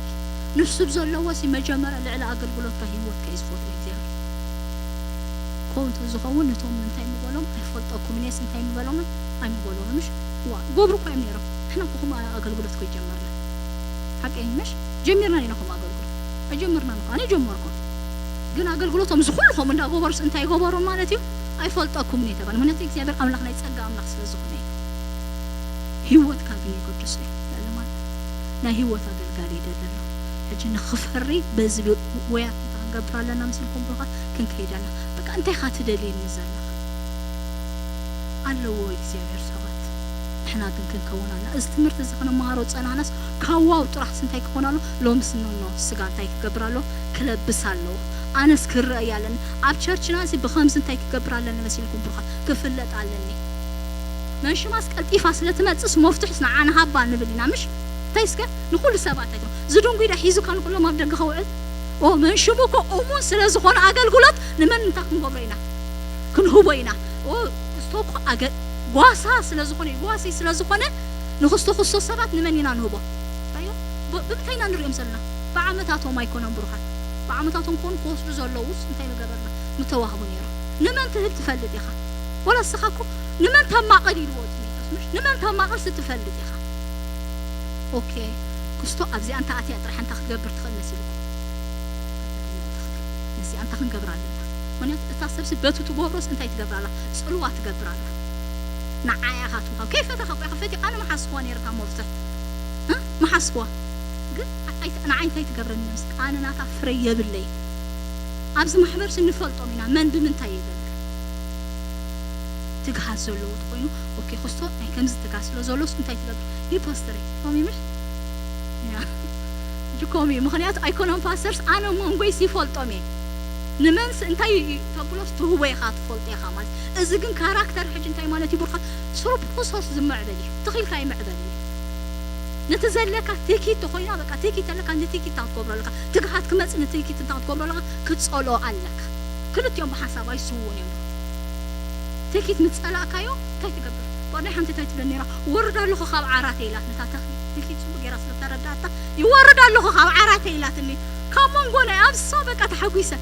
ንሱ ብዘለዎ ሲ መጀመርያ ልዕሊ ኣገልግሎትካ ህይወትካ እዩ ዝፈትዎ እግዚኣብሔር። ከምኡ እንተዝኸውን ነቶም እንታይ ምበሎም ኣይፈልጠኩምን እየስ እንታይ ምበሎምን ኣይምበሎምን። ምሽ ዋ ገብሩ እኮ እዮም ነይሮም። ንሕና እኮ ከምኡ ኣገልግሎት እኮ ይጀመርና። ሓቀይ ምሽ ጀሚርና ኢና ከምኡ ኣገልግሎት ኣይጀመርናን እኮ። ኣነ ጀመርኩ። ግን ኣገልግሎቶም እዚ ኩሉ ከምኡ እንዳገበሩስ እንታይ ገበሮም ማለት እዩ? ኣይፈልጠኩምን እየ ተባለ። ምክንያቱ እግዚኣብሔር ኣምላኽ ናይ ጸጋ ኣምላኽ ስለ ዝኾነ እዩ። ህይወትካ ግን የገድሶ እዩ። ልዕሊ ማለት ናይ ህይወት ኣገልጋሊ ይደሊ ኣሎ። ሕጂ ንኽፈሪ በዚ ወያት እንታይ ክንገብር ኣለና መሲልኩም ብሩኻት? ክንከይድ ኣለና። በቃ እንታይ ኢኻ ትደልየኒ ዘለኻ? ኣለዎ እግዚኣብሔር ሰባት። ንሕና ግን ክንከውን ኣለና። እዚ ትምህርቲ እዚ ክንመሃሮ ዝጸናሕናስ ካብ ዋው ጥራሕስ እንታይ ክኾን ኣሎ? ሎምስ ኖኖ ስጋ እንታይ ክገብር ኣሎ? ክለብስ ኣለዎ። ኣነስ ክረኣይ ኣለኒ። ኣብ ቸርችና እዚ ብኸምዚ እንታይ ክገብር ኣለኒ መሲልኩም ብሩኻት? ክፍለጥ ኣለኒ። መንሽማስ ቀልጢፋ ስለ ትመጽእስ መፍትሕስ ንዓ ንሃባ ንብል ኢና። ምሽ እንታይ እስከ ንኹሉ ሰባት ኣይኮን ዝድንጉ ኢዳ ሒዙካ ንኹሎም ኣብ ደገ ከውዕል። ኦ መንሽሙ እኮ እሙን ስለ ዝኾነ ኣገልግሎት ንመን እንታይ ክንገብሮ ኢና? ክንህቦ ኢና። ኦ ክስቶ እኮ ኣገ ጓሳ ስለ ዝኾነ ጓሲ ስለ ዝኾነ ንክስቶ ክስቶ ሰባት ንመን ኢና ንህቦ? ራዮ ብ- ብምንታይ ኢና ንሪኦም ዘለና? ብዓመታቶም ኣይኮነን ብሩኻት። ብዓመታቶም ኮኑ ክወስዱ ዘለዉስ እንታይ ምገበርና? ምተዋህቡ ነይሮም። ንመን ትህብ ትፈልጥ ኢኻ? ወላ እስኻ እኮ ንመን ተማቕል ኢልዎ ጢሞቴዎስ ምሽ? ንመን ተማቕል ስትፈልጥ ኢኻ? ኦኬ ክስቶ ኣብዚኣ እንተ ኣትያ ጥራሕ እንታይ ክትገብር ትኽእል መሲልኩም? ነዚኣ እንታይ ክንገብር ኣለና? ምክንያቱ እታ ሰብሲ በቱ ትገብሮስ እንታይ ትገብር ኣላ? ጽልዋ ትገብር ኣላ። ንዓያ ኢኻ ትውሃብ። ከይፈተኻ እኮ ኢኻ ፈቲኻ። ኣነ ምሓስክዋ ነይርካ መፍትሕ። እ? ምሓስክዋ። ግን ኣይ- ንዓይ እንታይ ትገብረኒ ነብሲ? ኣነ ናታ ፍረ የብለይ። ኣብዚ ማሕበርሲ ንፈልጦም ኢና መን ብምንታይ የገልግል። ትግሃት ዘለዎ ተኾይኑ ኦኬ ክስቶ ናይ ከምዚ ትግሃት ስለ ዘሎስ እንታይ ትገብር? ይፖስተረ። ኮሚ ምሽ? ያ። ሕጂ ኮሚ ምኽንያቱ ኣይኮነም ፓስተርስ ኣነ መንጎይስ ይፈልጦም እየ። ንመንስ እንታይ ተብሎስ ትህቦ ኢኻ ትፈልጦ ኢኻ ማለት። እዚ ግን ካራክተር ሕጂ እንታይ ማለት እዩ ብሩኻት? ስሩብ ፕሮሰስ ዝምዕብል እዩ። ትኺልካ ይምዕብል እዩ። ነቲ ዘለካ ትኪት ተኾይና በቃ ትኪት ኣለካ ነቲ ትኪት ትገብሮ ኣለካ። ትግሃት ክመጽእ ነቲ ትኪት እንታይ ክትገብሮ ኣለካ? ክትጸልኦ ኣለካ። ክልቲኦም ብሓንሳብ ኣይስውኡን እዮም። ትኪት ምስ ጸላእካዮ እንታይ ትገብር? ብቕድሚ ሓንቲ እንታይ ትብለኒ ነይራ? ወርድ ኣለኹ ካብ ዓራተይ ኢላትኒ። እታ ተኽ- ትኪት ጽቡቕ ጌራ ስለ ተረዳእታ ይወርድ ኣለኹ ካብ ዓራተይ ኢላትኒ። ካብ መንጎ ናይ ኣብሳ በቃ ተሓጒሰ።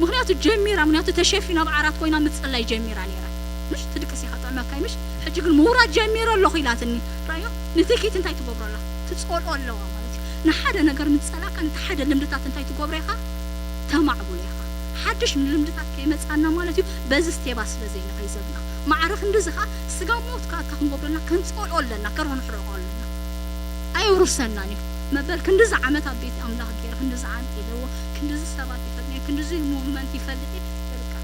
ምኽንያቱ ጀሚራ፣ ምኽንያቱ ተሸፊና ኣብ ዓራት ኮይና ምጽላይ ጀሚራ ነይራ። ምሽ ትድቅስ ኢኻ ጥዕመካይ ምሽ? ሕጂ ግን ምውራድ ጀሚረ ኣለኹ ኢላትኒ። ራዮ ንትኪት እንታይ ትገብሮ ኣላ? ትጸልኦ ኣለዋ ማለት እዩ። ንሓደ ነገር ምስ ጸላእካ ነቲ ሓደ ልምድታት እንታይ ትገብሮ ኢኻ? ተማዕብሎ ኢኻ። ሓድሽ ልምድታት ከይመጻና ማለት እዩ። በዚ ስቴባ ስለ ዘይንኸይዘብና ማዕረ ክንድዚ ኸዓ ስጋ ሞት ከኣ እንታይ ክንገብረልና? ከንጸልኦ ኣለና፣ ከርሆ ንሕረቆ ኣለና። ኣየውርሰናን እዩ። መበል ክንድዚ ዓመት ኣብ ቤት ኣምላኽ ገይረ፣ ክንድዚ ዓመት ኢለዎ፣ ክንድዚ ሰባት ይፈልጥኒ፣ ክንድዚ ሙቭመንት ይፈልጥ እየ፣ የብቃ።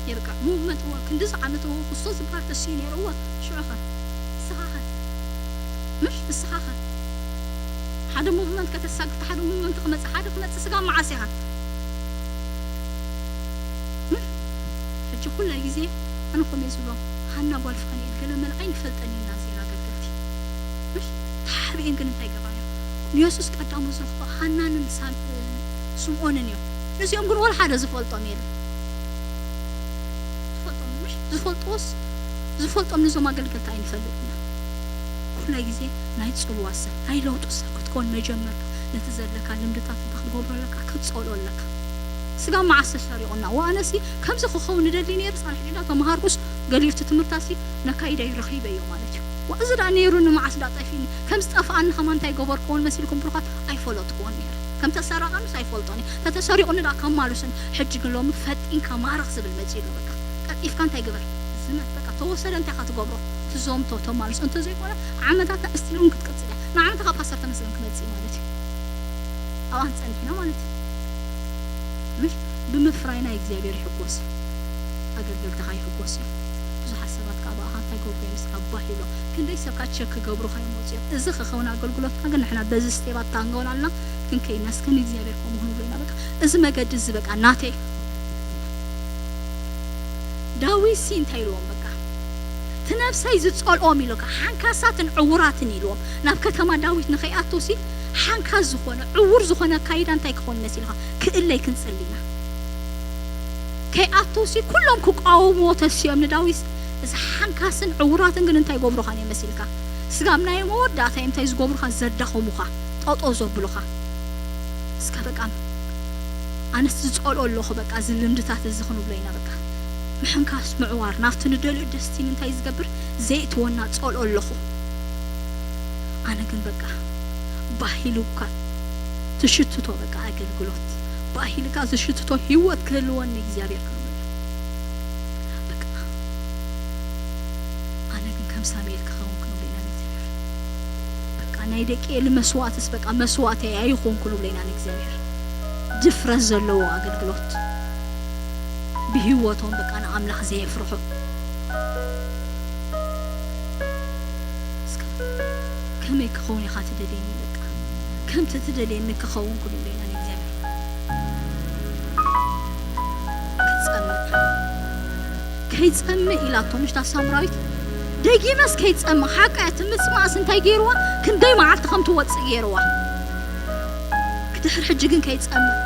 የብቃ። ሙቭመንት እዎ፣ ክንድዚ ዓመት እዎ፣ ክስቶ ዝበሃል ተስዩ ነይሩ እዎ፣ ሽዑ ኸ? ንስኻ ኸ? ምሽ ንስኻ ኸ? ሓደ ሙቭመንት ከተሳግፍ፣ ሓደ ሙቭመንት ክመጽእ፣ ሓደ ክመጽእ ስጋ መዓስ ኢኻ? ምሽ? ሕጂ ኩለ ግዜ ኣነ ኮም እየ ዝብሎ፣ ሃና ጓል ፋኒኤል ገለ መን ኣይንፈልጠን ኢና እዚኤን ኣገልገልቲ። ምሽ? ተሓቢኤን ግን እንታይ ገባዮ? ንየሱስ ቀዳሙ ዝረኽቦ ሃናንን ሳም- ስምዖንን እዮም። እዚኦም ግን ወላ ሓደ ዝፈልጦም የለን። ዝፈልጦም ምሽ? ዝፈልጥዎስ ዝፈልጦም ንዞም ኣገልገልቲ ኣይንፈልጥ ኢና። ኩለ ግዜ ናይ ጽልዋ ሰብ፣ ናይ ለውጢ ሰብ ክትኮን መጀመርታ ነቲ ዘለካ ልምድታት እንታይ ክትገብሮ ኣለካ? ክትጸልኦ ኣለካ። ስጋ መዓስ ተሰሪቑና? ወኣነሲ ከምዚ ክኸውን ንደሊ ነይርስ ኣነ ሕጂ እንዳተምሃርኩስ ገሊኡ እቲ ትምህርታሲ ነካይዳይ ረኺበዮ ማለት እዩ። ወእዚ ደኣ ነይሩ ንመዓስ ደኣ ጠፊእኒ? ከም ዝጠፍኣኒ ከማን እንታይ ገበርክዎን መሲልኩም ብሩኻት? ኣይፈለጥክዎን ነይረ። ከም ተሰረቐንስ ኣይፈልጦን እየ። ተተሰሪቑኒ ደኣ ከማሉስን ሕጂ ግን ሎሚ ፈጢንካ ማረኽ ዝብል መጺኡ ኣሎ። በቃ ቀልጢፍካ እንታይ ግበር? ዝመት በቃ ተወሰደ እንታይ ኢኻ ትገብሮ? ትዘምቶ ተማሉስ እንተዘይኮነ ዓመታት እስቲል እውን ክትቅጽል እያ። ንዓመት ካብ ፓስተር ተመስገን ክመጽእ ማለት እዩ። ኣብኣን ጸኒሕና ማለት እዩ። ምሽ ብምፍራይና እግዚኣብሔር ይሕጎስ፣ ኣገልገልትኻ ይሕጎስ እዩ። ብዙሓት ሰባት ከዓ ብኣኻ እንታይ ገብሩ ምስ ኣባህ ይብሎ ክንደይ ሰብካ ቸክ ክገብሩኻ ይመፁ እዮም። እዚ ክኸውን ኣገልግሎትና ግን ንሕና በዚ ስቴባት ታንገውን ኣለና ክንከይድና እስከ ንእግዚኣብሔር ከምኡ ክንብሎ ኢና። በቃ እዚ መገዲ እዚ በቃ ናተይ ዳዊት ሲ እንታይ ኢልዎም? በቃ እቲ ነብሰይ ዝጸልኦም ኢሉ፣ ሓንካሳትን ዕውራትን ኢልዎም። ናብ ከተማ ዳዊት ንኸይኣቱ ሲ ሓንካስ ዝኾነ ዕውር ዝኾነ ኣካይዳ እንታይ ክኸውን መሲልካ? ክእለይ ክንጽል ኢና። ከይኣቱ ሲ ኩሎም ክቃወምዎ ተሲኦም ንዳዊት። እዚ ሓንካስን ዕውራትን ግን እንታይ ይገብሩኻ ነይም መሲልካ? ስጋብ ናይ መወዳእታ እዮም እንታይ ዝገብሩኻ? ዘዳኸሙኻ፣ ጠጦ ዘብሉኻ። እስከ በቃ ኣነስ ዝጸልኦ ኣለኹ በቃ እዚ ልምድታት እዚ ክንብሎ ኢና። በቃ ምሕንካስ፣ ምዕዋር፣ ናብቲ ንደልዮ ደስቲኒ እንታይ ዝገብር? ዘይእትወና ጸልኦ ኣለኹ። ኣነ ግን በቃ ባሂሉካ ትሽትቶ በቃ ኣገልግሎት፣ ባሂልካ ዝሽትቶ ህይወት ክህልወኒ እግዚኣብሔር ክብል። በቃ ኣነ ግን ከም ሳሙኤል ክኸውን ክብል ኢና ንእግዚኣብሔር። በቃ ናይ ደቂ ኤሊ መስዋእትስ በቃ መስዋእተይ ኣይኹን ክብል ኢና ንእግዚኣብሔር። ድፍረት ዘለዎ ኣገልግሎት፣ ብህይወቶም በቃ ንኣምላኽ ዘየፍርሑ። እስከ ከመይ ክኸውን ኢኻ ትደልየኒ? በቃ ከምቲ ትደልየኒ ክኸውን ክብል ኢና ንእግዚኣብሔር። ክጸምእ፣ ከይጸምእ ኢላቶ ምሽታ ሳምራዊት። ደጊመስ ከይጸምእ። ሓቃ እቲ ምጽማእስ እንታይ ገይርዋ? ክንደይ መዓልቲ ከም ትወጽእ ገይርዋ። ክድሕር ሕጂ ግን ከይጸምእ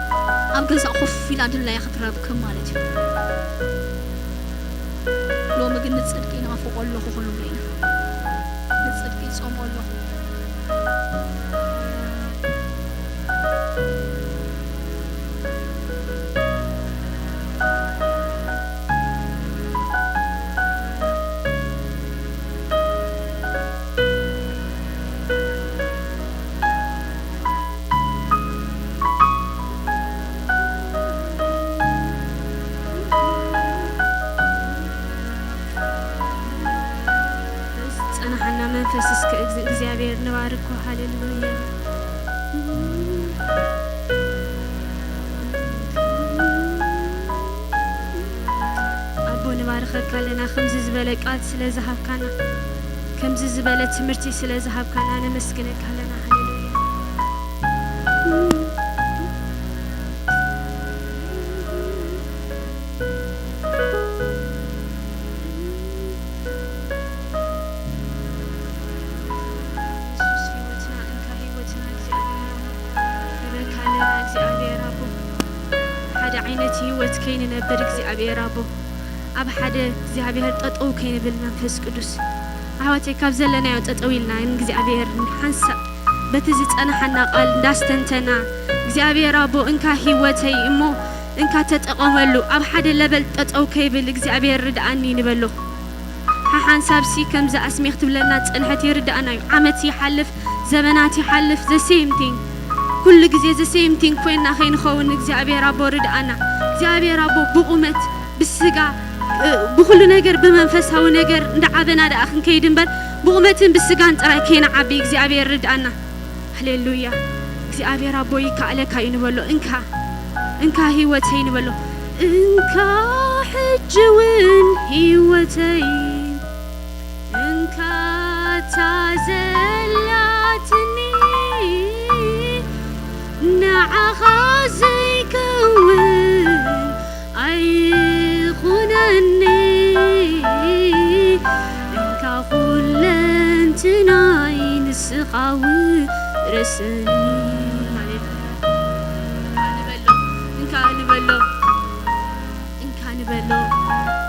ኣብ ገዛ ኮፍ ኢላ ድላያ ክትረክብ ማለት እዩ። ሎሚ ግን ንጽድቂ ይናፍቆ ኣለኹ ክንብሎ ኢና። ንጽድቂ ይጾም ኣለኹ። ዝጸናሓና መንፈስ እስከ እግዝ-፣ እግዚኣብሔር ንባርኮ። ሃሌሉያ። ኣቦ ንባርኸካ ኣለና፣ ከምዚ ዝበለ ቃል ስለ ዝሃብካና፣ ከምዚ ዝበለ ትምህርቲ ስለ ዝሃብካና ነመስግነካ ኣለና። ሃሌሉያ። የሱስ ህይወትና እንካ ህይወትና እግዚኣብሔር ኣቦ ንበካ ኣለና እግዚኣብሔር ኣቦ ሓደ ዓይነት ህይወት ከይንነብር እግዚኣብሔር ኣቦ ኣብ ሓደ እግዚኣብሔር ጠጠው ከይንብል መንፈስ ቅዱስ ኣሕዋተይ ካብ ዘለናዮ ጠጠው ኢልና ንእግዚኣብሔር ሓንሳብ በቲ ዝጸናሓና ቃል እንዳስተንተና እግዚኣብሔር ኣቦ እንካ ህይወተይ እሞ እንካ ተጠቐመሉ ኣብ ሓደ ለበል ጠጠው ከይብል እግዚኣብሔር ርድኣኒ ንበሎ። ሓሓንሳብ ሲ ከምዚ ኣስሜ ክትብለና ዝጸንሐት ይርድኣና እዩ። ዓመት ይሓልፍ፣ ዘበናት ይሓልፍ፣ the same thing ኩሉ ግዜ the same thing ኮይና ከይንኸውን እግዚኣብሔር ኣቦ ርድኣና። እግዚኣብሔር ኣቦ ብቑመት ብስጋ ብኩሉ ነገር ብመንፈሳዊ ነገር እንዳዓበና ደኣ ክንከይድ እምበር ብቑመትን ብስጋን ጥራይ ከይንዓቢ እግዚኣብሔር ርድኣና። ሃሌሉያ። እግዚኣብሔር ኣቦ ይከኣለካ እዩ ንበሎ። እንካ እንካ ህይወተይ ንበሎ። እንካ ሕጂ እውን ህይወተይ እንካ እታ ዘላትኒ ንዓኻ ዘይከውን ኣይኹነኒ። እንካ ኩለንትናይ ንስኻ ውረሰኒ። ሃሌሉያ። እንካ ንበሎ፣ እንካ ንበሎ፣ እንካ ንበሎ፣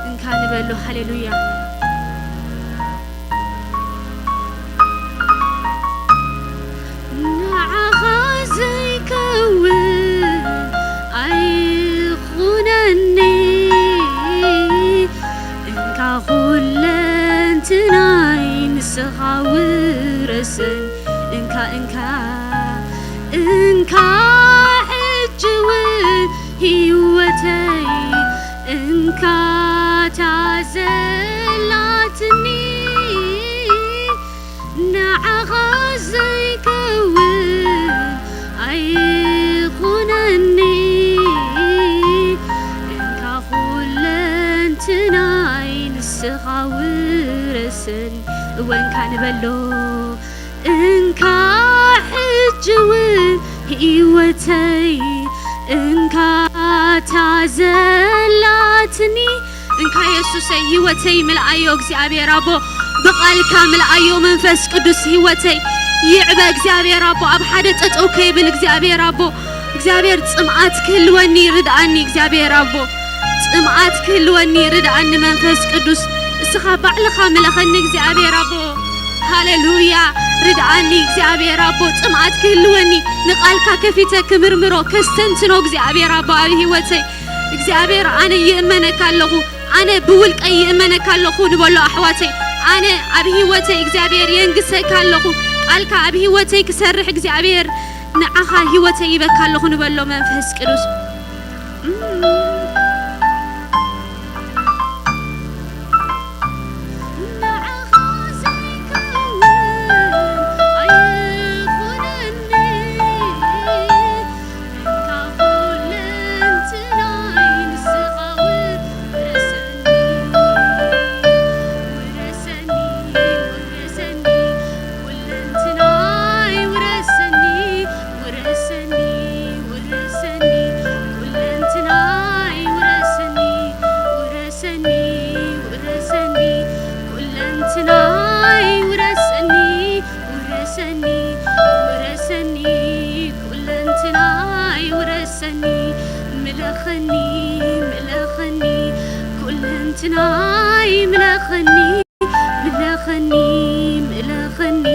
እንካ ንበሎ። ሃሌሉያ። ንዓኻ ዘይከውን ኣይኹነኒ። እንካ ኩለንትናይ ንስኻ ውረሰኒ። እንካ፣ እንካ፣ እንካ ሕጂ እውን ህይወተይ እንካ እታ ዘላትኒ ንዓኻ ዘይከውን ኣይኹነኒ። እንካ ኩለንትናይ ንስኻ ውረሰኒ። እወ እንካ ንበሎ። እንካ ሕጂ እውን ህይወተይ እንካ እታ ዘላትኒ እንካ የሱሰይ፣ ህይወተይ ምልኣዮ እግዚኣብሔር ኣቦ፣ ብቓልካ ምልኣዮ መንፈስ ቅዱስ፣ ህይወተይ ይዕበ እግዚኣብሔር ኣቦ፣ ኣብ ሓደ ጠጠው ከይብል እግዚኣብሔር ኣቦ፣ እግዚኣብሔር ጽምኣት ክህልወኒ ርድኣኒ እግዚኣብሔር ኣቦ፣ ጽምኣት ክህልወኒ ርድኣኒ መንፈስ ቅዱስ፣ እስኻ ባዕልኻ ምለኸኒ እግዚኣብሔር ኣቦ። ሃሌሉያ። ርድኣኒ እግዚኣብሔር ኣቦ፣ ጽምኣት ክህልወኒ፣ ንቓልካ ከፊተ ክምርምሮ፣ ከስተንትኖ እግዚኣብሔር ኣቦ ኣብ ህይወተይ። እግዚኣብሔር ኣነ ይእመነካ ኣለኹ፣ ኣነ ብውልቀይ ይእመነካ ኣለኹ ንበሎ ኣሕዋተይ። ኣነ ኣብ ህይወተይ እግዚኣብሔር የንግሰካ ኣለኹ፣ ቃልካ ኣብ ህይወተይ ክሰርሕ እግዚኣብሔር ንዓኻ ህይወተይ ይበካ ኣለኹ ንበሎ መንፈስ ቅዱስ። ውረሰኒ፣ ውረሰኒ፣ ኩለንትናይ ውረሰኒ፣ ውረሰኒ፣ ኩለንትናይ ውረሰኒ፣ ውረሰኒ፣ ውረሰኒ፣ ኩለንትናይ ውረሰኒ፣ ምለኸኒ፣ ምለኸኒ፣ ኩለንትናይ ምለኸኒ። ምለኸኒ፣ ምለኸኒ፣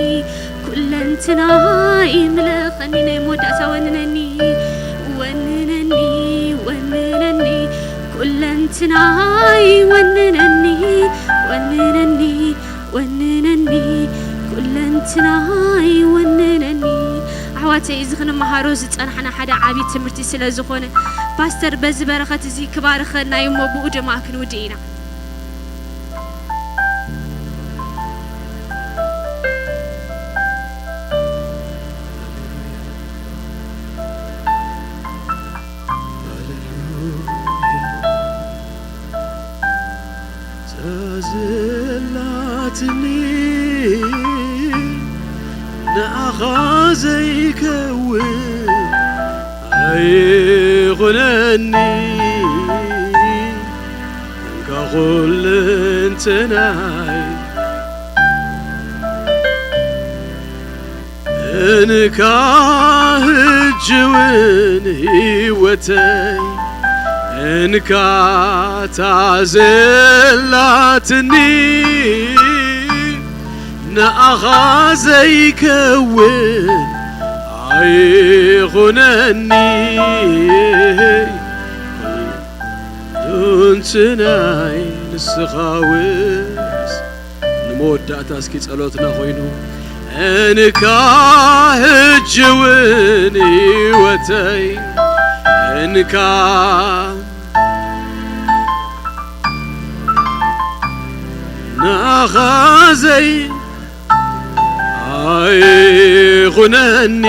ኩለንትናይ ምለኸኒ። ናይ መወዳእታ ወንነኒ፣ ወንነኒ፣ ወንነኒ፣ ኩለንትናይ ወንነኒ፣ ወንነኒ፣ ወንነኒ፣ ኩለንትናይ ወንነኒ። ኣሕዋተይ፣ እዚ ክንመሃሮ ዝጸናሕና ሓደ ዓቢ ትምህርቲ ስለ ዝኾነ፣ ፓስተር በዚ በረኸት እዚ ክባርኸና እዩ እሞ፣ ብኡ ድማ ክንውድእ ኢና። ተዘላትኒ ንኣኻ ዘይከውን ኣይኹነኒ፣ እንካ ኩለንተናይ፣ እንካ ሕጅውን ህይወተይ፣ እንካ ታዘላትኒ ንኣኻ ዘይከውን ኣይኹነኒ። ዱንትናይ ንስኻ ውስ ንመወዳእታ እስኪ ጸሎትና ኮይኑ፣ እንካ ሕጂ እውን ህይወተይ እንካ ንኣኻ ዘይ ኣይኹነኒ፣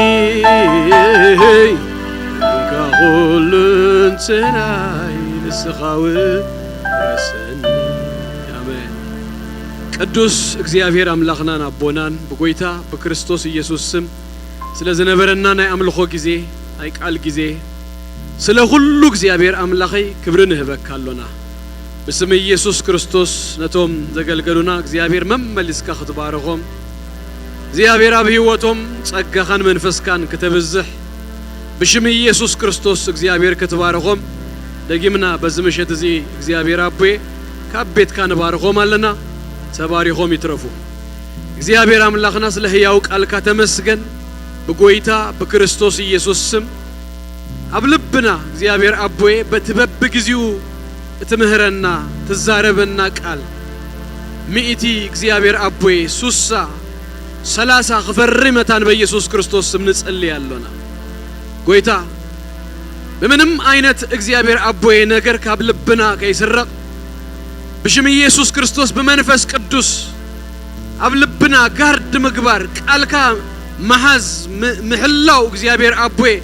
እንካ ኩሉ እንተናይ ንስኻ ውረሰኒ። ኣሜን። ቅዱስ እግዚኣብሔር ኣምላኽናን ኣቦናን ብጎይታ ብክርስቶስ ኢየሱስ ስም ስለ ዝነበረና ናይ ኣምልኾ ግዜ፣ ናይ ቃል ግዜ፣ ስለ ኩሉ እግዚኣብሔር ኣምላኸይ ክብሪ ንህበካ ኣሎና። ብስም ኢየሱስ ክርስቶስ ነቶም ዘገልገሉና እግዚኣብሔር መመሊስካ ክትባርኾም፣ እግዚኣብሔር ኣብ ህይወቶም ጸጋኻን መንፈስካን ክተብዝሕ፣ ብሽም ኢየሱስ ክርስቶስ እግዚኣብሔር ክትባርኾም፣ ደጊምና በዚ ምሸት እዚ እግዚኣብሔር ኣቦየ ካብ ቤትካ ንባርኾም ኣለና። ተባሪኾም ይትረፉ። እግዚኣብሔር ኣምላኽና ስለ ህያው ቃልካ ተመስገን። ብጎይታ ብክርስቶስ ኢየሱስ ስም ኣብ ልብና እግዚኣብሔር ኣቦየ በቲ በብግዚኡ እትምህረና ትዛረበና ቃል ሚእቲ እግዚኣብሔር ኣቦየ ሱሳ ሰላሳ ክፈሪ መታን በኢየሱስ ክርስቶስ ስም ንጽሊ ኣሎና። ጎይታ ብምንም ዓይነት እግዚኣብሔር ኣቦየ ነገር ካብ ልብና ከይስረቕ ብሽም ኢየሱስ ክርስቶስ ብመንፈስ ቅዱስ ኣብ ልብና ጋርድ ምግባር ቃልካ መሓዝ ም-፣ ምሕላው እግዚኣብሔር ኣቦየ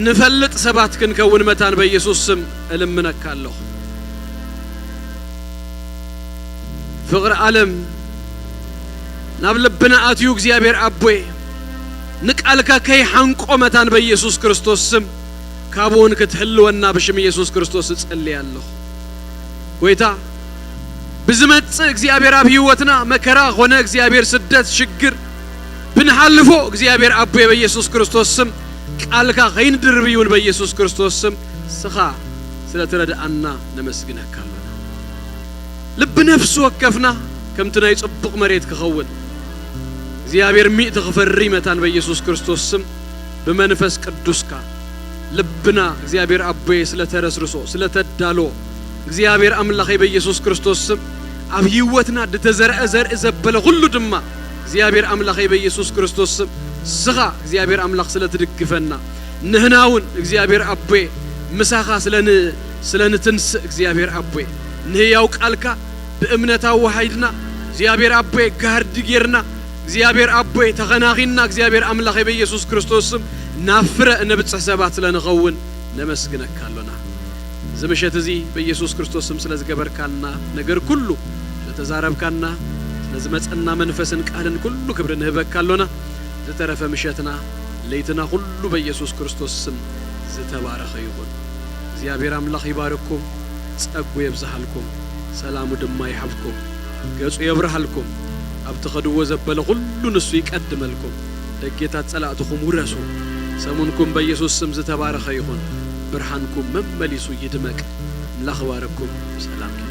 ንፈልጥ ሰባት ክንከውን መታን በኢየሱስ ስም እልምነካ ኣለኹ። ፍቕሪ ዓለም ናብ ልብና ኣትዩ እግዚኣብሔር ኣቦየ ንቃልካ ከይሓንቆ መታን በኢየሱስ ክርስቶስ ስም ካብኡ እውን ክትሕልወና ብሽም ኢየሱስ ክርስቶስ እጸልይ ኣለኹ። ጎይታ ዝመጽእ እግዚኣብሔር ኣብ ህይወትና መከራ ኾነ እግዚኣብሔር ስደት ሽግር ብንሓልፎ እግዚኣብሔር ኣቦየ በኢየሱስ ክርስቶስ ስም ቃልካ ኸይንድርብ ይውን በኢየሱስ ክርስቶስ ስም ስኻ ስለ ትረድኣና ነመስግነካ ኣሎና። ልቢ ነፍሲ ወከፍና ከምቲ ናይ ጽቡቕ መሬት ክኸውን እግዚኣብሔር ሚእቲ ክፈሪ መታን በኢየሱስ ክርስቶስ ስም ብመንፈስ ቅዱስካ ልብና እግዚኣብሔር ኣቦየ ስለ ተረስርሶ ስለ ተዳሎ እግዚኣብሔር ኣምላኸይ በኢየሱስ ክርስቶስ ስም ኣብ ህይወትና ድተዘርአ ዘርኢ ዘበለ ኩሉ ድማ እግዚኣብሔር ኣምላኸይ በኢየሱስ ክርስቶስ ስም ስኻ እግዚኣብሔር ኣምላኽ ስለ ትድግፈና ንህና እውን እግዚኣብሔር ኣቦየ ምሳኻ ስለ ን- ስለ ንትንስእ እግዚኣብሔር ኣቦየ ንህያው ቃልካ ብእምነት ኣዋሃይድና እግዚኣብሔር ኣቦየ ጋርዲ ጌርና እግዚኣብሔር ኣቦየ ተኸናኺንና እግዚኣብሔር ኣምላኸይ በኢየሱስ ክርስቶስ ስም ናብ ፍረ እነብጽሕ ሰባት ስለ ንኸውን ነመስግነካ ኣሎና። እዚ ምሸት እዚ በኢየሱስ ክርስቶስ ስም ስለ ዝገበርካልና ነገር ኩሉ ስለ ተዛረብካና ስለ ዝመጸና መንፈስን ቃልን ኩሉ ክብሪ ንህበካ ኣሎና። ዝተረፈ ምሸትና ለይትና ኩሉ በኢየሱስ ክርስቶስ ስም ዝተባረኸ ይኹን። እግዚኣብሔር ኣምላኽ ይባርኩም፣ ጸጉ የብዝሃልኩም፣ ሰላሙ ድማ ይሃብኩም፣ ገጹ የብርሃልኩም፣ ኣብ ትኸድዎ ዘበለ ኩሉ ንሱ ይቀድመልኩም፣ ደጌታት ጸላእትኹም ውረሱ። ሰሙንኩም በኢየሱስ ስም ዝተባረኸ ይኹን፣ ብርሃንኩም መመሊሱ ይድመቅ። ኣምላኽ ይባርኩም። ሰላም ኪዱ።